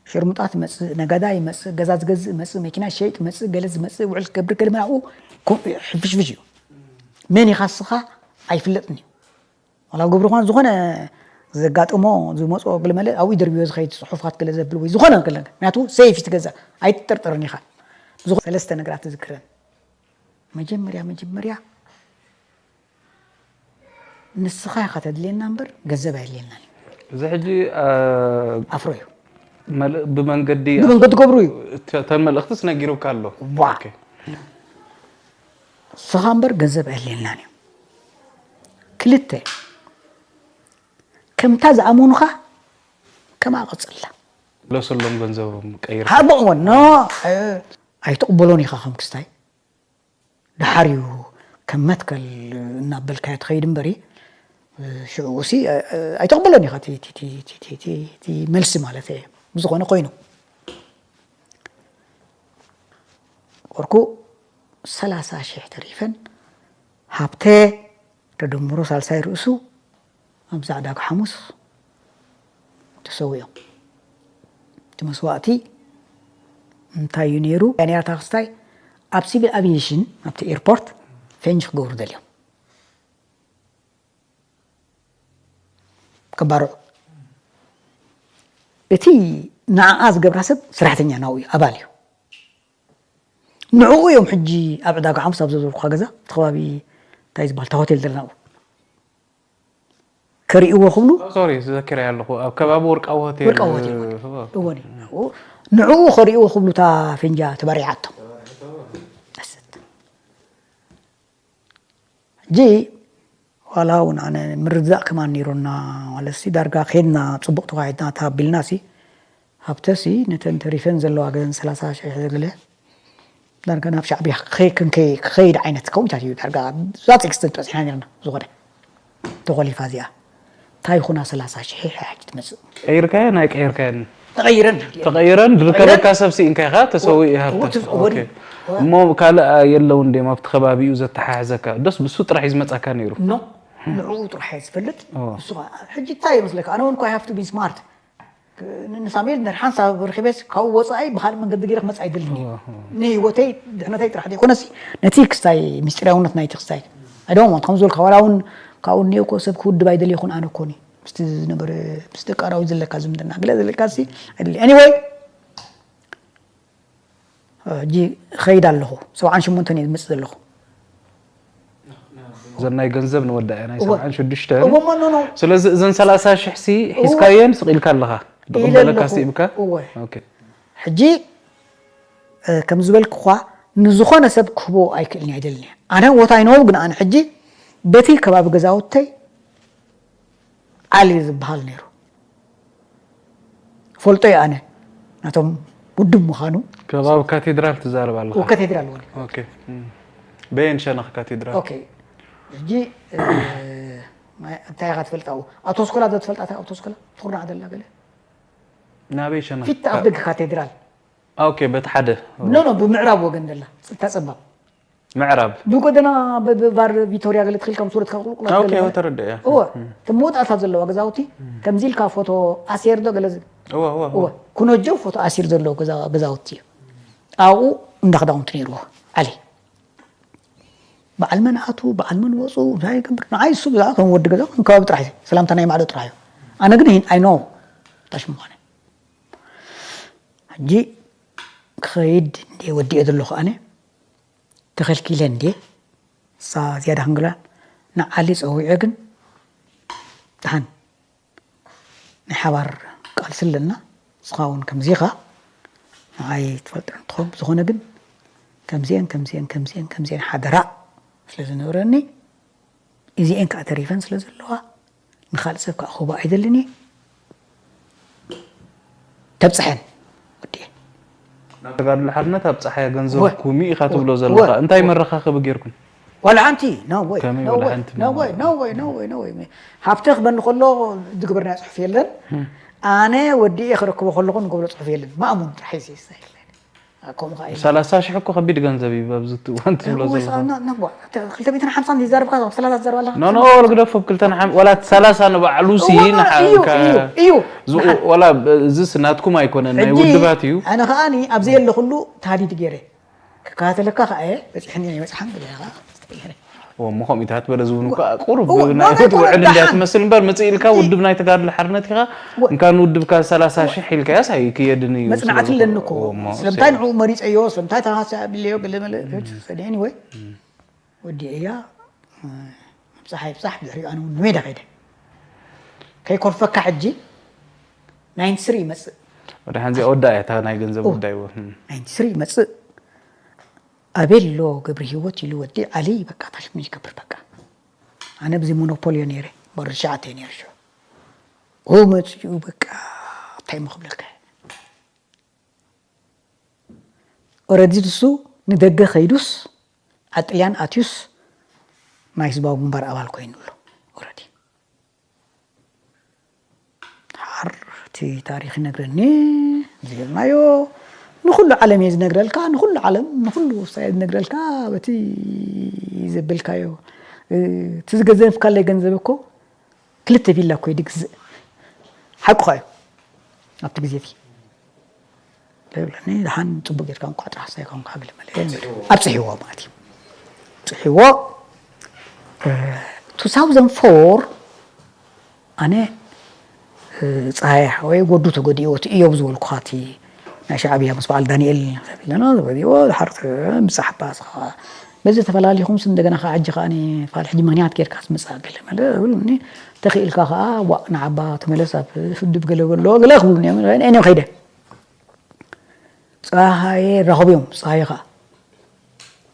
ሽርሙጣ ትመፅእ ነጋዳ ይመፅእ ገዛ ዝገዝእ መፅእ መኪና ሸይጥ መፅእ ገለ ዝመፅእ ውዕል ክገብር ገለ ምናብኡ ሕፍሽፍሽ እዩ መን ኢኻ ስኻ ኣይፍለጥን እዩ ዋላ ገብሩ ኳን ዝኾነ ዘጋጥሞ ዝመፅኦ ገለመለ ኣብኡ ይደርብዮ ዝኸይድ ፅሑፋት ገለ ዘብል ወይ ዝኾነ ገለ ምክንያቱ ሰይፍ ትገዛ ኣይትጠርጠርን ኢኻ ዝኾነ ሰለስተ ነገራት ትዝክረን መጀመርያ መጀመርያ ንስኻ ኢኻ ተድልየና እምበር ገንዘብ ኣየድልየናን እዩ እዚ ሕጂ ኣፍሮ እዩ ብመንገዲ ብመንገዲ ገብሩ እዩ እተን መልእኽትስ ነጊሩካ ኣሎ ዋ ንስኻ እምበር ገንዘብ ኣየድልየናን እዩ ክልተ ከምታ ዝኣመኑኻ ከምኣ ቀፅላ ለሰሎም ገንዘቦም ቀይር ሃቦም ኖ ኣይትቕበሎን ኢኻ ከም ክስታይ ደሓር እዩ ከም መትከል እናበልካዮ ትኸይድ እምበሪ ሽዑ ሲ ኣይተቕበሎን ኢኻ እቲ መልሲ ማለት እየ ብዝኾነ ኮይኑ ቁርኩ ሰላሳ ሽሕ ተሪፈን ሃብተ ተደምሮ ሳልሳይ ርእሱ ኣብዛ ዕዳጋ ሓሙስ ተሰዊኦም እቲ መስዋእቲ እንታይ እዩ ነይሩ ዳንኤል ታክስታይ ኣብ ሲቪል ኣቪዬሽን ኣብቲ ኤርፖርት ፈንጂ ክገብሩ ደልዮም ከባርዑ እቲ ንዓኣ ዝገብራ ሰብ ሰራሕተኛ ናብኡ እዩ ኣባል እዩ ንዕኡ እዮም ሕጂ ኣብ ዕዳጋ ሓሙስ ኣብ ዘዘርኩኻ ገዛ እቲ ከባቢ እንታይ ዝበሃል እታ ሆቴል ዘለና ኣብኡ ከርእይዎ ክብሉ ሶሪ ዘኪረ ኣለኹ ኣብ ከባቢ ወርቃዊ ሆቴል ወርቃዊ ሆቴል እወን ንዕኡ ከርእይዎ ክብሉ እታ ፈንጃ ተባሪዓቶም ሕጂ ዋላ እውን ኣነ ምርድዳእ ከማን ነይሩና ማለት ሲ ዳርጋ ከድና ፅቡቅ ተዋሂድና ተሃቢልና ሲ ሃብተሲ ነተን ተሪፈን ዘለዋ ገዘን ሰላሳ ሽሕ ገለ ዳርጋ ናብ ሻዕብያ ክኸይድ ዓይነት ከምኡታት እዩ ዳርጋ ዛት ኤክስተንት በፂሕና ነርና ዝኾነ ተኾሊፋ እዚኣ እንታይ ይኹና ሰላሳ ሽሕ ሕጂ ትመፅእ ቀይርካዮ ናይ ቀይርካዮ ተቐይረን ተቐይረን ዝርከበካ ሰብ ስኢንካ ኢኻ ተሰዊኡ ይሃብካ እሞ ካልእ የለውን ድም ኣብቲ ከባቢኡ ዘተሓሕዘካ ደስ ብሱ ጥራሕ እዩ ዝመፃካ ነይሩ ኖ ንዕኡ ጥራሕ እየ ዝፈልጥ ንሱ ሕጂ እንታይ ይመስለካ ኣነ እውን ኳ ሃፍቱ ቢ ስማርት ንሳሙኤል እንድሕር ሓንሳብ ረኺበስ ካብኡ ወፃኢ ብካልእ መንገዲ ገይረ ክመፅእ ኣይደልን እየ ንህይወተይ ድሕነተይ ጥራሕ ዘይኮነሲ ነቲ ክስታይ ምስጢራውነት ናይቲ ክስታይ ኣይደሞ ከም ዝበልካ ዋላ እውን ካብኡ እኒኦ እኮ ሰብ ክውድብ ኣይደልየኹን ኣነ እኮኒ ምስቲ ዝነበረ ምስ ደቂ ኣራዊት ዘለካ ዝምድና ገለ ዘለካ ሲ ኣይደል anyway ሕጂ ኸይድ ኣለኹ ሰብዓን ሽሞንተን እየ ዝመፅእ ዘለኹ እዘን ናይ ገንዘብ ንወዳእ ናይ እወ። ሰብዓን ሽዱሽተ እሞ ኖ ኖ ስለዚ እዘን ሰላሳ ሽሕ ሲ ሒዝካየን ስቕ ኢልካ ኣለኻ ኢለ ድቕበለካ ኣለኹ። ስኢብካ እወ። ኦኬ። ሕጂ እ፣ ከም ዝበልክኳ ንዝኾነ ሰብ ክህቦ ኣይክእልን እየ ኣይደልን እየ ኣነ ወታ ይነው ግን ኣነ ሕጂ በቲ ከባቢ ገዛውተይ ዓሊ ዝበሃል ነይሩ ፈልጦ እየ ኣነ ናቶም ውድብ ምዃኑ ከባቢ ካቴድራል ትዛረብ ኣለኻ ካቴድራል ወዲ ኦኬ። እም። በየን ሸነኽ ካቴድራል ኦኬ ሕጂ እ፣ እንታይ ኢኻ ትፈልጣ? ኣብኡ ኣውቶስኮላ ዶ ትፈልጣ? እታ ኣውቶስኮላ ትኹርናዕ ዘላ ገለ ናበይ ሸና ፊት ኣፍ ደገ ካቴድራል ኦኬ በቲ ሓደ ኖ ኖ ብምዕራብ ወገን ዘላ እታ ጸባብ ምዕራብ ብጎደና ብባር ቪቶሪያ ገለ ትኽእል ከም ሱረት ካብ ቁልቁለት ኦኬ ገለ ተረደ እያ እወ እቲ መውጣእታ ዘለዋ ገዛውቲ ከምዚ ኢልካ ፎቶ ኣሴር ዶ ገለ ዝ- እወ እወ እወ ኩኖጆ ፎቶ ኣሲር ዘለዎ ገዛ- ገዛውቲ እዩ ኣብኡ እንዳ ክዳውንቲ ነይርዎ ዓሊ በዓል መን ኣቱ በዓል መን ወፁ እንታይ ይገብር ንዓይ እሱ ብዛዕባ ከም ወዲ ገዛ ከም ከባቢ ጥራሕ እዩ ሰላምታ ናይ ማዕዶ ጥራሕ እዩ ኣነ ግን ኣይ ኖ ታሽ ምዃነ ሕጂ ክኸይድ እንደ ወዲኦ ዘለኹ ኣነ ተኸልኪለ እንደ እሳ ዝያዳ ክንግላ ንዓሊ ፀዊዐ ግን ደሓን ናይ ሓባር ቃልሲ ኣለና ንስኻ እውን ከምዚኻ ንዓይ ትፈልጦ እንትኾን ብዝኾነ ግን ከምዚአን ከምዚአን ከምዚአን ከምዚአን ሓደራ ስለ ዝነበረኒ እዚአን ከዓ ተሪፈን ስለ ዘለዋ ንኻልእ ሰብ ከዓ ክህቦ ኣይደልን እየ ተብፅሐን ወዲኤ ናብ ተጋድሎ ሓርነት ኣብ ፀሓያ ገንዘብኩም ኢኻ ትብሎ ዘለኻ እንታይ መረኻኸቢ ጌርኩም ዋላ ሓንቲ no way ከመይ no ዋላ way ሓንቲ no way no way no way no way ሃብተ ክበኒ ከሎ ዝግበርና ፅሑፍ የለን ኣነ ወዲኤ ክረክቦ ከለኹ ንገብሮ ፅሑፍ የለን ማእሙን ጥራሕ እዩ ዘየስተይለ ከምኡ ከዓ የለን ሰላሳ ሽሕ እኮ ከቢድ ገንዘብ እዩ ኣብዚ እዋን ትብሎ ዘለኻ ክልተ ሚእትን ሓምሳን ይዛረብካ ሰላሳ ትዛረብ ኣለካ ኖ ኖ ግደፎ ክልተ ንሓም ወላ ሰላሳ ንባዕሉ ሲ እዎ፣ እዩ፣ እዩ፣ እዩ። ወላ እዚስ ናትኩም ኣይኮነን ናይ ሕጂ ውድባት እዩ ኣነ ከዓኒ ኣብ ዘየለኹሉ ታህዲድ ገይረ ክከታተለካ ከዓ እየ በፂሕኒ ናይ መፅሓን ብለ እሞ ከምኢታት በለ ዝብሉ እኳ ቁሩብ እዎ፣ ናይ እሞ ህት ውዕል እንድያ ደሓን። ትመስል እምበር መፅእ ኢልካ ውድብ ናይ ተጋድሎ ሓርነት ኢኻ እዎ። እንካን ውድብካ ሰላሳ ሽሕ ኢልካያስ ኣይክየድን እዩ መፅናዕቲ ኣለኒ እኮ እዎ፣ እሞ ስለምንታይ ንዕኡ መሪፀዮ ስለምንታይ ተሃሲ ኣቢለዮ ገለ መለ ሰዲኒ ወይ ወዲዐያ ምብፃሕ ይብፃሕ ድሕሪኡ ኣነ እውን ንሜዳ ከይደ ከይኮርፈካ ሕጂ ናይን ስሪ ይመፅእ ወደ ሓንዚ ወዳ እያ እታ ናይ ገንዘብ ጉዳይ እውን ናይን ስሪ ይመፅእ ኣቤሎ ገብረ ህይወት ኢሉ ወዲ ዓሊ በቃ ታሽሙ ይገብር በቃ ኣነ ብዚ ሞኖፖል እዮ ነይረ በሪ ትሽዓተ እየ ነይረ ሽዑ ኡ መፅኡ በቃ እንታይ ሞ ክብለካ ኦረዲ ንሱ ንደገ ከይዱስ ዓጥልያን ኣትዩስ ናይ ህዝባዊ ግንባር ኣባል ኮይኑ ኣሎ ኦረዲ ሓር እቲ ታሪክ ይነግረኒ ዝብልናዮ ንኩሉ ዓለም እየ ዝነግረልካ ንኩሉ ዓለም ንኩሉ ወሳየ ዝነግረልካ በቲ ዘበልካዮ እቲ ዝገዘፍካለይ ገንዘብ እኮ ክልተ ቪላ እኮ ይድግዝእ ሓቁኻ እዩ ኣብቲ ግዜ እቲ ለብለኒ ድሓን ፅቡቅ ጌርካ እንኳ ጥራሕ ሳይኮንካ ግለ መለ ኣብፅሕዎ ማለት እዩ ፅሕዎ 2004 ኣነ ፀሃይ ሓወይ ጎዱ ተጎዲእዎ እቲ እዮብ ዝበልኩኻ እቲ ናይ ሻዕብያ ምስ በዓል ዳንኤል ከፊለና ዝበልዎ ድሓር ብፃሕባ ስኻ በዚ ተፈላሊኹም ስ እንደገና ከዓ ሕጂ ከዓ ፋል ሕጂ ምክንያት ጌርካ ትምፃእ ገለ መለ ዝብሉኒ ተኽኢልካ ከዓ ዋእ ንዓባ ተመለስ ኣብ ፍድብ ገለ በሎ ገለ ክብሉኒ እዮም እኔ ከይደ ፀሃየ ረኽብዮም ፀሃየ ከዓ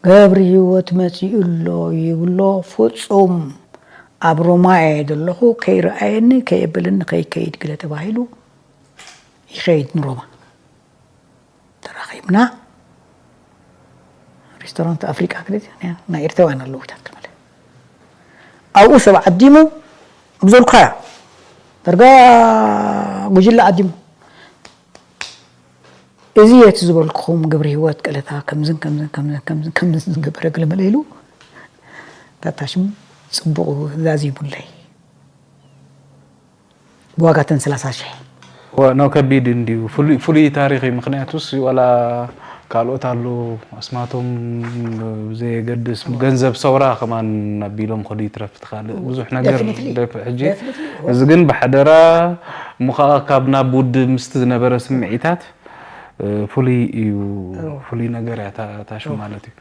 ገብሪ ህይወት መፂኡ ኣሎ ይብሎ ፍፁም ኣብ ሮማ እየ ዘለኹ ከይረኣየኒ ከየብለኒ ከይከይድ ግለ ተባሂሉ ይኸይድ ንሮማ ተራኺብና ሬስቶራንት ኣፍሪቃ ክለት ናይ ኤርትራውያን ኣለዉ ታት ክመለ ኣብኡ ሰብ ዓዲሙ ብዘልኳያ ደርጋ ጉጅለ ዓዲሙ እዚ እቲ ዝበልኩኹም ግብሪ ህይወት ቀለታ ከምዝን ከምዝን ከምዝን ከምዝን ከምዝን ዝገበረ ግለመለ ኢሉ ታታሽም ፅቡቕ ዛዚሙለይ ብዋጋተን ሰላሳ ሽሕ ኖ ከቢድ እንድዩ ፍሉይ ፍሉይ ታሪክ እዩ ምክንያቱስ ዋላ ካልኦት ኣለዉ ኣስማቶም ብዘየገድስ ገንዘብ ሰውራ ከማን ኣቢሎም ከዱ ይትረፍ ትካልእ ብዙሕ ነገር ሕጂ እዚ ግን ብሓደራ እሞ ከዓ ካብ ናብ ውድብ ምስቲ ዝነበረ ስምዒታት ፍሉይ እዩ ፍሉይ ነገር እያ ታሽም ማለት እዩ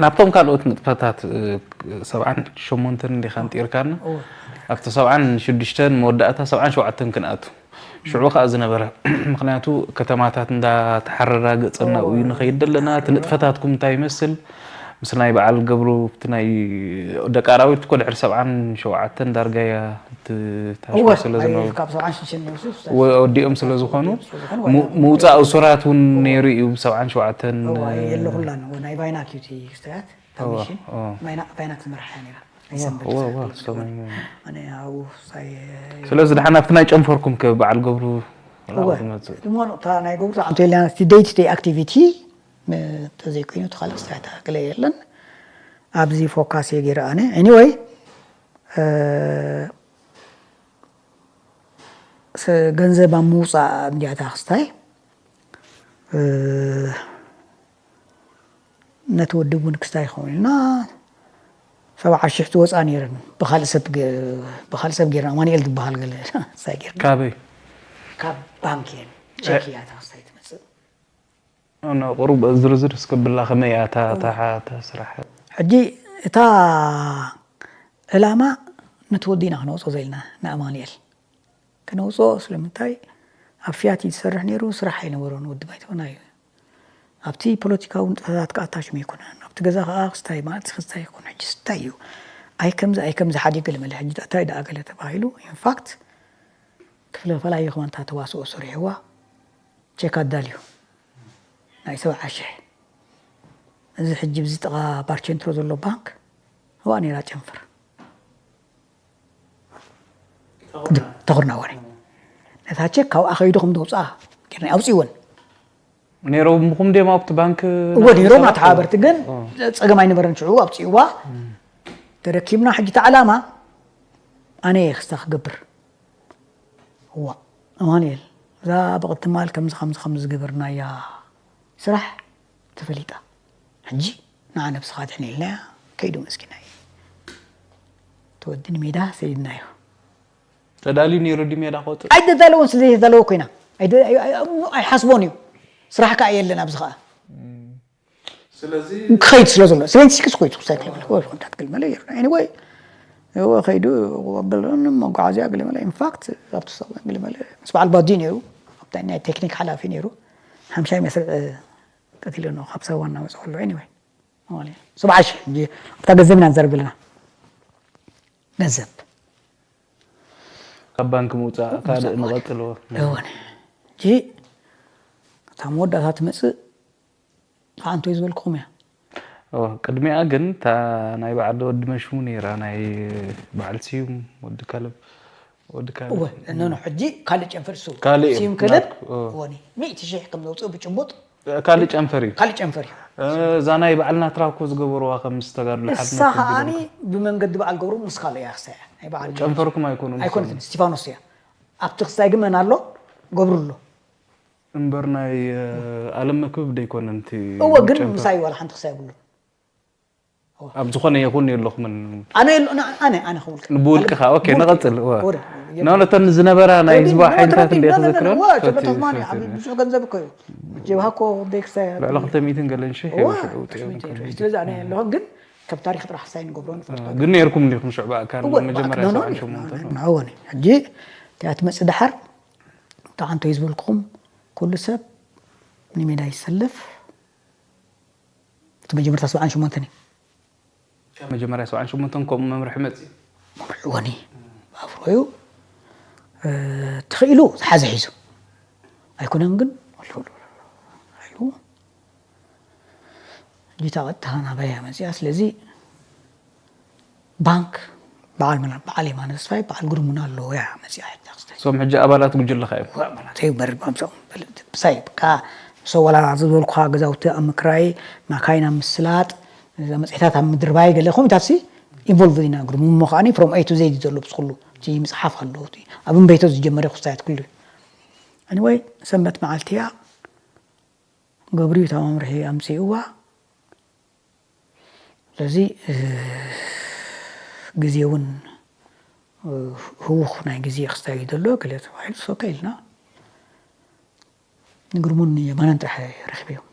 ናብቶም ካልኦት ንጥፈታት ሰብዓን ሸሞንተን እንዲኻ ንጢርካና ኣብቲ ሰብዓን ሽዱሽተን መወዳእታ ሰብዓን ሸውዓተን ክንኣቱ ሽዑ ከዓ ዝነበረ ምክንያቱ ከተማታት እንዳተሓረራገፀና እዩ ንኸይድ ዘለና እቲ ንጥፈታትኩም እንታይ ይመስል ምስ ናይ በዓል ገብሩ እቲ ናይ ደቂ ኣራዊት እኮ ድሕሪ ሰብዓን ሸውዓተን ዳርጋ እያ ትታሽሙ ስለ ዝነበሩ ወዲኦም ስለ ዝኾኑ ምውፃእ እሱራት እውን ነይሩ እዩ ብሰብዓን ሸውዓተን የለኹላን ናይ ባይናክ እዩ ክስተያት ሚሽን ባይናክ ዝመርሓ ነራ ኣይሰንብድ ዋ፣ ዝብል ዋ፣ ዝብል ሰማይ ውን። ሞ። ኣነ ኣብኡ ሳይ ስለዚ ድሓን ኣብቲ ናይ ጨንፈርኩም ከ በዓል ገብሩ እወ ዝመፅእ እሞ እታ ናይ ገብሩ ዓንቶ ኢልና እቲ day to day activity ተዘይኮይኑ እቲ ካልእ ስታይታ ገለ የለን። ኣብዚ ፎካስ እየ ገይረ ኣነ። Anyway፣ ገንዘብ ኣብ ምውፃእ እንዲያታ ክስታይ ነቲ ወዲ እውን ክስታይ ይኸውን ኢልና ሰብዓ ሽሕ ዝወፃ ነይረን። ብካልእ ሰብ ገ- ብካልእ ሰብ ጌርና፣ ኣማኑኤል ዝበሃል ገለ ክስታይ ጌርና። ካበይ ካብ ባንክ እየን ቸክ እያ እታ ክስታይ ትመፅእ። ቁሩብ ዝርዝር እስከብላ ከመይ እያ እታ እታ እታ ስራሕ? ሕጂ እታ ዕላማ ነቲ ወዲ ኢና ክነውፅኦ ዘለና ንኣማኑኤል ክነውፅኦ። ስለምንታይ ኣብ ፊያት እዩ ዝሰርሕ ነይሩ፣ ስራሕ ኣይነበሮን ወዲ ባይቶና እዩ። ኣብቲ ፖለቲካዊ ንጥፈታት ከዓ ኣታሽም ኣይኮነን። ኣብቲ ገዛ ከዓ ክስታይ ማለት ክስታይ ይኮን። ሕጂ ስታይ እዩ። ኣይ ከምዚ ኣይ ከምዚ ሓዲግ ገለ መለ ሕጂ እንታይ ደኣ ገለ ተባሂሉ። ኢንፋክት ክፍለ ፈላይ ከማን እታ ተዋስኦ ሰሪሕዋ ቸክ ኣዳልዩ ናይ ሰብዓ ሽሕ። እዚ ሕጂ ብዚ ጥቓ ባርቸንትሮ ዘሎ ባንክ ኣብኣ ነይራ ጨንፈር ተኹርና ወረ ነታ ቸክ ካብኣ ከይዱ ከም ተውፅኣ ጌርና ኣውፅእወን። ነይሮምኹም ድዮም ኣብቲ ባንክ እወ ነይሮም ኣተሓባበርቲ ግን ፀገም ኣይነበረን ሽዑ ኣውፅእዋ። ተረኪብና ሕጂ እቲ ዓላማ ኣነ እየ ክስታ ክገብር። እዋ ኣማኑኤል እዛ ብቕትማል ከምዚ ከምዚ ከምዚ ዝገበርናያ ስራሕ ተፈሊጣ። ሕጂ ንዓ ነብስኻ ድሕን ኢልናያ ከይዱ መስኪናይ ተወዲ ንሜዳ ሰይድናዮ። ተዳልዩ ነይሩ ድዩ ሜዳ ክወፅእ? ኣይተዳለወን ስለ ዘይተዳለወ ኮይና ኣይሓስቦን እዩ። ስራሕ ከዓ የለን ኣብዚ ከዓ ስለዚ ክኸይድ ስለ ዘሎ ሰቨንቲ ሲክስ ኮይቱ ሳይክል መለ ኮንታት ክል መለ ይሩ ኤኒወይ እወ ከይዱ ወበለን መጓዓዝያ ግለ መለ ኢንፋክት ኣብቲ ሰው ግለ መለ ምስ በዓል ባዲ ነይሩ ኣብታ ናይ ቴክኒክ ሓላፊ ነይሩ ሓምሻይ መስርዕ ቀቲሉ ነው ካብ ሰብ ዋና መፅእ ከሎ ኤኒወይ ሰብዓ ሽሕ እንጂ ኣብታ ገንዘብ ኢና ንዘርብ ዘለና ገንዘብ ካብ ባንክ ምውፃእ ካልእ ንቐፅልዎ። እወን እንጂ እታ መወዳእታ ትመፅእ ከዓ እንቶይ ዝበልኩኹም እያ። ቅድሚኣ ግን እታ ናይ በዓል ወዲ መሽሙ ነይራ ናይ በዓል ስዩም ወዲ ከለብ ወዲ ከለብ እወ እነኖ ሕጂ ካልእ ጨንፈር እሱ ካልእ እዩ። ስዩም ከለብ ናትኩ፣ እወ። ወኒ ሚእቲ ሽሕ ከም ዘውፅእ ብጭቡጥ ካልእ ጨንፈር እዩ። ካልእ ጨንፈር እዩ። እዛ ናይ በዓል ናትራ እኮ ዝገበርዋ ከም ምስ ተጋድሎ እሳ ሓድነት ከዓኒ ዝገበርዋ። ብመንገዲ በዓል ገብሩ ምስ ካልእ እያ ክሳያ ናይ በዓል ጨንፈርኩም ኣይኮኑን ኣይኮነትን እስቲፋኖስ እያ። ኣብቲ ክሳይ ግን መን ኣሎ ገብሩ ኣሎ። እምበር ናይ እ፣ ኣለም መክብብ ደይኮነን እቲ እወ ግን ጨንፈር። ምሳይ ዋላ ሓንቲ ክሳይ የብሉን። ኣብ ዝኾነ ይኹን የለኹምን ኣነ የሎ ኣነ ኣነ ክውልቀ ብውልቅኻ ኦኬ ነቐፅል እወ ወደ ናውነተን ዝነበራ ናይ ህዝባ ሓይልታት እንደ ክዝክረን ብዙሕ ገንዘብ እኮ እዩ ጀብሃ እኮ ደክሳይ ልዕሊ ክልተ ሚእትን ገለን ሽሕ እወ ይውሽዑ ውፅኦም ስለዚ ኣነ ኣለኹም ግን ከም ታሪክ ጥራሕ ሳይ ንገብሮ ንፈልጦ ግን ነይርኩም እንዲኹም ሽዑ ብኣካል እወ መጀመርያ ኖ፣ ኖ፣ ሰብዓን ሸሞንተን ኖ፣ ኖ፣ እወ ነኝ። ሕጂ እቲኣ ትመፅእ ደሓር እታ ዓንቶ እዩ ዝበልኩኹም ኩሉ ሰብ ንሜዳ ይሰለፍ እቲ መጀመርታ ሰብዓን ሸሞንተን እዩ መጀመርያ ሰብዓን ሸሞንተን ከምኡ መምርሒ መፅእ መምርሕወኒ ብኣፍሮዩ ትኽኢሉ ዝሓዘ ሒዙ ኣይኮነን ግን ኢሉ ዲታ ቀጥታ ናበይ እያ መፅኣ ስለዚ ባንክ በዓል መላ በዓል የማነ ተስፋይ በዓል ግርሙና ኣለዎ እያ መፅኣ ሕታ ክስታይ እሶም ሕጂ ኣባላት ጉጅለኻ እዮም ማለት እዩ በር ብሳይ ብቃ ሰው ወላ ዝበልኩኻ ገዛውቲ ኣብ ምክራይ ማካይን ኣብ ምስላጥ መፅሒታት ኣብ ምድርባይ ገለ ከምኡታት ሲ ኢንቮልቭ ኢና ግርሙ እሞ ከዓኒ from A to Z እዩ ዘሎ ብስኩሉ እቲ ምፅሓፍ ኣሎ እቲ ኣብ እምበይቶ ዝጀመረ ክስታያት ኩሉ እዩ anyway ሰንበት መዓልቲ እያ ገብሪ እታ መምርሒ ኣምፅእዋ ስለዚ ግዜ እውን ህውኽ ናይ ግዜ ክስታይ እዩ ዘሎ ገለ ተባሂሉ ሶከ ኢልና ንግርሙን የማነን ጥራሕ ረኪበዮም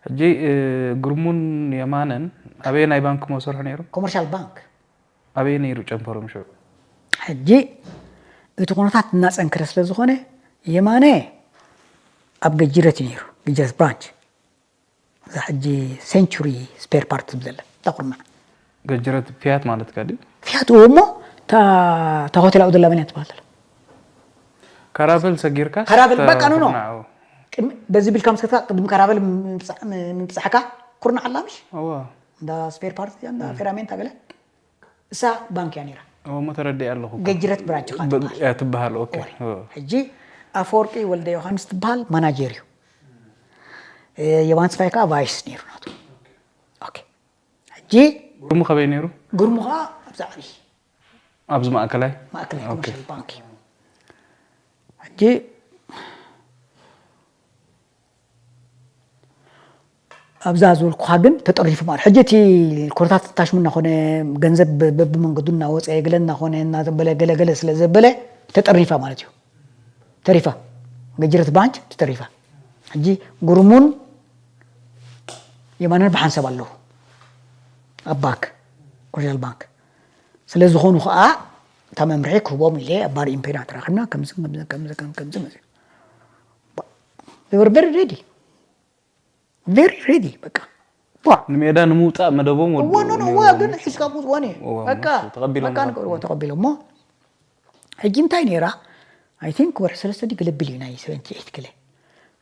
ሕጂ ግርሙን የማነን ኣበየ ናይ ባንክ መሰርሑ ነይሩ ኮመርሻል ባንክ ኣበየ ነይሩ ጨንፈሮም ሽዑ ሕጂ እቲ ኩነታት እናፀንክረ ስለ ዝኾነ የማነ ኣብ ገጅረት እዩ ነይሩ ገጅረት ብራንች እዛ ሕጂ ሴንቹሪ ስፔር ፓርት ትብል ዘላ እታ ኩርናዕ ገጅረት ፊያት ማለት ካ ድዩ ፊያት እዎ እሞ እታ ሆቴል ኣብደላ መን እያ ትበሃል ዘላ ካራቨል ሰጊርካ ካራቨል በቃ ኖ ኖ በዚ ቢልካ ምስከትካ ቅድሚ ካራቨል ምብፃሕካ ኩርናዕ ኣላ ምሽ እዋ እንዳ ስፔር ፓርት እንዳ ፌራሜንታ ገለ እሳ ባንክ እያ ነይራ። እሞ ተረዲእ ኣለኹ። ገጅረት ብራንች ኻ ብ- ትበሃል። እያ ትበሃል። ኦኬ። ሕጂ ኣፈወርቂ ወልደ ዮሃንስ ትበሃል ማናጀር እዩ። የማንስ ፋይ ከዓ ቫይስ ነይሩ ናቱ። ኦኬ። ሕጂ ግርሙ ከበይ ነይሩ? ግርሙ ከዓ ኣብዛ ዓብዪ ኣብዚ ማእከላይ ማእከላይ ኮመርሻል ባንክ እዩ። ሕጂ ኣብዛ ዝበልኩኻ ግን ተጠሪፉ ማለት ሕጂ እቲ ኩነታት ታሽሙ እናኾነ ገንዘብ በብመንገዱ እናወፀ ገለ እናኾነ እናዘበለ ገለገለ ስለ ዘበለ ተጠሪፋ ማለት እዩ። ተሪፋ ገጅረት ባንክ ተሪፋ። ሕጂ ግርሙን የማነን ብሓንሳብ ኣለዉ ኣብ ባንክ ኮመርሻል ባንክ ስለ ዝኾኑ ከዓ እታ መምርሒ ክህቦም ኢለ ኣብ ባር ኢምፔራ ተራኺብና ከምዚ ከምዚ ከምዚ ከምዚ ከምዚ መፂኡ they were very ready very ready በቃ ቧ ንሜዳ ንምውፃእ መደቦም ወዱ እዋ ኖ ኖ እዋ ግን ሒዝካ ምውፅእ ዋኒ እዋ፣ በቃ ተቐቢሎም በቃ ንቀርቦ ተቐቢሎሞ ሕጂ እንታይ ነይራ I think ወርሒ ሰለስተ ዲ ግልብል እዩ ናይ ሰቨንቲ ኤይት ክለ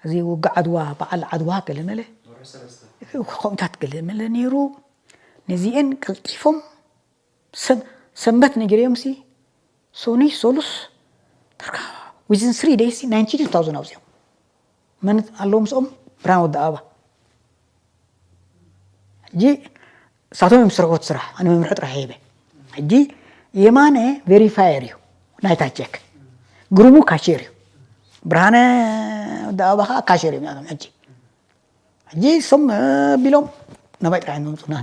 እዚ ውግእ ዓድዋ በዓል ዓድዋ ገለ መለ ከምታት ገለ መለ ነይሩ ነዚአን ቀልጢፎም ሰም- ሰንበት ነጊረዮም ሲ ሶኒ ሶሉስ ተርካ within three days ninety two thousand ኣውፅኦም መን ኣለዉ ምስኦም ብርሃን ወዲ ኣበባ ሕጂ እሳቶም እዮም ዝሰርሕዎ እቲ ስራሕ ኣነ መምርሒ ጥራሕ ሂበ ሕጂ የማነ ቬሪፋየር እዩ ናይታ ቼክ ግርሙ ካሽር እዩ ብርሃነ ወዲ ኣበባ ከዓ ካሽር እዮም ናቶም ሕጂ ሕጂ እሶም ቢሎም ናባይ ጥራሕ መምፁና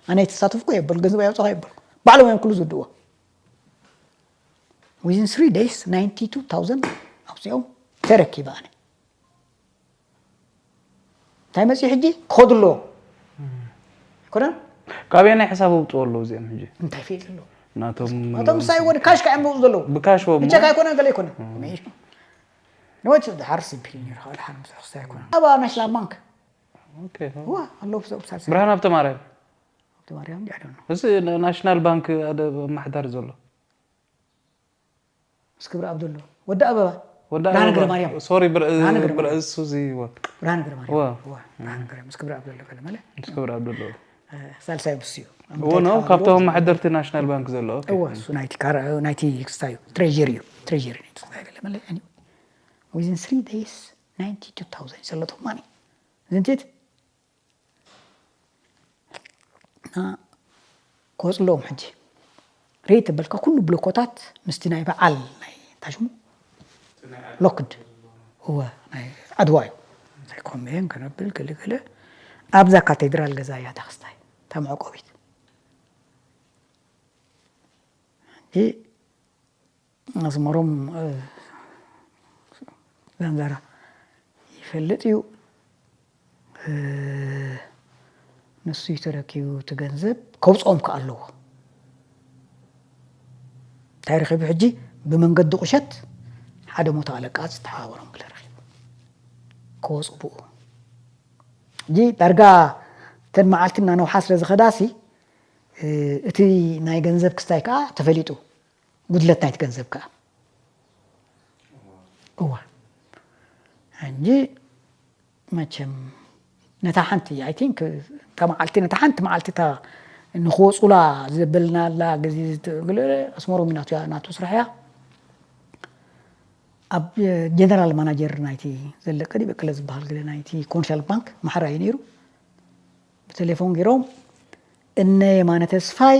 ኣነ የተሳተፍኩ የበል ገንዘብ ያውፅኻ የበልኩ ባዕሎም እዮም ኩሉ ዝውድዎ within three days ninety two thousand ኣውፅኦም ተረኪበ ኣነ እንታይ መፅኡ ሕጂ ክኸዱ ኣለዎ ኣይኮነን ካበየናይ ሕሳብ ኣውፅኦ ኣለዉ እዚኦም ሕጂ? እንታይ ፌል ኣለዎ ናቶም እቶም ሳይ ወዲ ካሽ ከዓ መውፁ ዘለዉ ብካሽ ወ ብቸክ ኣይኮነን ገለ ኣይኮነን ንወት ድሓር ሲምፕል ነይሩ ሓደ ሓደ ብዙሕ ክስታይ ኣይኮነን ኣብ ናሽናል ባንክ ኦኬ። ዋ ኣለዉ ብሰብ ሳልሳ ብርሃን ሃብተ ማርያም ሃብተ ማርያም እንዲ ኣደም ነው እዚ ናሽናል ባንክ ኣደ ማሕዳር ዘሎ ምስ ክብሪ ኣብደሎ ወዲ ኣበባ ወዲ ብርሃነ ገረማርያም ሶሪ ብር- ብርሃነ ገረማርያም። ብርእ እሱ እዚ ወ- ብርሃነ ገረማርያም ዋ ዋ ብርሃነ ገረማርያም ምስ ክብሪ ኣብደሎ ገለ መለ ምስ ክብሪ ኣብደሎ ሳልሳይ ምስ እዩ እዎ ነው ካብቶም ማሕደርቲ ናሽናል ባንክ ዘሎ ኦኬ። እወ እሱ ናይቲ ካር ናይቲ ክስታይ እዩ ትሬሪ እዩ ትሬሪ ናይቲ ክስታይ ገለ መለ within three days ninety two thousand ዘለቶም ማኒ ዝንቲት እና ክወፅለዎም ሕጂ ሬት ተበልካ ኩሉ ብሎኮታት ምስቲ ናይ በዓል ናይ ታሽሙ ሎክድ እወ ናይ ዓድዋ እዩ ሳይኮሜን ከነብል ገለገለ ኣብዛ ካቴድራል ገዛ እያ ታክስታይ እታ መዕቆቢት ሕጂ ኣስመሮም ዛንዛራ ይፈልጥ እዩ ንሱ እዩ ተረኪቡ እቲ ገንዘብ ከውፅኦም ከዓ ኣለዎ እንታይ ረኪቡ ሕጂ ብመንገዲ ቁሸት ሓደ ሞቶ ኣለቃ ዝተሓባበሮም ክለ ረኪቡ ክወፁ ብኡ ሕጂ ዳርጋ እተን መዓልቲ እናነውሓ ስለ ዝኸዳሲ እቲ ናይ ገንዘብ ክስታይ ከዓ ተፈሊጡ ጉድለት ናይቲ ገንዘብ ከዓ እዋ ሕጂ መቸም ነታ ሓንቲ I think እታ መዓልቲ ነታ ሓንቲ መዓልቲ እታ ንክወፁላ ዘበልናላ ግዜ ኣስመሮም ናቱ ናቱ ስራሕ እያ ኣብ ጀነራል ማናጀር ናይቲ ዘለቀ ዲበቀለ ዝበሃል ገለ ናይቲ ኮመርሻል ባንክ ማሕራ እዩ ነይሩ ብቴሌፎን ገይሮም እነ የማነ ተስፋይ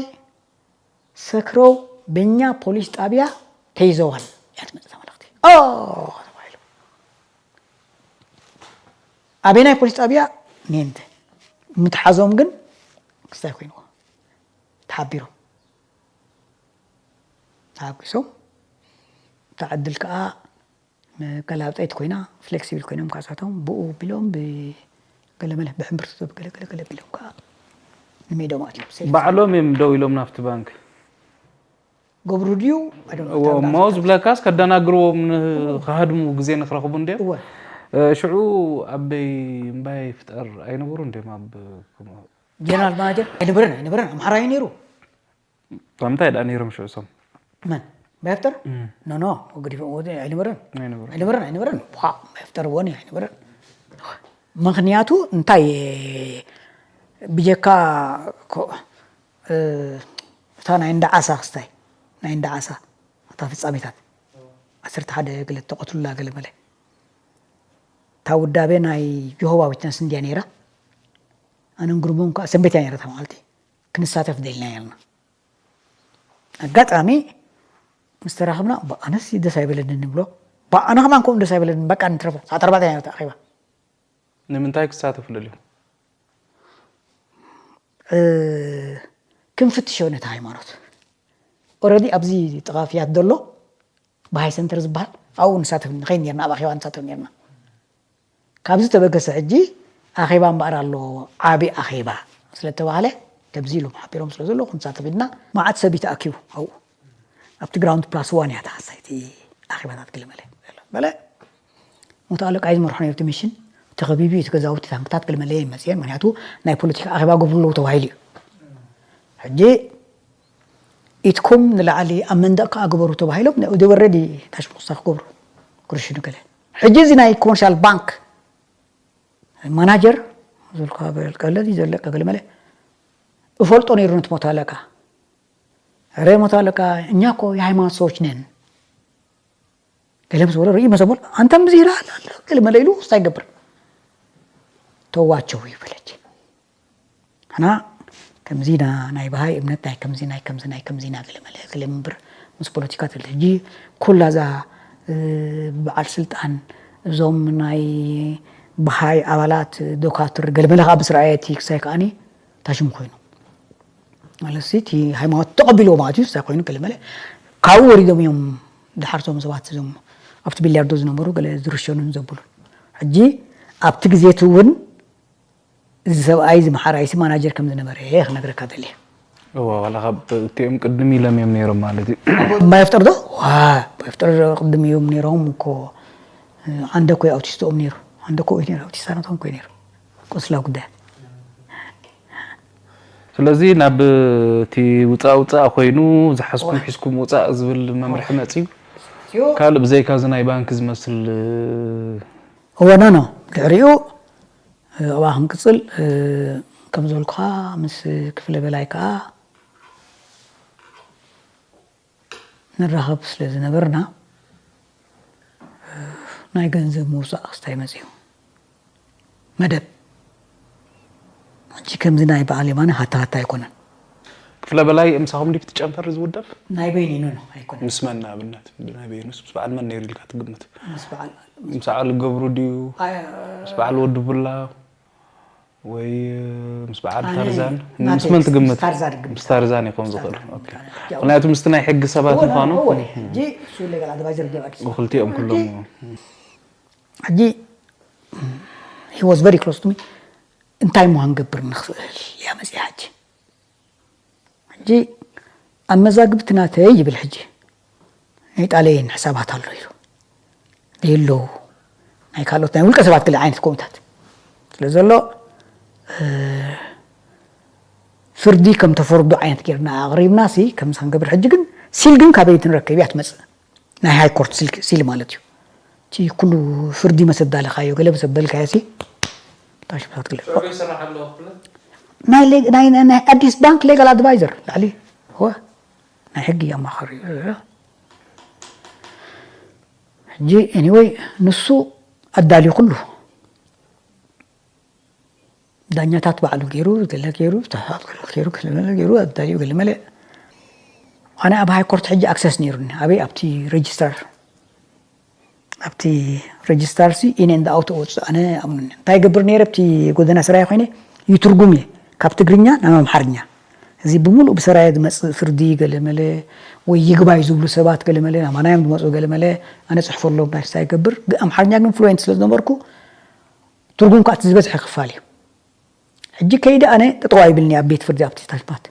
ሰክረው በኛ ፖሊስ ጣቢያ ተይዘዋል እያ ትመፅእ መልእክቲ ተባሂሉ ኣበናይ ፖሊስ ጣቢያ ኔንተ ምትሓዞም ግን ክስታይ ኮይንዎ ተሓቢሮም ተሓጒሶም እታ ዕድል ከዓ መገላብጠይት ኮይና ፍሌክሲብል ኮይኖም ካሳቶም ብኡ ቢሎም ብገለመለ ብሕምብርቲ ገለገለገለ ቢሎም ከዓ ንሜዶም ኣትዮም ባዕሎም እዮም ደው ኢሎም ናብቲ ባንክ ገብሩ ድዩ እሞ ዝብለካስ ከደናግርዎም ንክሃድሙ ግዜ ንክረኽቡ እንድዮም ሽዑ ኣበይ እምባይ ፍጠር ኣይነበሩ እንድዮም ኣብ ጀነራል ማናጀር ኣይነበረን ኣይነበረን ኣምሓራ እዩ ነይሩ እንታይ ደኣ ነይሮም ሽዑ እሶም መን ባይፍጠር ኖ ኖ ወግዲፎም ወዲ ኣይነበረን ኣይነበሩ ኣይነበረን ኣይነበረን ዋ ባይፍጠር ወኒ ኣይነበረን ምክንያቱ እንታይ ብጀካ ኮ- እ፣ እታ ናይ እንዳ ዓሳ ክስታይ ናይ እንዳ ዓሳ እታ ፍጻሜታት ዓሰርተ ሓደ ገለ ተቐትሉላ ገለ መለ እታ ውዳቤ ናይ ጆሆባ ዊትነስ እንድያ ነይራ። ኣነን ግሩምን ከዓ ሰንበት እያ ነይራ እታ መዓልቲ። ክንሳተፍ ደልና ያልና ኣጋጣሚ ምስ ተራኽብና ኣነስ ደስ ኣይበለንን ንብሎ። ኣነ ከማን ከምኡ ደስ ኣይበለንን። በቃ ንትረፎ። ሰዓት ኣርባዕተ እያ ነይራ እታ ኣኼባ። ንምንታይ ክሳተፉ ደልዮም? ክንፍትሾ ነቲ ሃይማኖት። ኦረዲ ኣብዚ ጥቓ ፍያት ዘሎ በሃይ ሰንተር ዝበሃል ኣብኡ ንሳተፍ ንኸይድ ነርና፣ ኣብ ኣኼባ ንሳተፍ ነርና። ካብዚ ተበገሰ ሕጂ ኣኼባ እምበኣር ኣሎ፣ ዓቢ ኣኼባ ስለተባሃለ ከምዚ ኢሎም ሓቢሮም ስለ ዘለዉ ክንሳተፍ ኢልና። መዓት ሰብ እዩ ተኣኪቡ ኣብኡ። ኣብቲ ግራውንድ ፕላስ ዋን እያ ተሓሳይቲ ኣኼባታት ገለመለ በለ። ሞቶ ኣለቃ እዩ ዝመርሖ ነይሩ እቲ ሚሽን። ተኸቢቡ እዩ እቲ ገዛውቲ፣ ታንክታት ገለመለ ይመፅየን። ምክንያቱ ናይ ፖለቲካ ኣኼባ ገብሩ ኣለዉ ተባሂሉ እዩ። ሕጂ ኢትኩም ንላዕሊ ኣብ መንደቕ ከዓ ግበሩ ተባሂሎም ወረዲ ታሽሙክሳ ክገብሩ ክርሽኑ ገለ። ሕጂ እዚ ናይ ኮመርሻል ባንክ ማናጀር ዝልካ በልቀለዚ ዘለቀ ገለመለ እፈልጦ ነይሩ ነቲ ሞቶ ኣለቃ። ረ ሞቶ ኣለቃ እኛ እኮ የሃይማኖት ሰዎች ነን ገለ ምስ በሎ ርኢ መሰቦል ኣንተ ምዚ ይረሃል ኣሎ ገለ መለ ኢሉ ውስታ ይገብር ተዋቸው ይበለች ኣና ከምዚና ናይ በሃይ እምነት ናይ ከምዚ ናይ ከምዚ ናይ ከምዚና ገለ መለ ገለ ምንብር ምስ ፖለቲካ ተልጂ ኩላ እዛ በዓል ስልጣን እዞም ናይ በሃይ ኣባላት ዶካትር ገለ መለ ከዓ ብስርኣየቲ ክሳይ ከዓኒ ታሽም ኮይኑ ማለት እቲ ሃይማኖት ተቐቢልዎ ማለት እዩ። እንታይ ኮይኑ ገለ መለ ካብኡ ወሪዶም እዮም ድሓር እቶም ሰባት እዞም ኣብቲ ቢልያርዶ ዝነበሩ ገለ ዝርሸኑን ዘብሉን። ሕጂ ኣብቲ ግዜ እቲ እውን እዚ ሰብኣይ እዚ መሓራይ ሲ ማናጀር ከም ዝነበረ እየ ክነግረካ ደልየ። እዋ ዋላ ካብ እቲኦም ቅድም ኢሎም እዮም ነይሮም ማለት እዩ። እባ የፍጠር ዶ? ዋ የፍጠር ቅድም እዮም ነይሮም እኮ። ዓንደ እኮ ኣውቲስቶኦም ነይሩ። ዓንደ እኮ ነይሩ ኣውቲስታ ናቶም እኮ ነይሩ። ቁስላ ጉዳያት ስለዚ ናብ እቲ ውፃእ ውፃእ ኮይኑ ዝሓዝኩም ሒዝኩም ውፃእ ዝብል መምርሒ መፅዩ። ካልእ ብዘይካ እዚ ናይ ባንክ ዝመስል እወ ኖ ኖ ድሕሪኡ ኣብኣ ክንቅፅል ከም ዝበልኩኻ ምስ ክፍለ በላይ ከዓ ንራኸብ ስለ ዝነበርና ናይ ገንዘብ ምውፃእ ክስታይ መፅዩ መደብ ሕጂ ከምዚ ናይ በዓል የማነ ሃታ ሃታ ኣይኮነን። ክፍለ በላይ ምሳኹም ድዩ ትጨንፈር ዝውደብ? ናይ በይኑ ኖ ኖ ኣይኮነን። ምስ መን ንኣብነት ናይ በይኑስ ምስ በዓል መን ነይሩ ኢልካ ትግምት? ምስ በዓል ምስ በዓል ገብሩ ድዩ? ምስ በዓል ወዲ ቡላ? ወይ ምስ በዓል ታርዛን ምስ መን ትግምት? ምስ ታርዛን ይኾን ዝኽእል። ምክንያቱ ምስቲ ናይ ሕጊ ሰባት ምዃኑ ክልቲኦም ኩሎም ሕጂ he was very close to me። እንታይ ምዃን ገብር ንኽእል እያ መፅያ ሕጂ ሕጂ ኣብ መዛግብቲ ናተይ ይብል ሕጂ ናይ ጣልየን ሕሳባት ኣሎ ኢሉ የለዉ ናይ ካልኦት ናይ ውልቀ ሰባት ገለ ዓይነት ኮሚታት ስለ ዘሎ ፍርዲ ከም ተፈርዱ ዓይነት ጌርና ኣቕሪብና ሲ ከምዚ ክንገብር ሕጂ ግን ሲል ግን ካበይ ትንረክብ እያ ትመፅእ ናይ ሃይ ኮርት ሲል ማለት እዩ እቲ ኩሉ ፍርዲ መሰዳለኻዮ ገለ መሰበልካዮ ሲ ታሽብታት ገለ ናይ ኣዲስ ባንክ ሌጋል ኣድቫይዘር ላዕሊ ናይ ሕጊ ኣማኻሪ ሕጂ anyway ንሱ ኣዳልዩ ኩሉ ዳኛታት ባዕሉ ገይሩ ገለ ገይሩ ተሓት ገለ ገይሩ ገለ መለ ገይሩ ኣዳልዩ ገለ መለ ኣነ ኣብ ሃይ ኮርት ሕጂ ኣክሰስ ነይሩኒ ኣበይ ኣብቲ ሬጅስተር ኣብቲ ሬጅስተር ሲ in and out ወፅእ ኣነ ኣምኑኒ እንታይ ገብር ነይረ ኣብቲ ጎደና ስራይ ኮይነ ይትርጉም እየ ካብ ትግርኛ ናብ ኣምሓርኛ እዚ ብምሉእ ብሰራየ ዝመፅእ ፍርዲ ገለመለ ወይ ይግባይ ዝብሉ ሰባት ገለመለ ናባና እዮም ዝመፁ ገለመለ ኣነ ፅሕፈሎም ናይ ክስታይ ይገብር ኣምሓርኛ ግን ፍሉዌንት ስለ ዝነበርኩ ትርጉም ከዓ እቲ ዝበዝሐ ክፋል እዩ ሕጂ ከይደ ኣነ ጠጠው ኣይብልኒ ኣብ ቤት ፍርዲ ኣብቲ ታሽባት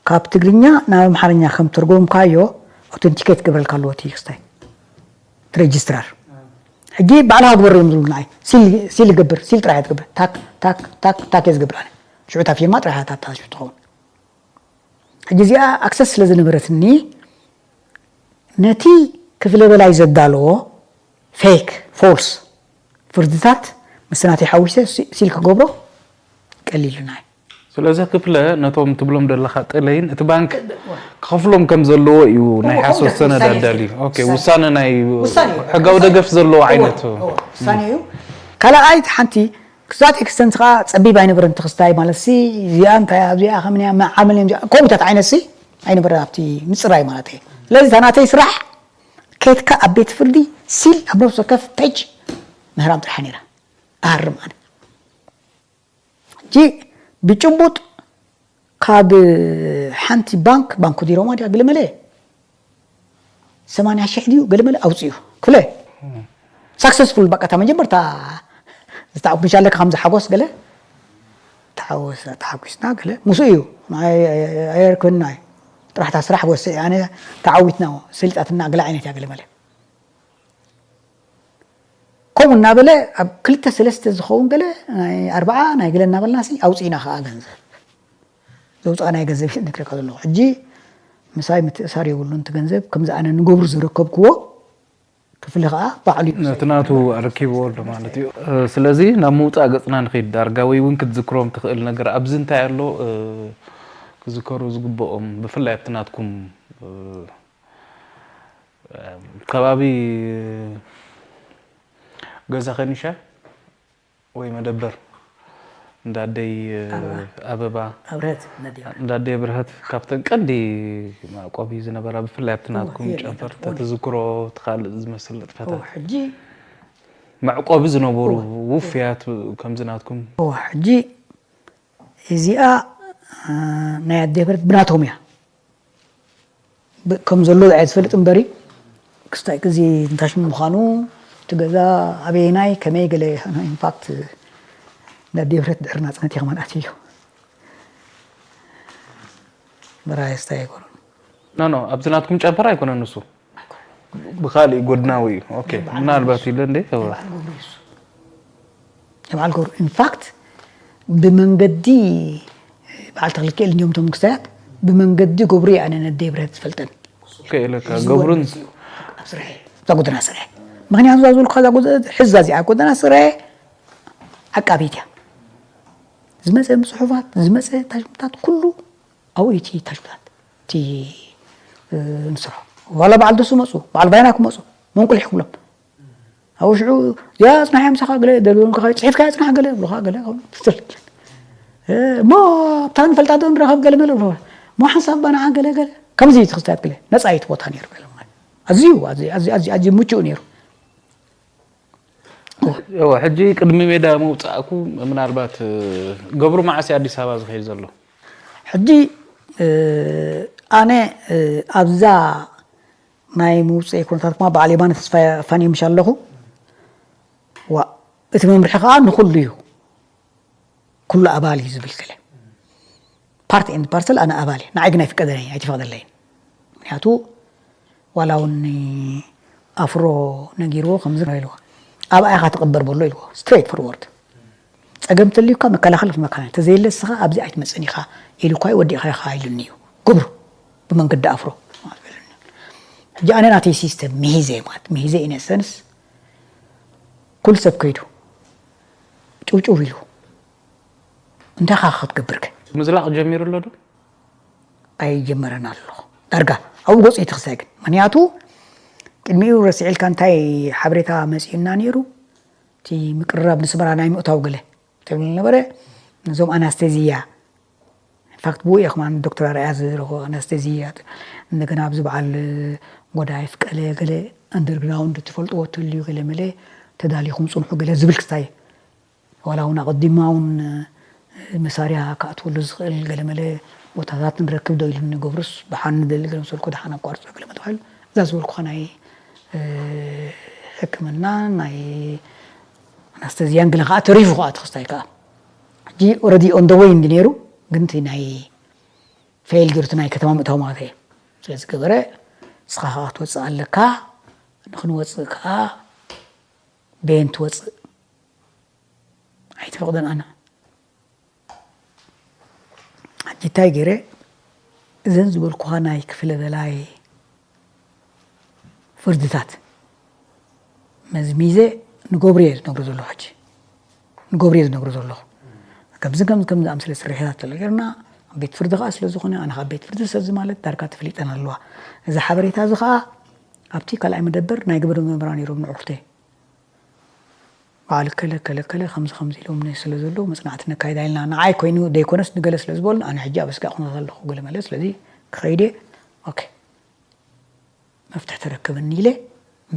ካብ ትግርኛ ናብ ኣምሓርኛ ከም ተርጎምካዮ ኣውተንቲኬት ክገብረልካ ኣለዎ እቲ ክስታይ እቲ ሬጅስትራር ሕጂ ባዕልኻ ግበሮ እዮም ዝብሉ ንዓይ ሲል ይገብር ሲል ጥራሕ እያ ትገብር ታክ ታክ ታክ ታክ እየ ዝገብር ኣነ ሽዑ እታ ፊርማ ጥራሕ እያ ታታ ትኸውን ሕጂ እዚኣ ኣክሰስ ስለ ዝነበረትኒ ነቲ ክፍለ በላይ ዘዳለዎ ፌክ ፎልስ ፍርድታት ምስቲ ናተይ ሓዊሰ ሲል ክገብሮ ቀሊሉና እዩ ስለዚ ክፍለ ነቶም ትብሎም ዘለኻ ጥለይን እቲ ባንክ ክኸፍሎም ከም ዘለዎ እዩ ናይ ሓሶት ሰነድ ኣዳልዩ። ኦኬ፣ ውሳነ ናይ ሕጋዊ ደገፍ ዘለዎ ዓይነት ውሳነ እዩ። ካልኣይት ሓንቲ ክዛት ኤክስተንት ከዓ ፀቢብ ኣይነበረን። ተክስታይ ማለት ሲ እዚኣ እንታይ ኣብዚኣ ከምንያ መዓመል እዮም እዚኣ ኮምታት ዓይነት ሲ ኣይነበረን ኣብቲ ምፅራይ ማለት እዩ። ስለዚ እታ ናተይ ስራሕ ከትካ ኣብ ቤት ፍርዲ ሲል ኣብ ነብሲ ወከፍ ፔጅ ምህራም ጥራሕ ነይራ። ኣሃርም ኣነ ሕጂ ብጭቡጥ ካብ ሓንቲ ባንክ ባንክ ዲሮማ ድያ ገለመለ ሰማንያ ሽሕ ድዩ ገለመለ ኣውፅኡ ክፍለ ሳክሰስፉል በቃ እታ መጀመርታ ዝተዓጉሻ ኣለካ ከምዚ ሓጎስ ገለ ተሓወሰ ተሓጒስና ገለ ምስኡ እዩ ኣየርክብና እዩ ጥራሕታ ስራሕ ወሰ ኣነ ተዓዊትና ሰሊጣትና ገለ ዓይነት እያ ገለመለ ከምኡ እናበለ ኣብ ክልተ ሰለስተ ዝኸውን ገለ ናይ ኣርባዓ ናይ ገለ እናበልና ሲ ኣውፅእና ከዓ ገንዘብ ዘውፅኣ ናይ ገንዘብ ሽእ ነግረካ ዘለኹ ሕጂ ምሳይ ምትእሳር የብሉን እቲ ገንዘብ ከምዚ ኣነ ንገብሩ ዝረከብክዎ ክፍሊ ከዓ ባዕሉ እዩ ነቲ ናቱ ኣረኪብዎ ኣሎ ማለት እዩ። ስለዚ ናብ ምውፃእ ገፅና ንኸይድ ዳርጋ ወይ እውን ክትዝክሮም ትኽእል ነገር ኣብዚ እንታይ ኣሎ ክዝከሩ ዝግብኦም ብፍላይ ኣብቲ ናትኩም ከባቢ ገዛ ከኒሻ ወይ መደበር እንዳደይ ኣበባ ኣብረት ነዲያ እንዳደይ ብርሀት ካብተን ቀንዲ መዕቆቢ ዝነበራ ብፍላይ ኣብቲ ናትኩም ጨንፈር ተትዝክሮ ትኻልእ ዝመስል ንጥፈታት ሕጂ መዕቆቢ ዝነበሩ ውፍያት ከምዚ ናትኩም ሕጂ እዚኣ ናይ ኣደይ ብርሀት ብናቶም እያ ከም ዘሎ ዝዓየ ዝፈልጥ እምበሪ ክስታይ ግዜ እንታይ ሽሙ ምዃኑ እቲ ገዛ ኣበየናይ ከመይ ገለ ኢንፋክት ነዴብረት ድሕሪ ናፅነት እየ ከማን ኣትዮ መራየስታ ኣይኮኑን ኖ ኖ ኣብዚ ናትኩም ጨንፈር ኣይኮነን ንሱ ብካሊእ ጎድናዊ እዩ ኦኬ ምናልባት ኢለ እንደ የበዓል ገብሩ ኢንፋክት ብመንገዲ በዓል ተክልክኤል እንዲዮም ቶም ክስታያት ብመንገዲ ገብሩ እየ ኣነ ነደይ ብረት ዝፈልጠን ኢለካ ገብሩን እዛ ጎደና ስርሐ ምክንያቱ እዛ ዝበልኩ እዛ ሕዛ እዚኣ ጎደና ስርሐ ዓቃቢት እያ ዝመፀ ብፅሑፋት ዝመፀ ታሽምታት ኩሉ ኣብኡ እቲ ታሽምታት እቲ ንስርሖ ዋላ በዓል ደሱ መፁ በዓል ባይና ክመፁ መንቁልሕ ክብሎም ኣብኡ ሽዑ እዚኣ ኣፅናሕያ ምሳኻ ገለ ደልበልካ ጽሒፍካ ኣፅናሕ ገለ ብሉኻ ገለ ትትል እሞ ኣብታ ንፈልጣ ዶ ንረኸብ ገለ መለ ብሉኻ እሞ ሓንሳብ ባናዓ ገለ ገለ ከምዚ እዩ ትኽስታት ገለ ነፃ እዩ እቲ ቦታ ነይሩ ገለ ማለት ኣዝዩ ኣዝዩ ኣዝዩ ኣዝዩ ኣዝዩ ምቹእ ነይሩ እወ ሕጂ ቅድሚ ሜዳ ምውፃእኩ ምናልባት ገብሩ መዓስ ኣዲስ ኣበባ ዝኸይድ ዘሎ ሕጂ ኣነ ኣብዛ ናይ ምውፅኢ ኩነታት ድማ በዓል የማነ ተስፋ ፋንየ ምሽ ኣለኹ ዋ እቲ መምርሒ ከዓ ንኩሉ እዩ ኩሉ ኣባል እዩ ዝብል ገለ ፓርት ኤንድ ፓርሰል ኣነ ኣባል እየ ንዓይ ግን ኣይፍቀደለይ ኣይትፈቅደለይን ምክንያቱ ዋላ እውን ኣፍሮ ነጊርዎ ከምዚ ኢልዎ ኣብኣ ኢኻ ትቅበር በሎ ኢልዎ ስትሬት ፎርወርድ ጸገም ተልዩካ መከላኸል ክትመካና ተዘየለ ስኻ ኣብዚ ኣይትመጽን ኢኻ ኢሉ እኳ ወዲእኻ ኢኻ ኢሉኒ እዩ ግብሩ ብመንገዲ ኣፍሮ ሕጂ ኣነ ናተይ ሲስተም ምሂዘ ማለት ምሂዘ ኢነሰንስ ኩሉ ሰብ ከይዱ ጭውጭው ኢሉ እንታይ ኻ ክትገብር ከ ምዝላቕ ጀሚሩ ኣሎ ዶ ኣይጀመረን ኣሎ ዳርጋ ኣብኡ ገፁ ይትኽሳይ ግን ምክንያቱ ቅድሚኡ ረስዒልካ እንታይ ሓበሬታ መፂኡና ነይሩ እቲ ምቅርራብ ንስመራ ናይ ምእታው ገለ ትብል ነበረ ነዞም ኣናስተዚያ ኢንፋክት ብኡ እየ ከማን ዶክተር ኣርኣያ ዝረኽቦ ኣናስተዚያ እንደገና ኣብዚ በዓል ጎዳይ ፍቀለ ገለ ኣንደርግራውንድ ትፈልጥዎ ተልዩ ገለ መለ ተዳሊኹም ፅንሑ ገለ ዝብል ክስታይ ዋላ እውን ኣቐዲማ እውን መሳርያ ክኣትወሉ ዝኽእል ገለመለ ቦታታት ንረክብ ዶ ኢሉ ንገብሩስ ብሓን ንደሊ ገለ መሰልኮ ድሓን ኣቋርፆ ገለ መተባሂሉ እዛ ዝበልኩኻ ናይ ሕክምና ናይ ኣናስተዚያን ገለ ከዓ ተሪፉ ከዓ ተክስታይ ከዓ ሕጂ ኦረዲ ኦን ደ ወይ እንዲ ነይሩ ግን እቲ ናይ ፌል ገይሩ እቲ ናይ ከተማ ምእታው ማለት እየ ስለ ዝገበረ ንስኻ ከዓ ክትወፅእ ኣለካ ንክንወፅእ ከዓ በየን ትወፅእ ኣይትፈቕደን ኣነ ሕጂ እንታይ ገይረ እዘን ዝበልኩኻ ናይ ክፍለ በላይ ፍርድታት መዝሚዘ ንገብሩ እየ ዝነግሮ ዘለኹ ሕጂ ንገብሩ እየ ዝነግሮ ዘለኹ ከምዚ ከምዚ ከምዚ ኣምስለ ስርሒታት ተለገርና ኣብ ቤት ፍርዲ ከዓ ስለ ዝኾነ ኣነ ካብ ቤት ፍርዲ ሰዚ ማለት ዳርጋ ተፍሊጠን ኣለዋ። እዚ ሓበሬታ እዚ ከዓ ኣብቲ ካልኣይ መደበር ናይ ግብር መምህራን ነይሮም ንዕርኩተይ በዓል ከለ ከለ ከለ ከምዚ ከምዚ ኢሎም ስለ ዘለዉ መፅናዕቲ ነካይዳ ኢልና ንዓይ ኮይኑ ደይኮነስ ንገለ ስለ ዝበሉ ኣነ ሕጂ ኣብ ስጋ ኩነታት ኣለኹ ገለ መለ ስለዚ ክኸይደ ኦኬ መፍትሕ ተረክብኒ ኢለ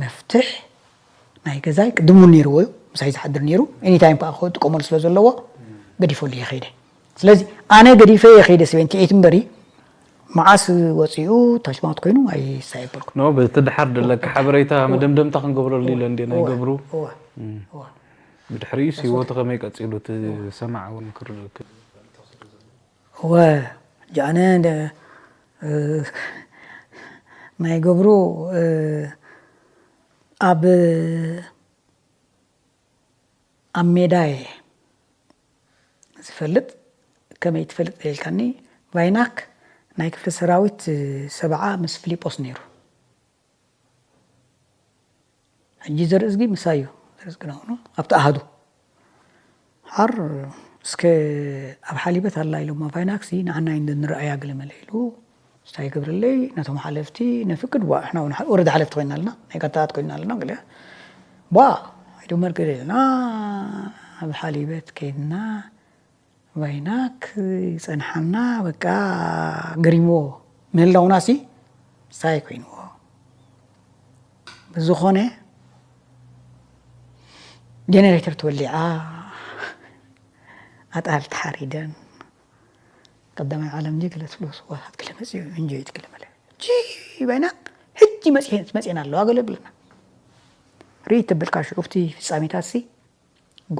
መፍትሕ ናይ ገዛይ ቅድም እውን ነይርዎ እዩ ምሳይ ዝሓድር ነይሩ ኤኒታይም ከዓ ክጥቀመሉ ስለ ዘለዎ ገዲፈሉ እየ ከይደ ስለዚ ኣነ ገዲፈ እየ ከይደ ሰቨንቲ ኤይት እምበሪ መዓስ ወፂኡ ታሽማት ኮይኑ ኣይሳየበልኩ ኖ በቲ ድሓር ደለካ ሓበሬታ መደምደምታ ክንገብረሉ ኢለ እንዴ ናይ ገብሩ ብድሕሪኡ ህይወቱ ከመይ ቀፂሉ እቲ ሰማዕ እውን ክርክ እወ ጃነ ናይ ገብሩ ኣብ ኣብ ሜዳ እየ ዝፈልጥ ከመይ ትፈልጥ ኢልካኒ ቫይናክ ናይ ክፍለ ሰራዊት ሰብዓ ምስ ፊሊጶስ ነይሩ ሕጂ ዘርእዝጊ ምሳይ እዩ ዘርእዝጊ ናሆኖ ኣብቲ ኣሃዱ ሓር እስከ ኣብ ሓሊበት ኣላ ኢሎማ ቫይናክሲ ንዓና እዩ ንረኣያ ገለ መለ ኢሉ ስታይ ገብረለይ ነቶም ሓለፍቲ ነፍቅድ ዋ እሕና እውን ወረዳ ሓለፍቲ ኮይና ኣለና ናይ ጋታታት ኮይና ኣለና ገለ ዋ ኢሉ መርገድ ኢልና ኣብ ሓሊበት ከይድና ቫይናክ ይጸንሓና በቃ ገሪምዎ ምህላውናሲ ሳይ ኮይንዎ ብዝኾነ ጀነሬተር ተወሊዓ ኣጣል ተሓሪደን ቀዳማይ ዓለም ዲ ገለ ትብሎ ስዋታት ገለ መፅኡ እንጆይ ትግለ መለ ጂ ባይና ሕጂ መፅኤን ኣለዋ ገለ ብለና ርኢ ተበልካ ሽዑ እቲ ፍፃሜታት ሲ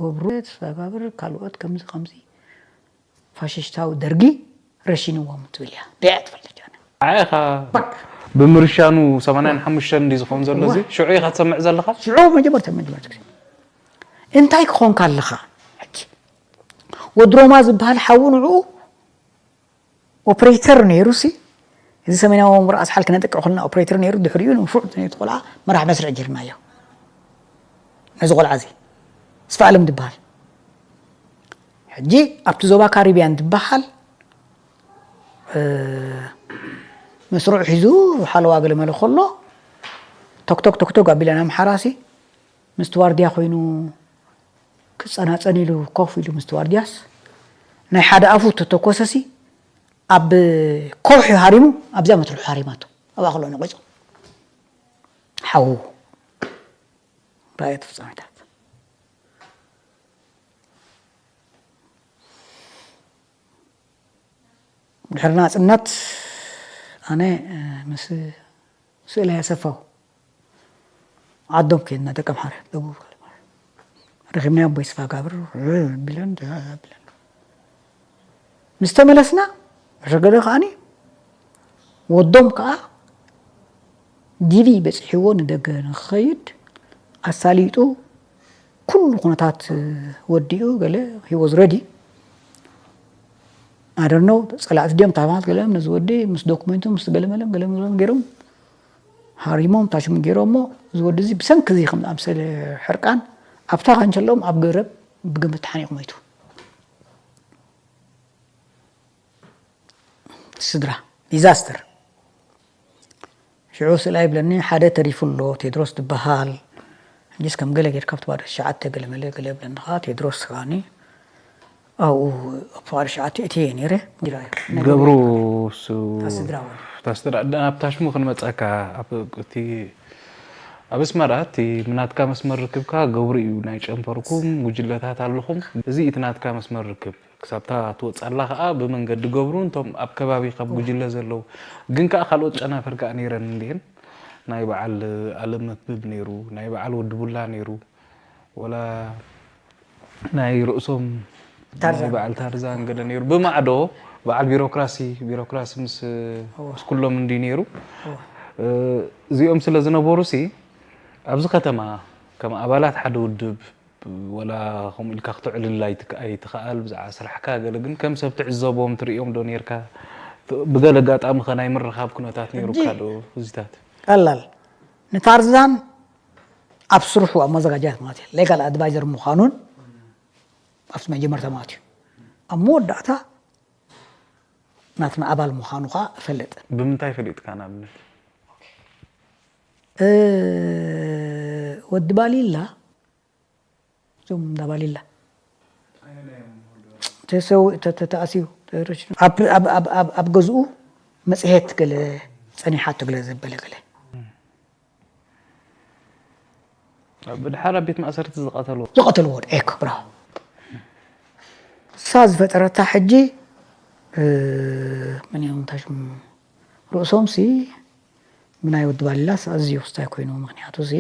ገብሩ ተጋብር ካልኦት ከምዚ ከምዚ ፋሽሽታዊ ደርጊ ረሺንዎም ትብል እያ ቢያ ትፈልጥ ጃነ ዓኻ ብምርሻኑ ሰማንያን ሓሙሽተን እንዲ ዝኸውን ዘሎ እዚ ሽዑ ኢኻ ትሰምዕ ዘለኻ ሽዑ መጀመርታ መጀመርታ ግዜ እንታይ ክኾንካ ኣለኻ ሕጂ ወድሮማ ዝበሃል ሓዉ ንዕኡ ኦፕሬተር ነይሩ ሲ እዚ ሰሜናዊ ወንበር ኣስሓል ክነጥቅዕ ከለና ኦፕሬተር ነይሩ ድሕሪኡ ንፉዕ ነቲ ቆልዓ መራሕ መስርዕ ጌርናዮ ነዚ ቆልዓ እዚ ስፋ ኣለም ዝበሃል ሕጂ ኣብቲ ዞባ ካሪብያን ዝበሃል መስርዑ ሒዙ ሓለዋ ገለመለ ከሎ ቶክቶክ ቶክቶክ ኣቢለን ኣምሓራ ሲ ምስቲ ዋርድያ ኮይኑ ክጸናጸን ኢሉ ኮፍ ኢሉ ምስቲ ዋርድያስ ናይ ሓደ ኣፉ ተተኮሰሲ ኣብ ከውሒ ሃሪሙ ኣብዚኣ መትርሑ ሃሪማቶ ኣብኣ ከሎ ነቂጹ ሓዉ ራእየት ፍጻሜታት ድሕሪ ናጽነት ኣነ ምስ ስእለ ያሰፋው ዓዶም ከይድና ደቂ ኣምሓረ ደቡብ ረኺብናዮ ኣቦይ ስፋ ጋብር ቢለን ቢለን ምስ ተመለስና ረገደ ከዓኒ ወዶም ከዓ ዲቪ በፂሕዎ ንደገ ንክኸይድ ኣሳሊጡ ኩሉ ኩነታት ወዲኡ ገለ he was ready I don't know ፀላእቲ ድዮም ታማት ገለ ነዚ ወዲ ምስ ዶክመንቱ ምስ ገለመለም ገለመለም ገይሮም ሃሪሞም ታሽሙ ገይሮሞ እዚ ወዲ እዚ ብሰንኪ እዚ ከም ዝኣምሰለ ሕርቃን ኣብታ ካንቸሎም ኣብ ገረብ ብግምት ተሓኒቑ ሞይቱ ስድራ ዲዛስተር ሽዑ ስእላ ይብለኒ ሓደ ተሪፉ ኣሎ ቴድሮስ ዝበሃል ሕጂስ ከም ገለ ጌርካ ብቲ ባዶ ትሽዓተ ገለ መለ ገለ ይብለኒ ከዓ ቴድሮስ ከዓኒ ኣብኡ ኣብ ፍቓድ ሸዓተ እትየ ነይረ ገብሩ እሱ ናብታ ሽሙ ክንመፀካ እቲ ኣብ ኣስመራ እቲ ናትካ መስመር ርክብካ ገብሩ እዩ ናይ ጨንፈርኩም ጉጅለታት ኣለኹም እዚ እቲ ናትካ መስመር ርክብ ክሳብታ ትወፅኣላ ከዓ ብመንገዲ ገብሩ እንቶም ኣብ ከባቢ ካብ ጉጅለ ዘለዉ ግን ከዓ ካልኦት ጨናፍር ከዓ ነይረን እንዲየን ናይ በዓል ኣለመክብብ ነይሩ ናይ በዓል ወዲ ቡላ ነይሩ ወላ ናይ ርእሶም ናይ በዓል ታርዛን ገለ ነይሩ ብማዕዶ በዓል ቢሮክራሲ ቢሮክራሲ ምስ ምስ ኩሎም እንዲ ነይሩ እዚኦም ስለ ዝነበሩ ሲ ኣብዚ ከተማ ከም ኣባላት ሓደ ውድብ ወላ ከምኡ ኢልካ ክትዕልል ኣይትክኣል ብዛዕባ ስራሕካ ገለ ግን ከም ሰብ ትዕዘቦም ትርእዮም ዶ ነርካ ብገለ ኣጋጣሚ ከ ናይ ምርኻብ ኩነታት ነይሩካ ዶ እዚታት ቀላል ንታርዛን ኣብ ስርሑ ኣብ መዘጋጃት ማለት እዩ ሌጋል ኣድቫይዘር ምዃኑን ኣብቲ መጀመርታ ማለት እዩ ኣብ መወዳእታ ናትና ኣባል ምዃኑ ከዓ እፈልጥ። ብምንታይ ፈሊጥካ? ንኣብነት እ፣ ወዲ ባሊላ፣ እዞም እንዳ ባሊላ ተሰው ተ- ተ- ተኣስዩ ተረሽኑ። ኣብ ኣብ ኣብ ኣብ ኣብ ገዝኡ መጽሔት ገለ ጸኒሓቶ ገለ ዘበለ ገለ ብድሓር ኣብ ቤት ማእሰርቲ ዝቐተልዎ ዝቐተልዎ ወድ ኤክ ብራ እሳ ዝፈጠረታ ሕጂ እ፣ መን እዮም እንታይ ሽም ርእሶም ሲ ብናይ ወዲ ባሊላስ ኣዝዩ ክስታይ ኮይኑ ምክንያቱ ሲ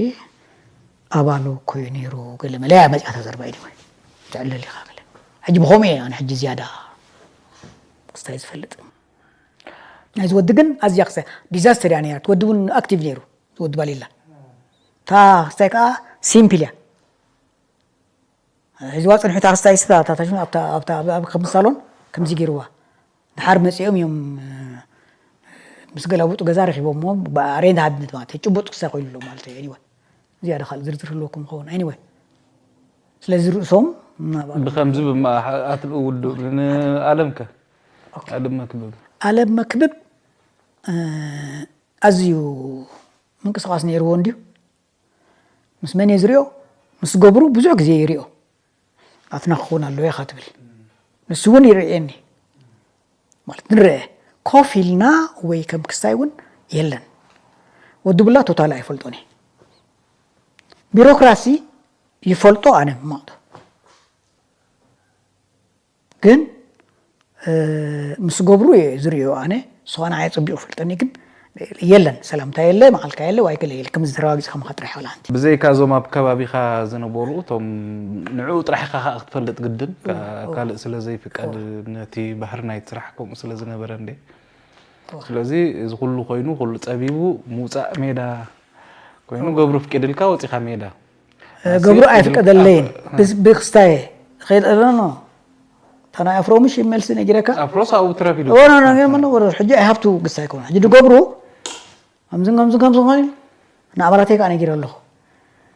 ኣባሉ ኮዩ ነይሩ ገለ መለያ መፅኣታ ዘርባ ኢድወ ትዕልል ኢኻ ገለ ሕጂ ብኸምኡ እየ ኣነ ሕጂ ዝያዳ ክስታይ ዝፈልጥ ናይዚ ወዲ ግን ኣዝያ ክስታይ ዲዛስተር እያ ነይራ ወዲ እውን ኣክቲቭ ነይሩ ወዲ ባሊላ እታ ክስታይ ከዓ ሲምፕል እያ ሒዝዋ ፅንሑ እታ ክስታይ ስታ እታ ታሽሙ ኣብታ ኣብታ ኣብ ከም ሳሎን ከምዚ ገይርዋ ድሓር መፂኦም እዮም ምስ ገላቡጡ ገዛ ረኪቦሞ ሬንት ሃብነት ማለት እዩ ጭቡጥ ክስታይ ኮይኑ ኣሎ ማለት እዩ anyway ዝያዳ ካልእ ዝርዝር ህልወኩም ክኸውን anyway ስለዚ ርእሶም ብከምዚ ብማኣት ውድእ ንኣለምከ ኣለም መክብብ ኣለም መክብብ ኣዝዩ ምንቅስቃስ ነይርዎ እንድዩ ምስ መን እየ ዝሪኦ ምስ ገብሩ ብዙሕ ግዜ ይሪኦ ኣትና ክኸውን ኣለዎ ኢኻ ትብል ንሱ እውን ይርእየኒ ማለት ንርአ ኮፍ ኢልና ወይ ከም ክስታይ እውን የለን ወዲ ቡላ ቶታል ኣይፈልጦን እየ ቢሮክራሲ ይፈልጦ ኣነ ማቕዶ ግን ምስ ገብሩ እየ ዝርእዮ ኣነ ንስኻ ንዓይ ፅቢቕ ፈልጠኒ ግን የለን ሰላምታ የለ መዓልካ የለ ዋይ ገለ የለ ከምዚ ተረጋጊፅካ ምኻ ጥራሕ ይኸላ ኣንቲ ብዘይካ እዞም ኣብ ከባቢኻ ዝነበሩ እቶም ንዕኡ ጥራሕ ኢኻ ከዓ ክትፈልጥ ግድን ካ- ካልእ ስለ ዘይፍቀድ ነቲ ባህሪ ናይቲ ስራሕ ከምኡ ስለ ዝነበረ እንደ ስለዚ እዚ ኩሉ ኮይኑ ኩሉ ፀቢቡ ምውፃእ ሜዳ ኮይኑ ገብሩ ፍቂድልካ ወፂኻ ሜዳ ገብሩ ኣይፍቀደለይን ብክስታየ ኸይድ ኣለኖ ታና ኣፍሮምሽ መልሲ ነጊረካ ኣፍሮስ ኣብኡ ትረፍ ኢሉ ኖ ኖ ኖ ኖ ወረ ሕጂ ኣይ ሃብቱ ግስታይ ኮነ ሕጂ ድገብሩ ከምዚ ከምዚ ከምዚ ኾነ ንኣባላተይ ከዓ ነጊረ ኣለኹ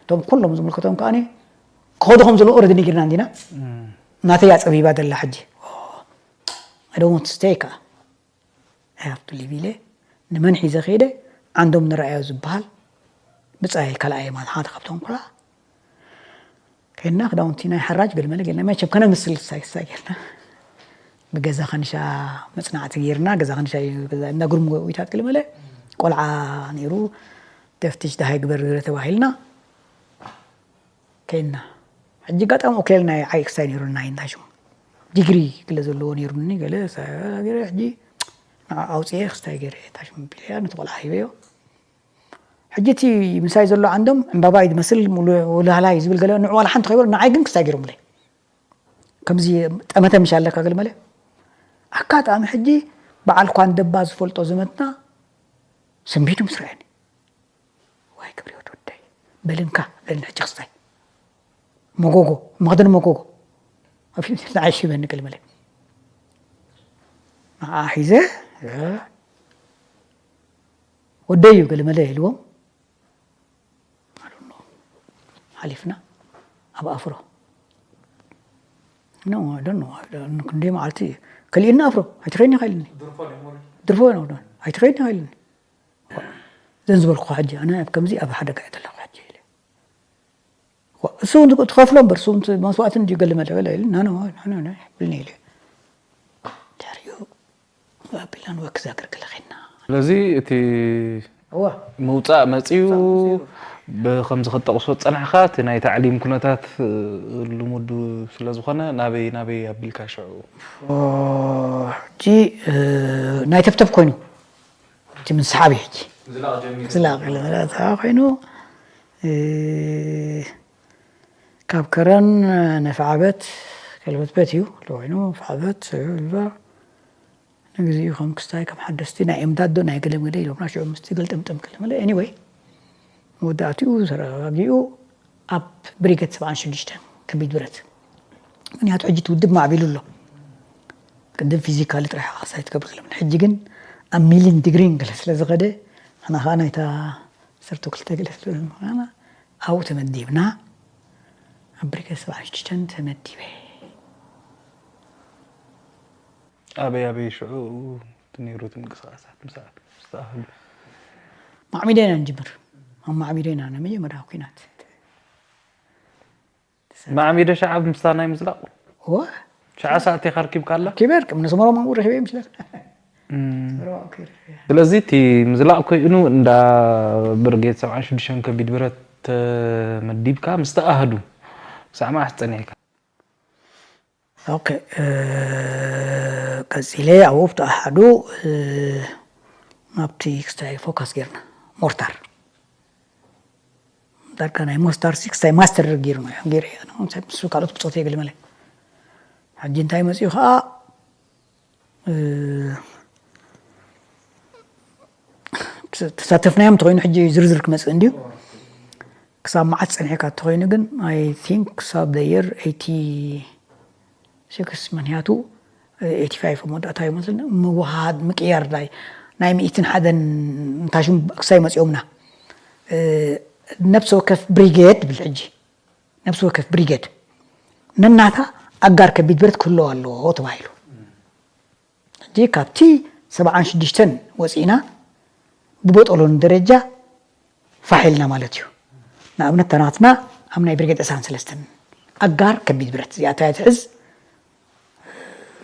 እቶም ኩሎም ዝምልከቶም ከዓ ክኸዱ ከም ዘለዉ ኦረዲ ነጊርና እንዲና ናተይ ኣፀቢባ ደላ ሕጂ I don't want to stay ከዓ I have to leave ኢለ ንመን ሒዘ ከይደ ዓንዶም ንረኣዮ ዝበሃል ብፃይ ካልኣየ ማለት ሓደ ካብቶም ኩላ ከይድና ክዳውንቲ ናይ ሓራጅ ገለመለ ገልና መቸም ከነምስል ክሳይ ክሳይ ጌርና ብገዛ ከንሻ መፅናዕቲ ጌርና ገዛ ከንሻ እዩ ገዛ እና ግሩም ጎዊታት ገለመለ ቆልዓ ነይሩ ተፍትሽ ደሃይ ግበር ገለ ተባሂልና ከይና ሕጂ ጋጣሚ ኦኬል ናይ ዓይ ክስታይ ነይሩ ናይ እንታይ ሽሙ ዲግሪ ገለ ዘለዎ ነይሩኒ ገለ ገለ ሕጂ ንዓ ኣውፅኤ ክስታይ ገይረ እታ ሽሙ ቢለያ ነቲ ቆልዓ ሂበዮ ሕጂ እቲ ምሳይ ዘሎ ዓንዶም ዕምባባ እዩ ዝመስል ሙሉ ውልሃላ እዩ ዝብል ገለ ንዑ ዋላ ሓንቲ ከይበሉ ንዓይ ግን ክስታይ ገይሮምለይ ከምዚ ጠመተ ምሽ ኣለካ ገለ መለ ኣካጣሚ ሕጂ በዓል ኳንደባ ዝፈልጦ ዘመትና ስንቢዱ ምስ ረኣየኒ ዋይ ክብሪ ወዲ ወደይ በልንካ በልን ሕጂ ክስታይ መጎጎ መኽደን መጎጎ ኣብ ፊት ንዓይ ሽበኒ ገለ መለ ንዓ ሒዘ ወደይ እዩ ገለ መለ ኢልዎም ሓሊፍና ኣብ ኣፍሮ ክንደይ መዓልቲ ከሊእና ኣፍሮ ኣይትኸይኒ ኢኻ ኢልኒ ድርፎ ኣይትኸይኒ ኢኻ ኢልኒ ዘን ዝበልኩ ሕጂ ኣነ ኣብ ከምዚ ኣብ ሓደጋ እየ ዘለኹ ሕጂ ኢለ እሱ ትኸፍሎ እምበር እሱ መስዋእቲ እንዲ ገለ መለ በለ ኢሉ ናነ ብልኒ ኢለ ድሕሪኡ ኣቢልና ንወክ ዛግር ገለ ኸድና ስለዚ እቲ እዋ ምውፃእ መፅዩ ብከምዚ ከጠቕሶ ዝፀናሕካ እቲ ናይ ታዕሊም ኩነታት ልሙድ ስለዝኾነ ናበይ ናበይ ኣቢልካ ሽዑ ሕጂ ናይ ተብተብ ኮይኑ እቲ ምስሓብ እዩ ሕጂ ዝላቕ ዝላቕ ኮይኑ ካብ ከረን ነፍዓበት ከልበትበት እዩ ኮይኑ ፍዓበት ንግዚኡ ከም ክስታይ ከም ሓደስቲ ናይ እምዳዶ ናይ ገለመለ ኢሎምና ሽዑ ምስቲ ገልጠምጠም ገለመለ anyway መወዳእትኡ ተረጋጊኡ ኣብ ብሪገት ሰብዓን ሽዱሽተን ከቢድ ብረት ምክንያቱ ሕጂ እቲ ውድብ ማዕቢሉ ኣሎ ቅድም ፊዚካሊ ጥራሕ ክሳይ ትገብር ዘለምን ሕጂ ግን ኣብ ሚሊን ዲግሪን ገለ ስለ ዝኸደ ንሕና ከዓ ናይታ ዓሰርተ ክልተ ገለ ስለ ዝኾና ኣብኡ ተመዲብና ኣብ ብሪገት ሰብዓን ሽዱሽተን ተመዲበ ኣበይ ኣበይ ሽዑ ነይሩ እቲ ምንቅስቃሳት? ምስ ምስ ተኣህዱ ማዕሚዳ ኢና ንጅምር። ኣብ ማዕሚዳ ኢና ናይ መጀመርያ ኩናት። ማዕሚደ ሸዓ ምስታ ናይ ምዝላቕ ወ ሸዓ ሰዓት ኢኻ ረኪብካ ኣላ። ኪበር ቅም ንስመሮ ማንጉ ረኺበ ምስለክ ስለዚ እቲ ምዝላቕ ኮይኑ እንዳ ብርጌድ ሰብዓን ሽዱሽተን ከቢድ ብረት ተመዲብካ ምስ ተኣህዱ ክሳዕ መዓስ ጸኒሕካ? ኦኬ። ቀፂለ ኣብኡ ብተኣሓዱ ናብቲ ክስታይ ፎካስ ጌርና ሞርታር ዳርጋ ናይ ሞስታር ሲክስታይ ማስተር ጌርና ጌር ምስ ካልኦት ክፆት የግልመለ። ሕጂ እንታይ መፅኡ ከዓ ተሳተፍናዮም እንተኮይኑ ሕጂ ዝርዝር ክመፅእ እንድዩ። ክሳብ መዓት ፀኒሕካ እንተኮይኑ ግን ኣይ ቲንክ ክሳብ ደየር ኤይቲ ሲክስ ምክንያቱ ኤይቲ ፋይቭ መወዳእታ ይመስል ምውሃድ ምቅያር ናይ ናይ ሚእትን ሓደን እንታሽም ክሳይ መፂኦምና ነብሲ ወከፍ ብሪጌድ ብል ሕጂ ነብሲ ወከፍ ብሪጌድ ነናታ ኣጋር ከቢድ ብረት ክህልዎ ኣለዎ ተባሂሉ። ሕጂ ካብቲ ሰብዓን ሽዱሽተን ወፂእና ብበጠሎን ደረጃ ፋሕ ኢልና ማለት እዩ። ንኣብነት ተናትና ኣብ ናይ ብርጌድ ዕስራን ሰለስተን ኣጋር ከቢድ ብረት እዚኣ እታ ትሕዝ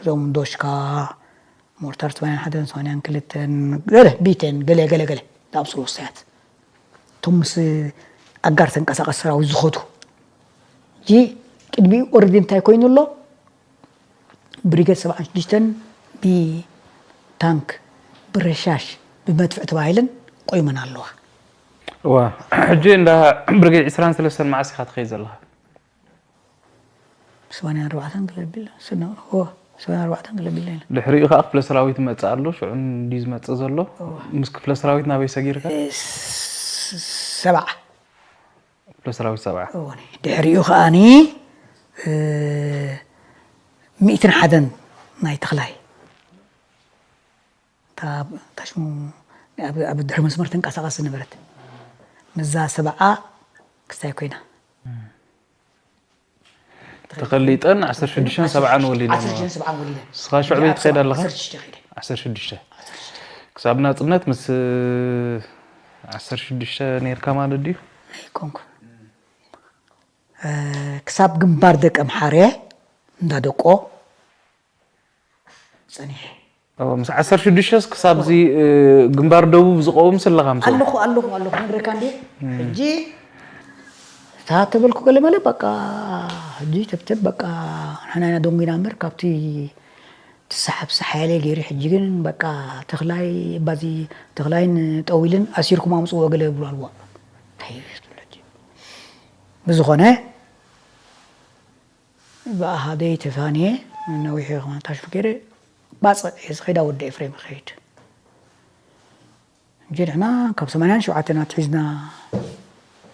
እዞም ዶሽካ ሞርታር ሰማንያን ሓደን ሰማንያን ክልተን ገለ ቢቴን ገለ ገለ ገለ ዝኣምሰሉ ወሳያት እቶም ምስ ኣጋር ተንቀሳቀስ ሰራዊት ዝኸዱ ሕጂ ቅድሚኡ ኦረዲ እንታይ ኮይኑ ኣሎ? ብሪጌድ ሰብዓን ሽዱሽተን ብታንክ ብረሻሽ ብመድፍዕ ተባሂለን ቆይመን ኣለዋ። እዋ ሕጂ እንዳ ብርጌድ ዕስራን ሰለስተን መዓስ ኢኻ ትኸይድ ዘለኻ? ሰማንያን ኣርባዕተን ክለቢል ሰማንያን ኣርባዕተን ክለቢል ኢለ። ድሕሪኡ ከዓ ክፍለ ሰራዊት ይመፅእ ኣሎ። ሽዑ እንዲ ዝመፅእ ዘሎ ምስ ክፍለ ሰራዊት ናበይ ሰጊርካ? ሰብዓ ክፍለ ሰራዊት ሰብዓ። ድሕሪኡ ከዓኒ ሚእትን ሓደን ናይ ተኽላይ ታሽሙ ኣብ ድሕሪ መስመር ተንቀሳቀስ ዝነበረት ምዛ ሰብዓ ክስታይ ኮይና ተኸሊጠን ዓሰርተ ሽዱሽተን ሰብዓን ወሊደን። ዓሰርተ ሽዱሽተን ሰብዓን ወሊደን። ንስኻ ሽዑ በይ ትኸይድ ኣለኻ? ዓሰርተ ሽዱሽተ ከይደ። ዓሰርተ ሽዱሽተ። ዓሰርተ ሽዱሽተ። ክሳብ ናጽነት ምስ ዓሰርተ ሽዱሽተ ነይርካ ማለት ድዩ? ኣይኮንኩ። ክሳብ ግንባር ደቀ ምሓርየ እንዳደቆ ጸኒሐ። ምስ ዓሰርተ ሽዱሽተ ክሳብ እዚ ግንባር ደቡብ ዝቐውም ስለኻ ምስ ኣለኹ ኣለኹ ኣለኹ ነግረካ እንዲ ሕጂ እታ ተበልኩ ገለ መለ በቃ ሕጂ ተብተብ በቃ ንሕና ኢና ደንጉና እምበር ካብቲ ትሰሓብ ሰሓያለ ገይሩ ሕጂ ግን በቃ ተኽላይ ባዚ ተኽላይን ጠዊልን ኣሲርኩም ኣምፅዎ ገለ ብሉ ኣልዋ እንታይ እዩ ዝብል ሕጂ ብዝኾነ ብኣሃደይ ተፋንየ ነዊሕ ከማን ታሽፉ ገይረ ባፅዕ እየ ዝኸይዳ ወዲ ኤፍሬም ይኸይድ እንጂ ንሕና ካብ ሰማንያን ሸውዓተን ኣትሒዝና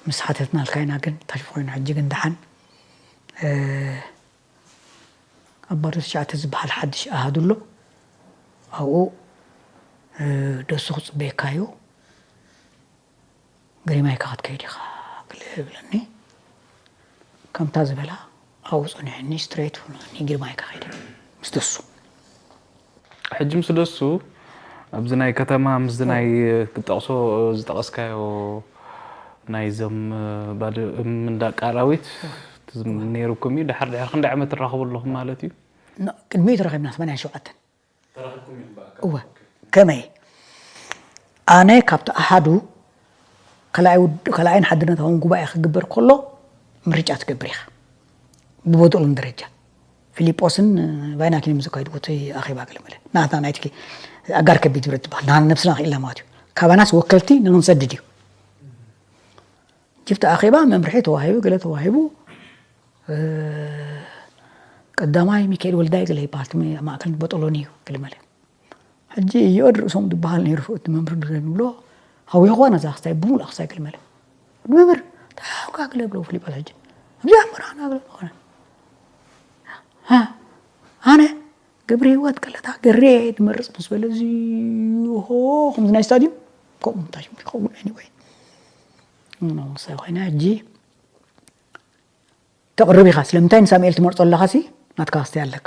ምስ ሓተትና ኣልካይና ግን ታሽፉ ኮይኑ ሕጂ ግን ደሓን ኣብ ባዶ ትሽዓተ ዝበሃል ሓድሽ ኣሃዱ ኣሎ ኣብኡ ደሱ ክፅበየካ እዩ ግሪማይካ ክትከይድ ኢኻ ክልብለኒ ከምታ ዝበላ ኣብኡ ጸኒሐኒ ስትሬት ሆነኒ ግሪማይካ ከይደ ምስ ደሱ ሕጂ ምስ ደሱ ኣብዚ ናይ ከተማ ምስዚ ናይ ክትጠቕሶ ዝጠቐስካዮ ናይዞም ባዶ እምኒ እንዳቃ ኣራዊት ነይሩኩም እዩ ድሓር ድሕር ክንደይ ዓመት ትራኸቡ ኣለኹም ማለት እዩ ቅድሚኡ ተራኺብና ሰማንያን ሸውዓተን እወ ከመይ ኣነ ካብቲ ኣሓዱ ካልኣይን ሓድነታውን ጉባኤ ክግበር ከሎ ምርጫ ትገብር ኢኻ ብቦጥሉን ደረጃ ፊሊጶስን ቫይናኪን ምስ ዘካይድዎ እቲ ኣኼባ ገለመለ ናትና ናይቲ ኣጋር ከቢድ ብረት ትበሃል ንሃን ነብስና ክኢልና ማለት እዩ ካባናስ ወከልቲ ንክንሰድድ እዩ ጅብቲ ኣኼባ መምርሒ ተዋሂቡ ገለ ተዋሂቡ ቀዳማይ ሚካኤል ወልዳይ ገለ ይበሃል ማእከል በጠሎኒ እዩ ገለ መለ ሕጂ እዮድ ርእሶም ዝበሃል ነይሩ እቲ መምህር ድረ ንብሎ ሃዊኹዋ ነዛ ክስታይ ብሙሉእ ክስታይ ገለ መለ መምህር ታውካ ገለ ብሎ ፍሊጳት ሕጂ ኣብዚኣ መራና ገለ ዝኾነ ኣነ ግብሪ ህይወት ከለታ ገሬ ድመርፅ ምስ በለ እዚ ሆ ከምዚ ናይ ስታዲዮም ከምኡ ምታሽ ምሪኸው ኤኒወይ ምሳይ ኮይና ሕጂ ተቕርብ ኢኻ ስለምንታይ ንሳሙኤል ትመርፆ ኣለኻ ሲ ናትካ ክስታይ ኣለካ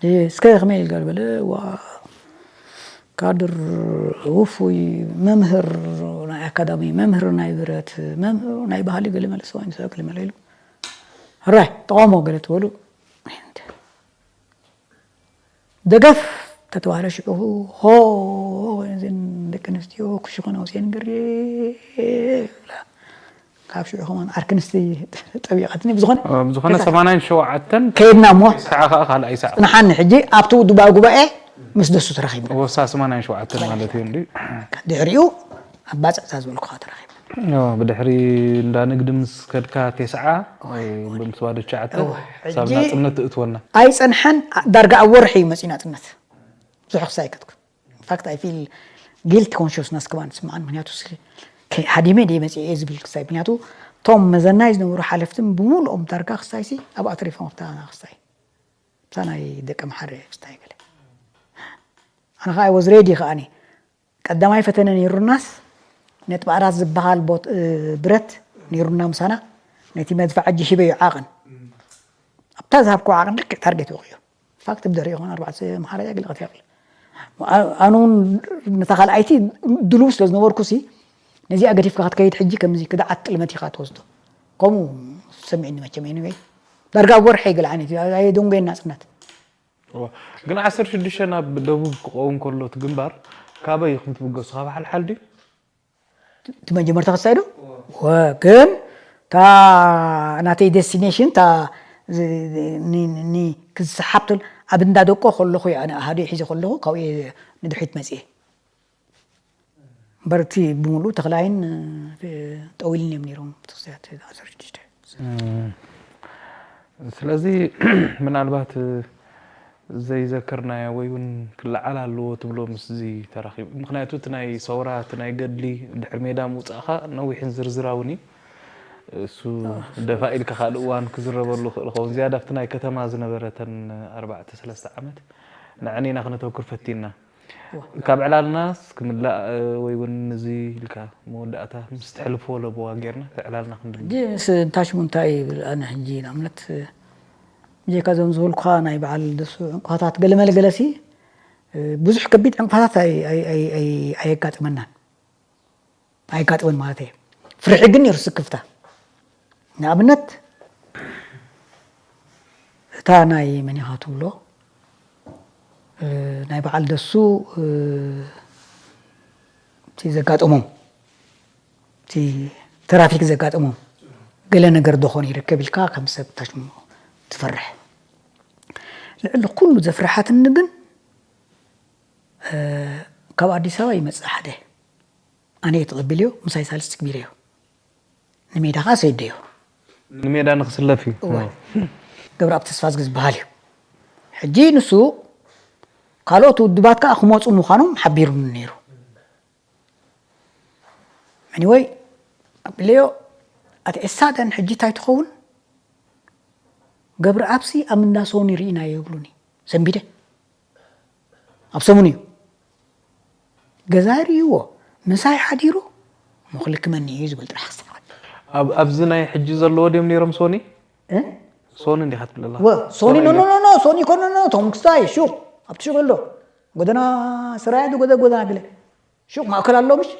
እስከ ከመይ ኢልካ በለ። ዋ፣ ካድር፣ ውፉይ፣ መምህር፣ ናይ ኣካዳሚ መምህር፣ ናይ ብረት መምህር፣ ናይ ባህሊ ገለ መለ ሰብኣይ ንሰብ ገለ መለ ኢሉ፣ ሕራይ ተቃውሞ ገለ ትበሉ፣ ደገፍ ተተባህለ ሽዑ ሆ፣ እዘን ደቂ ኣንስትዮ ክሽኾን ኣውፅኤን ገሬ፣ ካብ ሽዑ ከማን ዓርኪ ኣንስቲ ጠቢቐትኒ። ብዝኾነ ብዝኾነ ሰማንያን ሸውዓተን ከይድና እሞ፣ ሰዓ ከዓ ካልኣይ ሰዓ ፅንሓኒ። ሕጂ ኣብቲ ውድባዊ ጉባኤ ምስ ደሱ ተራኺብና። ወሳ ሰማንያን ሸውዓተን ማለት እዩ እንዲ። ድሕሪኡ ኣብ ባፅዕ እዛ ዝበልኩኻ ተራኺብና። ብድሕሪ እንዳ ንግዲ ምስ ከድካ ቴስዓ፣ ምስ ባዶ ትሽዓተ፣ ሳብ ናፅነት ትእትወና። ኣይፀንሐን። ዳርጋ ኣብ ወርሒ እዩ መፅዩ ናፅነት። ብዙሕ ክሳይ ከትኩ። ኢንፋክት ኣይ ፊል ጊልቲ ኮንሽስነስ ከማን ዝስምዓን። ምክንያቱ ሃዲመ ድየ መፅአ እየ ዝብል ክሳይ፣ ምክንያቱ እቶም መዘናይ ዝነበሩ ሓለፍትን ብምሉኦም ዳርጋ ክሳይሲ ኣብኣ ተሪፎም ኣብታ ክሳይ፣ እታ ናይ ደቂ ኣምሓረ ክስታይ ገለ። ኣነ ከዓ ወዝ ሬዲ ከዓኒ ቀዳማይ ፈተነ ነይሩናስ፣ ነጥቢ ኣራት ዝበሃል ቦት ብረት ነይሩና ምሳና። ነቲ መድፍዓ እጂ ሂበዮ ዓቐን፣ ኣብታ ዝሃብኩ ዓቐን ልክዕ ታርጌት ወቂዑ። ፋክት ብድሕሪኡ ይኾን ኣርባዕተ መሓረያ ግልቐት ይኽእል። ኣነ እውን ነታ ካልኣይቲ ድሉው ስለ ዝነበርኩ ሲ፣ ነዚኣ ገዲፍካ ክትከይድ ሕጂ ከምዚ ክድዓት ጥልመት ኢኻ ትወስዶ። ከምኡ ሰሚዕኒ መቸም። ኤኒወይ፣ ዳርጋ ኣብ ወርሒ ይግልዓኒ፣ ኣየደንጎየን ናጽነት። እዋ፣ ግን ዓሰርተ ሽዱሽተ ናብ ደቡብ ክኸውን ከሎ እቲ ግንባር ካበይ ኢኹም ትብገሱ? ካብ ሓልሓል ድዩ? እቲ መጀመርታ ክሳይ ዶ? ወ፣ ግን እታ ናተይ ዴስቲኔሽን እታ ዝ-፣ ኒ-፣ ኒ-፣ ክስሓብ ትብል ኣብ እንዳ ደቆ ከለኹ እየ፣ ኣነ ኣሃዱይ ሒዘ ከለኹ ካብኡ እየ ንድሕሪት መፅየ። እምበር እቲ ብምሉእ ተኽላይን፣ እ፣ ጠዊልን እዮም ነይሮም እቲ ክሳያት ዓሰርተ ሽዱሽተ። እም። ስለዚ ምናልባት ዘይዘከርናዮ ወይ እውን ክለዓል ኣለዎ ትብሎ ምስዚ ተራኺቡ? ምኽንያቱ እቲ ናይ ሰውራ፣ እቲ ናይ ገድሊ ድሕሪ ሜዳ ምውጻእኻ ነዊሕን ዝርዝራውን እዩ። እሱ ደፋእ ኢልካ ካልእ እዋን ክዝረበሉ ይኽእል ይኸውን። ዝያዳ ኣብቲ ናይ ከተማ ዝነበረ እተን ኣርባዕተ ሰለስተ ዓመት ንዐን ኢና ክነተኩር ፈቲንና። እዋ። ካብ ዕላልናስ ክምላእ፣ እ፣ ወይ እውን እዚ ኢልካ መወዳእታ ምስ ተሕልፎ ለበዋ ጌርና እቲ ዕላልና ክንድምድም። ሕጂ ምስ እንታይ ሽሙ እንታይ ይብል? ኣነ ሕጂ ንኣብነት ብጀካ እዞም ዝበልኩኻ ናይ በዓል ደሱ ዕንቅፋታት ገለመለ ገለሲ፣ እ፣ ብዙሕ ከቢድ ዕንቅፋታት ኣይ-፣ ኣይ-፣ ኣይ-፣ ኣይ-፣ ኣየጋጥመናን። ኣየጋጥመን ማለት እየ። ፍርሒ ግን ነይሩ ስክፍታ። ንኣብነት እታ ናይ መን ኢኻ ትብሎ፣ እ፣ ናይ በዓል ደሱ፣ እ፣ እቲ ዘጋጠሞም፣ እቲ ትራፊክ ዘጋጠሞም ገለ ነገር ዶ ኾን ይርከብ ኢልካ ከም ሰብ ታሽሙ ትፈርሕ። ልዕሊ ኩሉ ዘፍርሓትኒ ግን፣ እ፣ ካብ ኣዲስ ኣበባ ይመጽእ ሓደ። ኣነ እየ ተቐቢለዮ፣ ምሳይ ሳልስቲ ግቢረዮ። ንሜዳ ኸዓ ሰይደዮ። ንሜዳ ንኽስለፍ እዩ። እወ። ገብረኣብ ተስፋዝጊ ዝበሃል እዩ። ሕጂ ንሱ ካልኦት ውድባት ከኣ ክመጹ ምዃኖም ሓቢሩኒ ነይሩ። ኤኒወይ፣ ኣቢለዮ፣ ኣቲ ኤሳደን ሕጂ እንታይ ትኸውን? ገብረኣብሲ ኣብ እንዳ ሶኒ ርኢናዮ ይብሉኒ። ሰንቢደ። ኣብ ሰሙን እዩ። ገዛ ርእይዎ፣ ምሳይ ሓዲሩ፣ ምኽልክመኒ እዩ ዝብል ጥራሕ ክስሓት። ኣብ-፣ ኣብዚ ናይ ሕጂ ዘለዎ ድዮም ነይሮም ሶኒ? እ? ሶኒ እንዲኻ ትብል ኣለኻ? ወ-፣ ሶኒ፣ ሶኒ ኖ፣ ኖ፣ እንዲኻ? ኖ፣ ኖ፣ ሶኒ ኮኖ፣ ኖ፣ ቶም ክስታይ፣ ሹቕ፣ ኣብቲ ሹቕ ኣሎ። ጎደና ስራያ ዶ፣ ጎደ-፣ ጎደና ገለ። ሹቕ ማእከል ኣሎ ምሽ?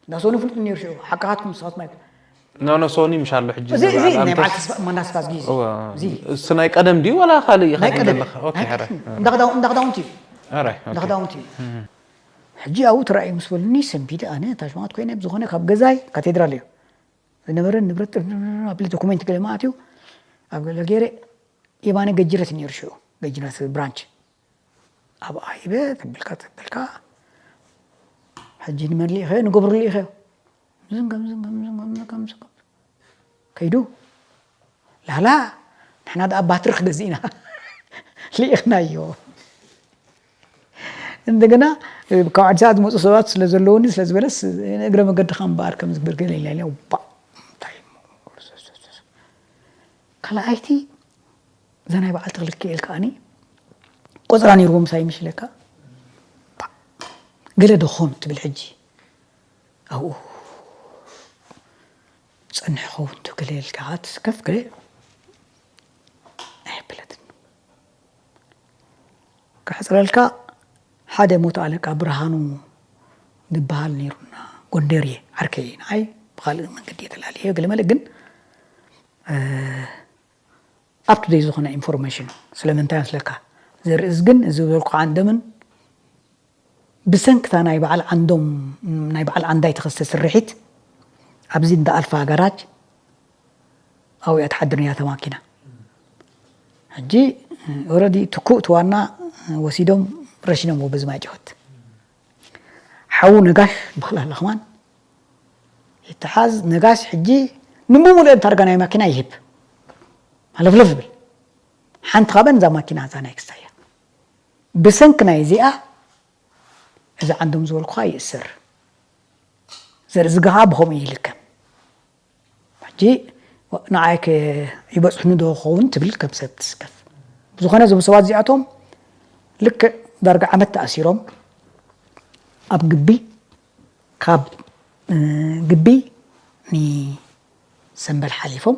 እንዳ ሶኒ ፍሉጥ ነይሩ ሽዑ። ሓቅኻትኩም ንስኻትኩም ኣይኮን። ኖ፣ ኖ፣ ሶኒ ምሽ ኣሎ ሕጂ እዚ፣ እዚ ዝበዓል ናይ ኣንተስ-፣ በዓል ተስፋ-፣ ማና ተስፋዝጊ እዚ። እወ። እዚ። እሱ ናይ ቀደም ድዩ ዋላ ካልእ ኢኻ ናይ ትብል ቀደም። ዘለኻ? ኦኬ፣ ናይ ሕራይ። ቀደም። እንዳ ክዳው-፣ እንዳ ክዳውንቲ እዩ። ሕራይ፣ እንዳ ኦኬ። ክዳውንቲ እዩ። እም። ሕጂ ኣብኡ ተራእዩ ምስ በሉኒ ሰንቢደ ኣነ ታሽማት ኮይነ ብዝኾነ ካብ ገዛይ ካቴድራል እዩ ዝነበረ ንብረት ጥርጥር ኣቢለ ዶኩሜንት ገለ መኣት እዩ ኣብ ገለ ገይረ የማነ ገጅረት እዩ ነይሩ ሽዑ ገጅረት ብራንች ኣብ ኣይበ ተብልካ ተብልካ ሕጂ ንመን ልኢኸዮ ንገብሩ ልኢኸዮ ዝንገም ዝንገም ዝንገም ዝንገም ዝንገም ከይዱ ላላ ንሕና ደኣ ባትሪ ክገዝእ ኢና ልኢኽናዮ። እንደገና ካብ ዓዲ ሰዓት ዝመፁ ሰባት ስለ ዘለውኒ ስለ ዝበለስ እግረ መገድኻ እምበኣር ከም ዝግበር ገለ ኢለ ባ እንታይ ካልኣይቲ እዛ ናይ በዓል ተኽልኪኤል ከዓኒ ቆፅራ ነይርዎ ምሳይ ምሽ ኢለካ ባ፣ ገለ ደኾን ትብል ሕጂ ኣብኡ ጸንሕ ኸውን ትክልል ከዓት ከፍ ክልል ኣይብለትን። ጥረልካ ሓደ ሞት ኣለቃ ብርሃኑ ዝበሃል ነይሩና። ጎንደር እየ፣ ዓርከይ እየ። ንዓይ ብኻልእ መንገዲ እየ ተላልየ፣ ገለ መለ ግን ኣፕ ቱ ዴት ዝኾነ ኢንፎርሜሽን። ስለምንታይ መስለካ? ዘርእዝግን እዚ ዝበልኩ ዓንደምን ብሰንክታ ናይ በዓል ዓንዶም፣ ናይ በዓል ዓንዳይ ተኸስተ ስርሒት ኣብዚ እንዳ ኣልፋ ጋራጅ ኣብያ ትሓድር ነይራ እታ ማኪና። ሕጂ ኦረዲ ትኩእ ትዋና ወሲዶም ረሽኖምዎ በዚ ማይ ጨወት። ሓዉ ነጋሽ ብኽላለ ከማን ይተሓዝ። ነጋሽ ሕጂ ንምሙሉኦም ታርጋ ናይ ማኪና ይህብ። ሃለፍለፍ ይብል። ሓንቲ ካብአን እዛ ማኪና እዛ ናይ ክስታይ እያ። ብሰንኪ ናይ እዚኣ እዚ ዓንዶም ዝበልኩኻ ይእሰር። ዘርእዝግኻ ብኸምኡ ይልከም። ሕጂ ንዓይ ከ ይበጽሑኒ ዶ ክኸውን ትብል ከም ሰብ ትስከፍ። ብዝኾነ እዞም ሰባት እዚኣቶም ልክዕ ዳርጋ ዓመት ተኣሲሮም ኣብ ግቢ፣ ካብ እ፣ ግቢ ንሰምበል ሓሊፎም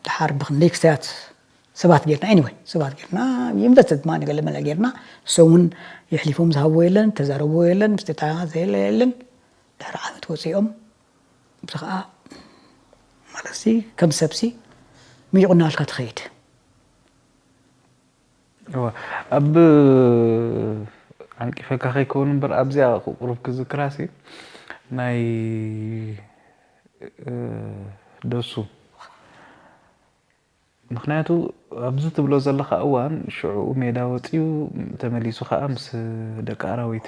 ድሓር ብክንደይ ክስታያት ሰባት ጌርና፣ ኤኒወይ ሰባት ጌርና፣ ኢንቨስት ድማ ንገለ መለ ጌርና። እሶም እውን የሕሊፎም ዝሃብዎ የለን፣ ተዛረብዎ የለን፣ ምስቲ ታ ዘየለ የለን። ድሕሪ ዓመት ወፂኦም፣ እዚ ከዓ ማለት ሲ ከም ሰብሲ ሚቑ እናበልካ ትኸይድ። እወ፣ ኣብ ዓንቂፈካ ከይከውን እምበር ኣብዚኣ ቁሩብ ክዝክራሲ ናይ እ፣ ደሱ። ምኽንያቱ ኣብዚ ትብሎ ዘለኻ እዋን ሽዑ ሜዳ ወፂኡ ተመሊሱ ከዓ ምስ ደቂ ኣራዊት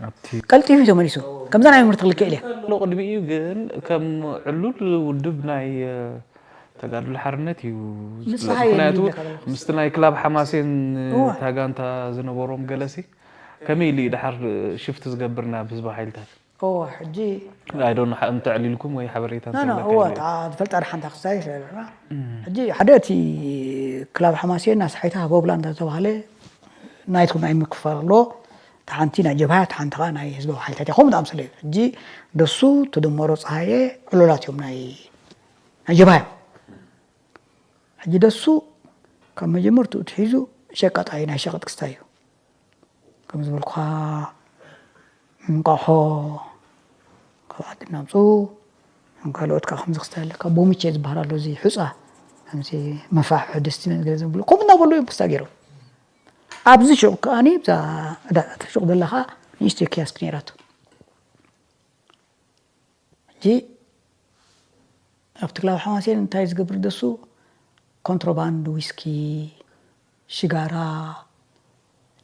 ኣብቲ ቀልጢፉ እዩ ተመሊሱ። ከምዛ ናይ ምርት ክልክእል እየ። ሎ ቅድሚኡ ግን ከም ዕሉል ውድብ ናይ እ፣ ተጋድሎ ሓርነት እዩ ዝፍለጥ። ንስኻ እየ ምኽንያቱ ዝብለካ ዘለኹ። ምስቲ ናይ ክላብ ሓማሴን እወ። እታ ጋንታ ዝነበሮም ገለሲ ከመይ ኢሉ እዩ ድሓር ሽፍት ዝገብር ናብ ህዝባዊ ሓይልታት? እወ፣ ሕጂ ኣይዶን እንተዕሊልኩም ወይ ሓበሬታ ኖ ኖ እንተለካ እወ ኢለ። እታ ዝፈልጣ ደሓንታ ክስታይ ስለና። ሕጂ ሓደ እቲ ክላብ ሓማሴን ናሳሒታ ሃቦብላ እንዳተባሃለ ናይቱ ናይ ምክፋል ኣሎ። እቲ ሓንቲ ናይ ጀብሃ፣ እቲ ሓንቲ ከዓ ናይ ህዝባዊ ሓይልታት እያ። ከምኡ ዝኣምሰለ እዩ። ሕጂ ደሱ፣ ተደመሮ፣ ፀሃየ ዕሉላት እዮም ናይ ናይ ጀብሃ እዮም። ሕጂ ደሱ ካብ መጀመርትኡ ትሒዙ ሸቀጣ እዩ፣ ናይ ሸቀጥ ክስታይ እዩ። ከም ዝበልኩኻ እንቋሖ ካብ ዓዲ እናምፁ፣ ካልኦት ከዓ ከምዚ ክስታይ ኣለካ። ቦሚቼ ዝበሃል ኣሎ፣ እዚ ሑፃ፣ ከምዚ መፋሕ ድስቲ ገለ ዝብሉ ከምኡ እናበሉ እዮም ክስታይ ገይሮም። ኣብዚ ሹቕ ከዓኒ እዛ ዕዳ እታ ሹቕ ዘላ ከዓ ንእሽተይ ኪያስክ ነይራቶ። ሕጂ ኣብቲ ክላብ ሓማሴን እንታይ ዝገብር ደሱ፣ ኮንትሮባንድ ዊስኪ፣ ሽጋራ፣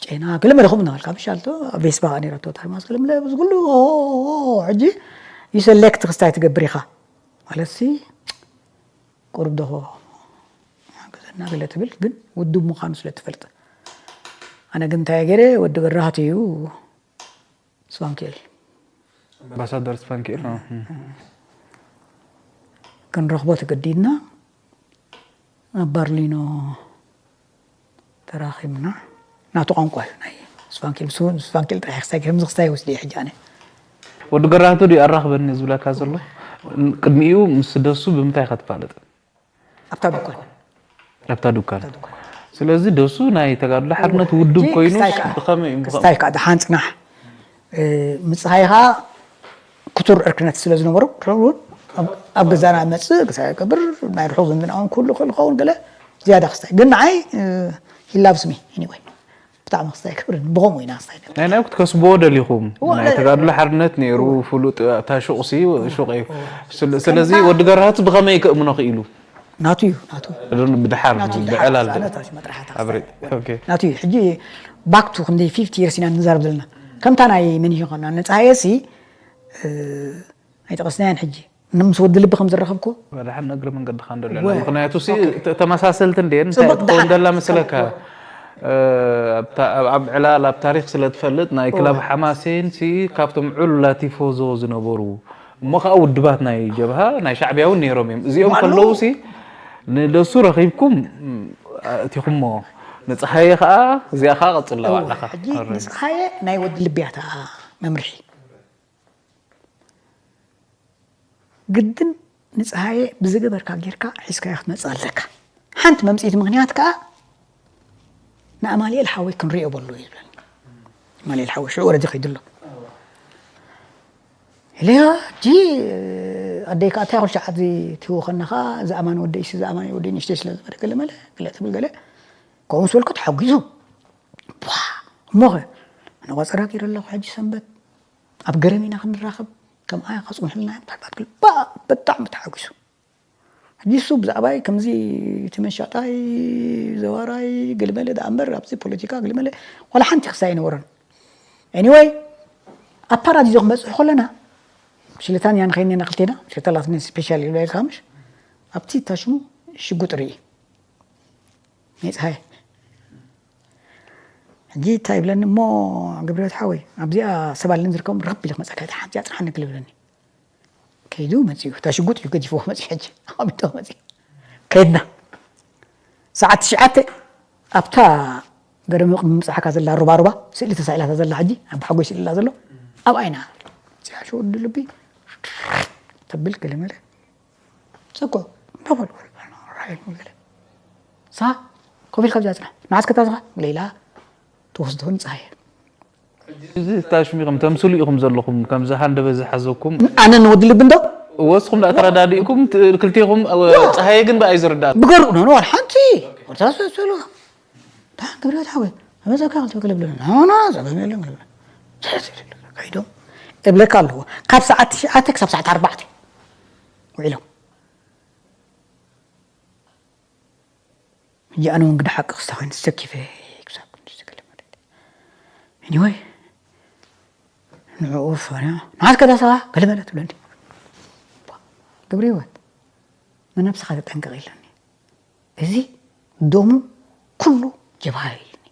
ጨና፣ ገለ መለ ከምኡ እናበልካ፣ ብሻልቶ ኣብ ቬስባ ከዓ ነይራቶ እታ ማስክ፣ ገለ መለ ኣብዚ ኩሉ። ኦ፣ ሕጂ ይሰሌክት ክስታይ ትገብር ኢኻ ማለት ሲ፣ ቁሩብ ደኾ ሓግዘና ገለ ትብል፣ ግን ውዱብ ምዃኑ ስለ ትፈልጥ። ኣነ ግን እንታይ ገይረ፣ ወዲ ገራህት እዩ፣ ስባንኬል ኣምባሳደር ስፋንኪኤል ነው። ክንረኽቦ ተገዲድና ኣብ ባርሊኖ ተራኺብና። ናቱ ቋንቋ እዩ ናይ ስፋንኪል። ምስ ስፋንኪል ጥራሕ ክስታይ ከም ዝክስታይ ወስደ ሕጂ ኣነ። ወዲ ገራህቱ ድዩ ኣራኽበኒ ዝብለካ ዘሎ? ቅድሚኡ ምስ ደሱ ብምንታይ ኢኻ ትፋለጥ? ኣብታ ድኳን። ኣብታ ድኳን። ስለዚ ደሱ ናይ ተጋድሎ ሓርነት ውድብ ኮይኑ ብኸመይ እዩ? ክስታይ ከዓ ደሓን ፅናሕ። ምፅሃይ ከዓ ክቱር ዕርክነት ስለ ዝነበሩ እውን ኣብ ገዛና መፅእ ክሳይ ገብር ናይ ርሑቕ ዝምድና እውን ኩሉ ክኸውን ገለ ዝያዳ ክስታይ ግን ንዓይ ሂላቭስ ሚ ኒወይ ብጣዕሚ ክስታይ ክብርን ብኸምኡ ኢና ክስታይ ገብር ናይ ናይ ክትከስብዎ ደሊኹም ናይ ተጋድሎ ሓርነት ነይሩ ፍሉጥ እታ ሹቕ ሲ ሹቕ እዩ። ስለዚ ወዲ ገራህቱ ብኸመይ ክእምኖ ክኢሉ? ናቱ እዩ ናቱ ብድሓር ብዕላል ናቱ እዩ ሕጂ ባክቱ ክንደይ ፊፍቲ የርስ ኢና ንዛረብ ዘለና ከምታ ናይ መን እዩ ከና ነፃሃየ ሲ ኣይጠቐስናያን ሕጂ ምስ ወዲ ልቢ ከም ዝረኸብኩ ድሓር ንእግሪ መንገድኻ እንደሎ ምክንያቱ ተመሳሰልቲ እንደ እንታይ ትኸውን ደላ መስለካ ኣብ ዕላል ኣብ ታሪክ ስለ ትፈልጥ ናይ ክላብ ሓማሴን ሲ ካብቶም ዕሉላ ቲፎዞ ዝነበሩ እሞ ከዓ ውድባት ናይ ጀብሃ ናይ ሻዕቢያ እውን ነይሮም እዮም እዚኦም ከለዉ ሲ ንደሱ ረኺብኩም እቲኹሞ ንፀሃየ ከዓ እዚኣ ከዓ ቀፅላ ባዕልኻ ንፀሃየ ናይ ወዲ ልብያታ መምርሒ ግድን ንፀሃየ ብዝገበርካ ጌርካ ሒዝካዮ ክትመፅእ ኣለካ ሓንቲ መምፅኢት ምክንያት ከዓ ንኣማኑኤል ሓወይ ክንሪኦ በሉ እዩ ዝብለኒ። ኣማኑኤል ሓወይ ሽዑ ወረዲ ከይዱ ኣሎ። ኢለዮ፣ ሕጂ ኣደይ ከኣ እንታይ ኩሉ ሰዓት እዚ ትህቡ ከለኻ፣ ዝኣማን ወደይ፣ ዝኣማን ወደይ ንእሽተይ ስለ ዝበለ፣ ገለ መለ፣ ገለ ትብል ገለ፣ ከምኡ ምስ በልኩ ተሓጒሱ። ቧ! እሞኸ? ኣነ ቆጸራ ገይረ ኣለኹ፣ ሕጂ ሰንበት። ኣብ ገረም ኢና ክንራኸብ፣ ከምኣ ከጽንሑልና እዮም፣ ምናልባት ክብል፣ ባ! ብጣዕሚ ተሓጒሱ። ሕጂ እሱ ብዛዕባይ ከምዚ እቲ መሻጣይ፣ ዘዋራይ፣ ገለ መለ ደኣ እምበር፣ ኣብዚ ፖለቲካ ገለ መለ ዋላ ሓንቲ ክሳይ ኣይነበሮን። ኤኒወይ፣ ኣብ ፓራዲዞ ክንበጽሕ ከለና፣ ሽልታን እያ ንኸይነና ክልቴና፣ ሽልታ ላትኒ ስፔሻል ይብላ ኢልካ ምሽ? ኣብቲ እታ ሽሙ ሽጉጥ ርኢ። ናይ ፀሃየ። ሕጂ እንታይ ይብለኒ እሞ፣ ግብረህይወት ሓወይ፣ ኣብዚኣ ሰብ ኣለኒ ዝርከቦም ርኽብ ኢለ ክመፀካ፣ እታ ሓንቲ እያ፣ ፅንሓኒ ክብል ይብለኒ። ከይዱ መፂኡ፣ እታ ሽጉጥ እዩ ገዲፍዎ መፂኡ፣ ሕጂ ኣቐሚጥዎ መፂኡ። ከይድና። ሰዓት ትሽዓተ ኣብታ ገረሚ ቅድሚ ምብጻሕካ ዘላ ሩባሩባ፣ ስእሊ ተሳኢላታ ዘላ ሕጂ፣ ኣብ ሓጎይ ስእሊ ኣላ ዘሎ፣ ኣብኣ ኢና። እዚኣ ሽወዲ ልቢ ተብል ገለ መለ። ሰኮ፣ እንዳበሉ፣ ራሄል ገለ። ሳ፣ ኮፍ ኢልካ ኣብዚኣ ጽናሕ። ንዓስ ከታዝኻ፣ ሌላ ትወስዶ ንጸሃየ። እዚ ታሽሚኹም ተምስሉ ኢኹም ዘለኹም፣ ከምዚ ሃንደበት ዝሓዘኩም። ኣነ ንወዲ ልቢ እንዶ? ወስኹም ደኣ ተረዳዲእኩም፣ ት-፣ ክልቴኹም፣ እ፣ ዋ! ጸሃየ ግን ብኣይ ዝርዳእ። ብገርኡ ነው፣ ነው፣ ሓንቲ። ወርታ ሰ-፣ ሰሎ። ታ ግብረ ሓወይ፣ ኣመፀካ ክልተ ክልብ ለና። ና፣ ና፣ ዘበን የለን ክልብ። ከይዶም። እብለካ ኣለዎ። ካብ ሰዓት ትሽዓተ ክሳብ ሰዓት ኣርባዕተ ውዒሎም። ሕጂ ኣነ እውን ግዳ ሓቂ ክስታ ኮይኑ ተሰኪፈ ክሳብ ክንዲ ዝገለ መደድ። ኤኒወይ፣ ንዕኡ ፈርያ፣ ንዓስ ከዳሰኻ ገለ መለ ትብለኒ። ግብሪ ህይወት፣ ንነብስኻ ተጠንቀቕ ኢለኒ። እዚ ደሙ ኩሉ ጀብሃ ኢልኒ።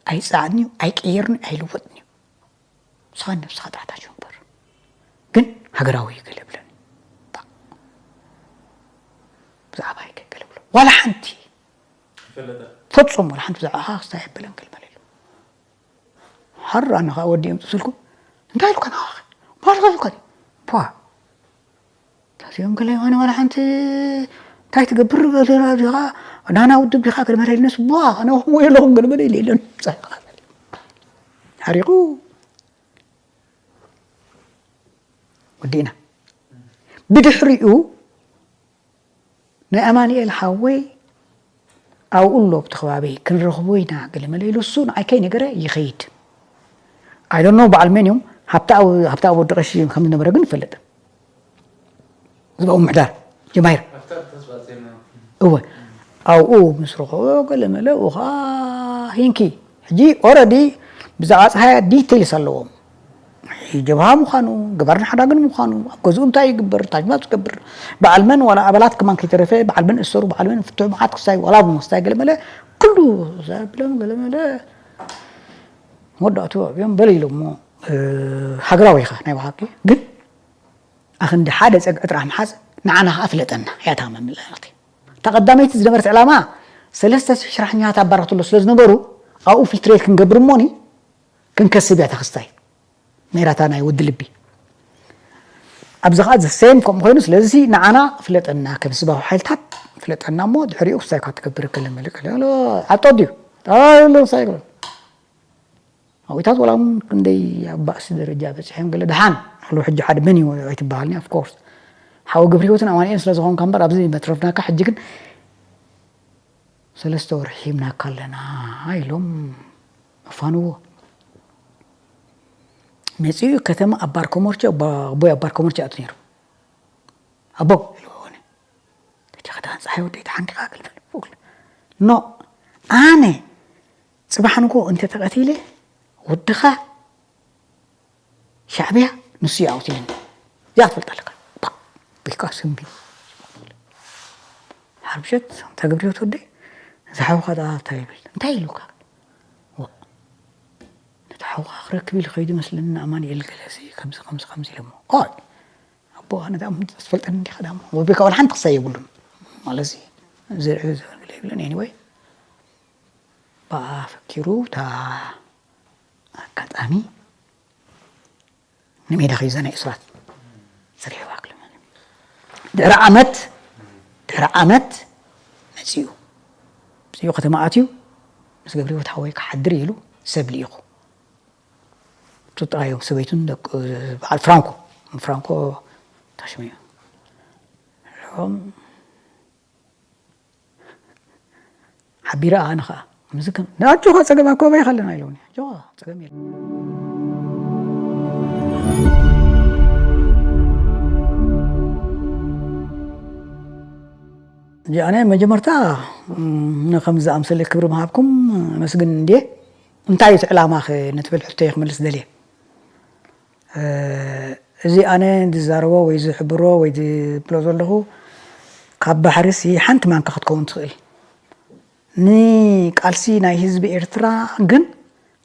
ኣይጻዕድንዩ፣ ኣይቅየርንዩ፣ ኣይልወጥንዩ። ንስኻ ነብስኻ ጥራሕ ታሽው ግበር። ግን ሃገራዊ እዩ ገለ ብለኒ። ባ-፣ ብዛዕባይ ከ ገለ ብሎ። ዋላ ሓንቲ። ይፈለጠ። ፍጹም ዋላ ሓንቲ ብዛዕባኻ ክስታይ ኣይበለን ገለ በለ ኢሉ። ሓር ኣነ ኸኣ ወዲ የምጽእ ስልኩ። እንታይ ኢሉካ ንዓኻ? ባልኻ ኢሉካ ድዩ? ቧ። ታዚኦም ገለ የማነ ዋላ ሓንቲ እንታይ ትገብር ገለ ዲኻ? ናና ውድብ ዲኻ? ገለ መለ ኢልነስ፣ ቧ፣ ኣነ ከምኡ የለኹም ገለ መለ ኢለ የለን። ሓሪቑ። ወዲእና። ብድሕሪኡ ናይ ኣማኑኤል ሓወይ ኣብኡ ኣሎ ኣብቲ ከባቢ፣ ክንረኽቦ ኢና ገለ መለ ኢሉ እሱ ንዓይ ከይነገረ ይኸይድ። I don't know በዓል መን እዮም፣ ሃብተኣብ፣ ሃብተኣብ ወዲ ቀሺ ከም ዝነበረ ግን ይፈልጥ። ዝባኡ ምሕዳር ጀማሂር። እወ። ኣብኡ ምስ ረኸቦ ገለ መለ፣ ኡኻ ሂንኪ። ሕጂ ኦረዲ ብዛዕባ ጸሃየ ዲቴይልስ ኣለዎም። ጀብሃ ምዃኑ፣ ገባርን ሓዳግን ምዃኑ፣ ኣብ ገዝኡ እንታይ ይግበር፣ ታጅማ ትገብር፣ በዓል መን ዋላ ኣባላት ከማን ከይተረፈ፣ በዓል መን እሰሩ፣ በዓል መን ፍትሑ፣ መዓት ክሳይ ዋላ ብሞስታይ ገለ መለ፣ ኩሉ ዘብሎም ገለ መለ መወዳእቱ ኣብዮም በለ ኢሎሞ፣ እ፣ ሃገራዊ ኢኻ ናይ ብሓቂ። ግን ኣኽንዲ ሓደ ጸግዒ ጥራሕ ምሓዝ ንዓና ከኣ ፍለጠና፣ እያ እታ መምለእቲ። እታ ቀዳመይቲ ዝነበረት ዕላማ፣ ሰለስተ ሽሕ ሰራሕተኛታት ኣባረኽትሎ ስለ ዝነበሩ፣ ኣብኡ ፊልትሬት ክንገብር እሞኒ፣ ክንከስብ እያ እታ ክስታይ። ነይራታ ናይ ወዲ ልቢ። ኣብዚ ኸኣ ዘ ሴም ከምኡ ኮይኑ፣ ስለዚ ንዓና ፍለጠና፣ ከም ህዝባዊ ሓይልታት ፍለጠና እሞ፣ ድሕሪኡ ክስታይ ካብ ትገብር ገለ መለ ገለ፣ ገለ፣ ዓጦ ድዩ? ኣይ፣ ኣሎ፣ ክስታይ ገለ። ኣዊታት ወላ እውን ክንደይ ኣብ ባእሲ ደረጃ በጺሖም ገለ ደሓን፣ ኣሎ ሕጂ ሓደ መን እዩ ኣይትበሃልኒ፣ ኦፍ ኮርስ። ሓው ግብሪ ህይወትን ኣማኑኤልን ስለ ዝኾንካ እምበር፣ ኣብዚ መትረፍናካ፣ ሕጂ ግን ሰለስተ ወርሒ ሂብናካ ኣለና ኢሎም ኣፋንዎ። መጺኡ ከተማ ኣብ ባር ኮመርቾ፣ ኣቦ-፣ ኣቦይ ኣብ ባር ኮመርቾ ኣቱ ነይሩ። ኣቦ ኢልዎ፣ "ወነ፣ እቲ ኸዳን ፀሓይ ወደይ ተሓንዲኻ?" ክልብል፣ ፉል። "ኖ፣ ኣነ ፅባሕ ንጎ እንተ ተቐቲለ፣ ወድኻ ሻዕብያ ንሱ እዩ ኣውቲልኒ። እዚኣ ክትፈልጥ ኣለካ። ባ፣ ብልካ ስምቢ። ሓርብሸት፣ እንታይ ግብሪ ወዲ ወደይ? እዚ ሓውኻ ደኣ እንታይ ይብል? እንታይ ኢሉካ?" ዋ፣ ነቲ ሓውኻ ክረክብ ኢሉ ከይዱ መስለኒ፣ ኣማኑኤል ገለሲ ከምዚ፣ ከምዚ፣ ከምዚ ኢሎሞ። ኦይ፣ ኣቦ፣ ኣነ ደኣ ትፈልጠኒ እንዲኻ ደኣ። ወቢልካ ዋላ ሓንቲ ክሳይ የብሉን። ማለትሲ፣ ዘርዒ ዘበሉ የብሉን። ኤኒወይ፣ ብኣ ፈኪሩ፣ እታ ኣጋጣሚ ንሜዳ ከይዘና እሱራት ዘርዒ ዋክሉ። ድሕሪ ዓመት፣ ድሕሪ ዓመት መጺኡ። መጺኡ ከተማ ኣትዩ፣ ምስ ገብረ ህይወት ሓወይ ክሓድር ኢሉ ሰብ ልኢኹ። እቱ ጥራይ እዮም ሰበይቱን ደቁ-፣ በዓል ፍራንኮ፣ ፍራንኮ ታሽሙ እዩ። ሓቢረ ኣነ ኸዓ፣ ምስክም፣ "ኣጆኻ ጸገም ኣኮባ ይኸለና" ኢለውኒ። "ኣጆኻ ጸገም የለን።" ኣነ መጀመርታ፣ እም፣ ንኸምዚ ዝኣምሰለ ክብሪ ምሃብኩም ኣመስግን እንድየ። እንታይ እዩ እቲ ዕላማኸ ንትብል ሕቶየ ክምልስ ደልየ። እ፣ እዚ ኣነ ዝዛረቦ ወይ ዝሕብሮ ወይ ዝብሎ ዘለኹ ካብ ባሕርሲ ሓንቲ ማንካ ክትከውን ትኽእል። ንቃልሲ ናይ ህዝቢ ኤርትራ ግን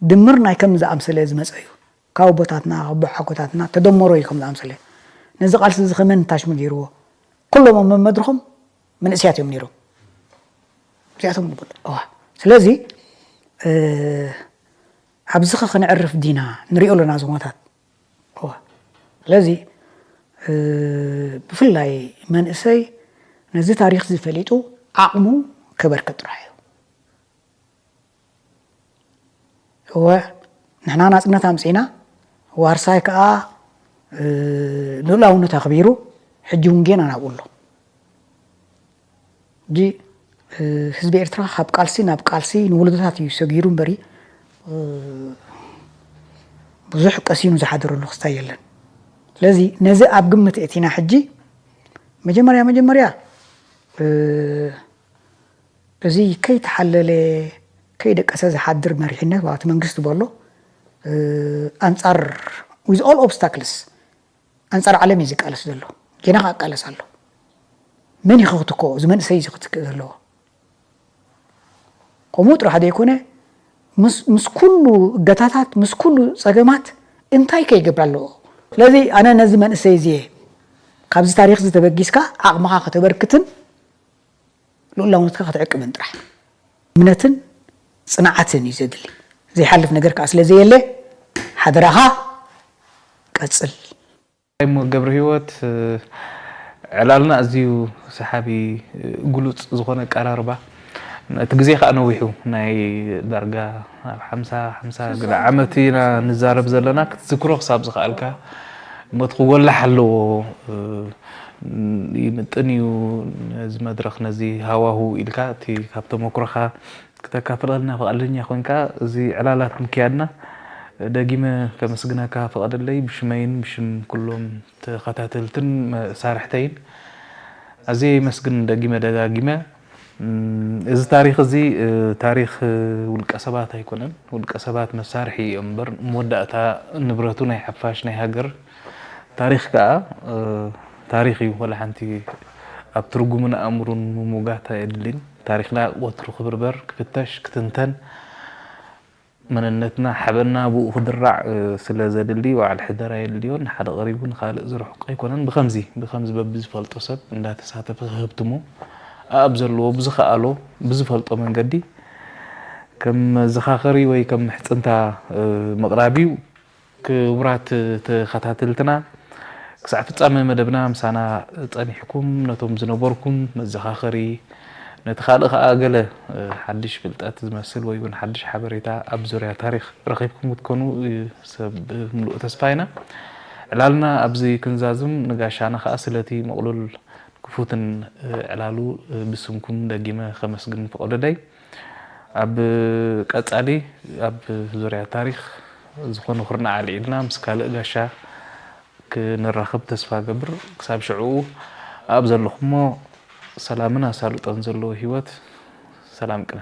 ድምር ናይ ከም ዝኣምሰለ ዝመጸ እዩ። ካብ ኣቦታትና፣ ካብ ኣቦሓጎታትና ተደመሮ እዩ ከም ዝኣምሰለ። ነዚ ቃልሲ እዚ ከመን ታሽሙ ገይርዎ? ኩሎም ኣብ መመድረኾም መንእሰያት እዮም ነይሮም። እዚኣቶም ንብል። እዋ። ስለዚ፣ እ፣ ኣብዚ ኸ ክንዕርፍ ዲና? ንሪኦ ኣለና እዚ ኩነታት። እዋ። ስለዚ፣ እ፣ ብፍላይ መንእሰይ ነዚ ታሪኽ እዚ ፈሊጡ ዓቕሙ ከበርክት ጥራሕ እዩ። እወ፣ ንሕና ናጽነት ኣምጺእና፣ ዋርሳይ ከኣ፣ እ፣ ልኡላውነት ኣኽቢሩ፣ ሕጂ እውን ጌና ናብኡ ኣሎ። ሕጂ፣ እ፣ ህዝቢ ኤርትራ ካብ ቃልሲ ናብ ቃልሲ ንውልዶታት እዩ ሰጊሩ እምበሪ፣ እ፣ ብዙሕ ቀሲኑ ዝሓደረሉ ክስታይ የለን። ስለዚ፣ ነዚ ኣብ ግምት እቲና ሕጂ፣ መጀመርያ፣ መጀመርያ፣ እ፣ እዚ ከይተሓለለ፣ ከይደቀሰ ዝሓድር መሪሕነት፣ ማለት መንግስቲ በሎ፣ እ፣ ኣንጻር፣ with all obstacles፣ ኣንጻር ዓለም እዩ ዝቃለስ ዘሎ። ጌና ከኣ ይቃለስ ኣሎ። መን እዩ ክትክኦ? እዚ መንእሰይ እዚ ክትክእ ዘለዎ። ከምኡ ጥራሕ ዘይኮነ፣ ምስ፣ ምስ ኩሉ እገታታት፣ ምስ ኩሉ ጸገማት እንታይ ከይገብር ኣለዎ? ስለዚ ኣነ ነዚ መንእሰይ እዚ እየ፣ ካብዚ ታሪኽ እዚ ተበጊስካ ዓቕምኻ ከተበርክትን ልኡላውነትካ ክትዕቅብን ጥራሕ። እምነትን ጽንዓትን እዩ ዘድሊ። ዘይሓልፍ ነገር ከኣ ስለ ዘየለ፣ ሓደራኻ ቀጽል። እሞ ገብረ ህይወት፣ እ፣ ዕላልና ኣዝዩ ሰሓቢ፣ እ፣ ግሉጽ ዝኾነ ኣቀራርባ። እቲ ግዜ ከኣ ነዊሑ፣ ናይ ዳርጋ ኣብ ሓምሳ፣ ሓምሳ ገለ ዓመት ኢና ንዛረብ ዘለና። ክትዝክሮ ክሳብ ዝኸኣልካ፣ እሞ እቲ ክጎላሕ ኣለዎ፣ እ፣ ይምጥን እዩ ነዚ መድረኽ፣ ነዚ ሃዋሁ ኢልካ፣ እቲ ካብ ተመክሮኻ ክተካፍለልና ፍቓደኛ ኮይንካ፣ እዚ ዕላላት ምክያድና ደጊመ ከመስግነካ ፍቐደለይ፣ ብሽመይን ብሽም ኩሎም ተኸታተልትን መሳርሕተይን ኣዝየ የመስግን ደጊመ ደጋጊመ። እም፣ እዚ ታሪኽ እዚ፣ እ፣ ታሪኽ፣ እ፣ ውልቀ ሰባት ኣይኮነን። ውልቀ ሰባት መሳርሒ እዮም እምበር፣ መወዳእታ ንብረቱ ናይ ሓፋሽ ናይ ሃገር ታሪኽ ከኣ፣ እ፣ ታሪኽ እዩ። ወላ ሓንቲ ኣብ ትርጉምን ኣእምሮን ምሙጋት ኣየድልን። ታሪኽና ወትሩ ክብርበር፣ ክፍተሽ፣ ክትንተን፣ መንነትና፣ ሓበንና ብኡ ክድራዕ፣ እ፣ ስለ ዘድሊ፣ በዓል ሕደር ኣየድልዮን። ንሓደ ቀሪቡ ንኻልእ ዝርሕቕ ኣይኮነን። ብኸምዚ፣ ብኸምዚ በብዝፈልጦ ሰብ እንዳተሳተፈ ክህብትሞ፣ ኣኣብ ዘለዎ ብዝኸኣሎ፣ ብዝፈልጦ መንገዲ፣ ከም መዘኻኸሪ ወይ ከም ምሕጽንታ፣ እ፣ ምቕራብ እዩ። ክቡራት ተኸታተልትና፣ ክሳዕ ፍጻመ መደብና ምሳና ጸኒሕኩም፣ ነቶም ዝነበርኩም መዘኻኸሪ፣ ነቲ ካልእ ከኣ ገለ፣ እ፣ ሓድሽ ፍልጠት ዝመስል ወይ እውን ሓድሽ ሓበሬታ ኣብ ዙርያ ታሪኽ ረኺብኩም ክትኮኑ፣ እ፣ ሰብ ምሉእ ተስፋ ኢና። ዕላልና ኣብዚ ክንዛዝም፣ ንጋሻና ከኣ ስለቲ ምቕሉል ክፉትን፣ እ፣ ዕላሉ፣ እ፣ ብስምኩም ደጊመ ከመስግን ፍቐዱለይ። ኣብ ቀጻሊ ኣብ ዙርያ ታሪኽ ዝኾነ ኩርናዕ ኣልዒልና ምስ ካልእ ጋሻ ክንራኸብ ተስፋ እገብር። ክሳብ ሽዕኡ ኣብ ዘለኹሞ ሰላምን ኣሳልጦን ዘለዎ ህይወት፣ ሰላም ቅነ።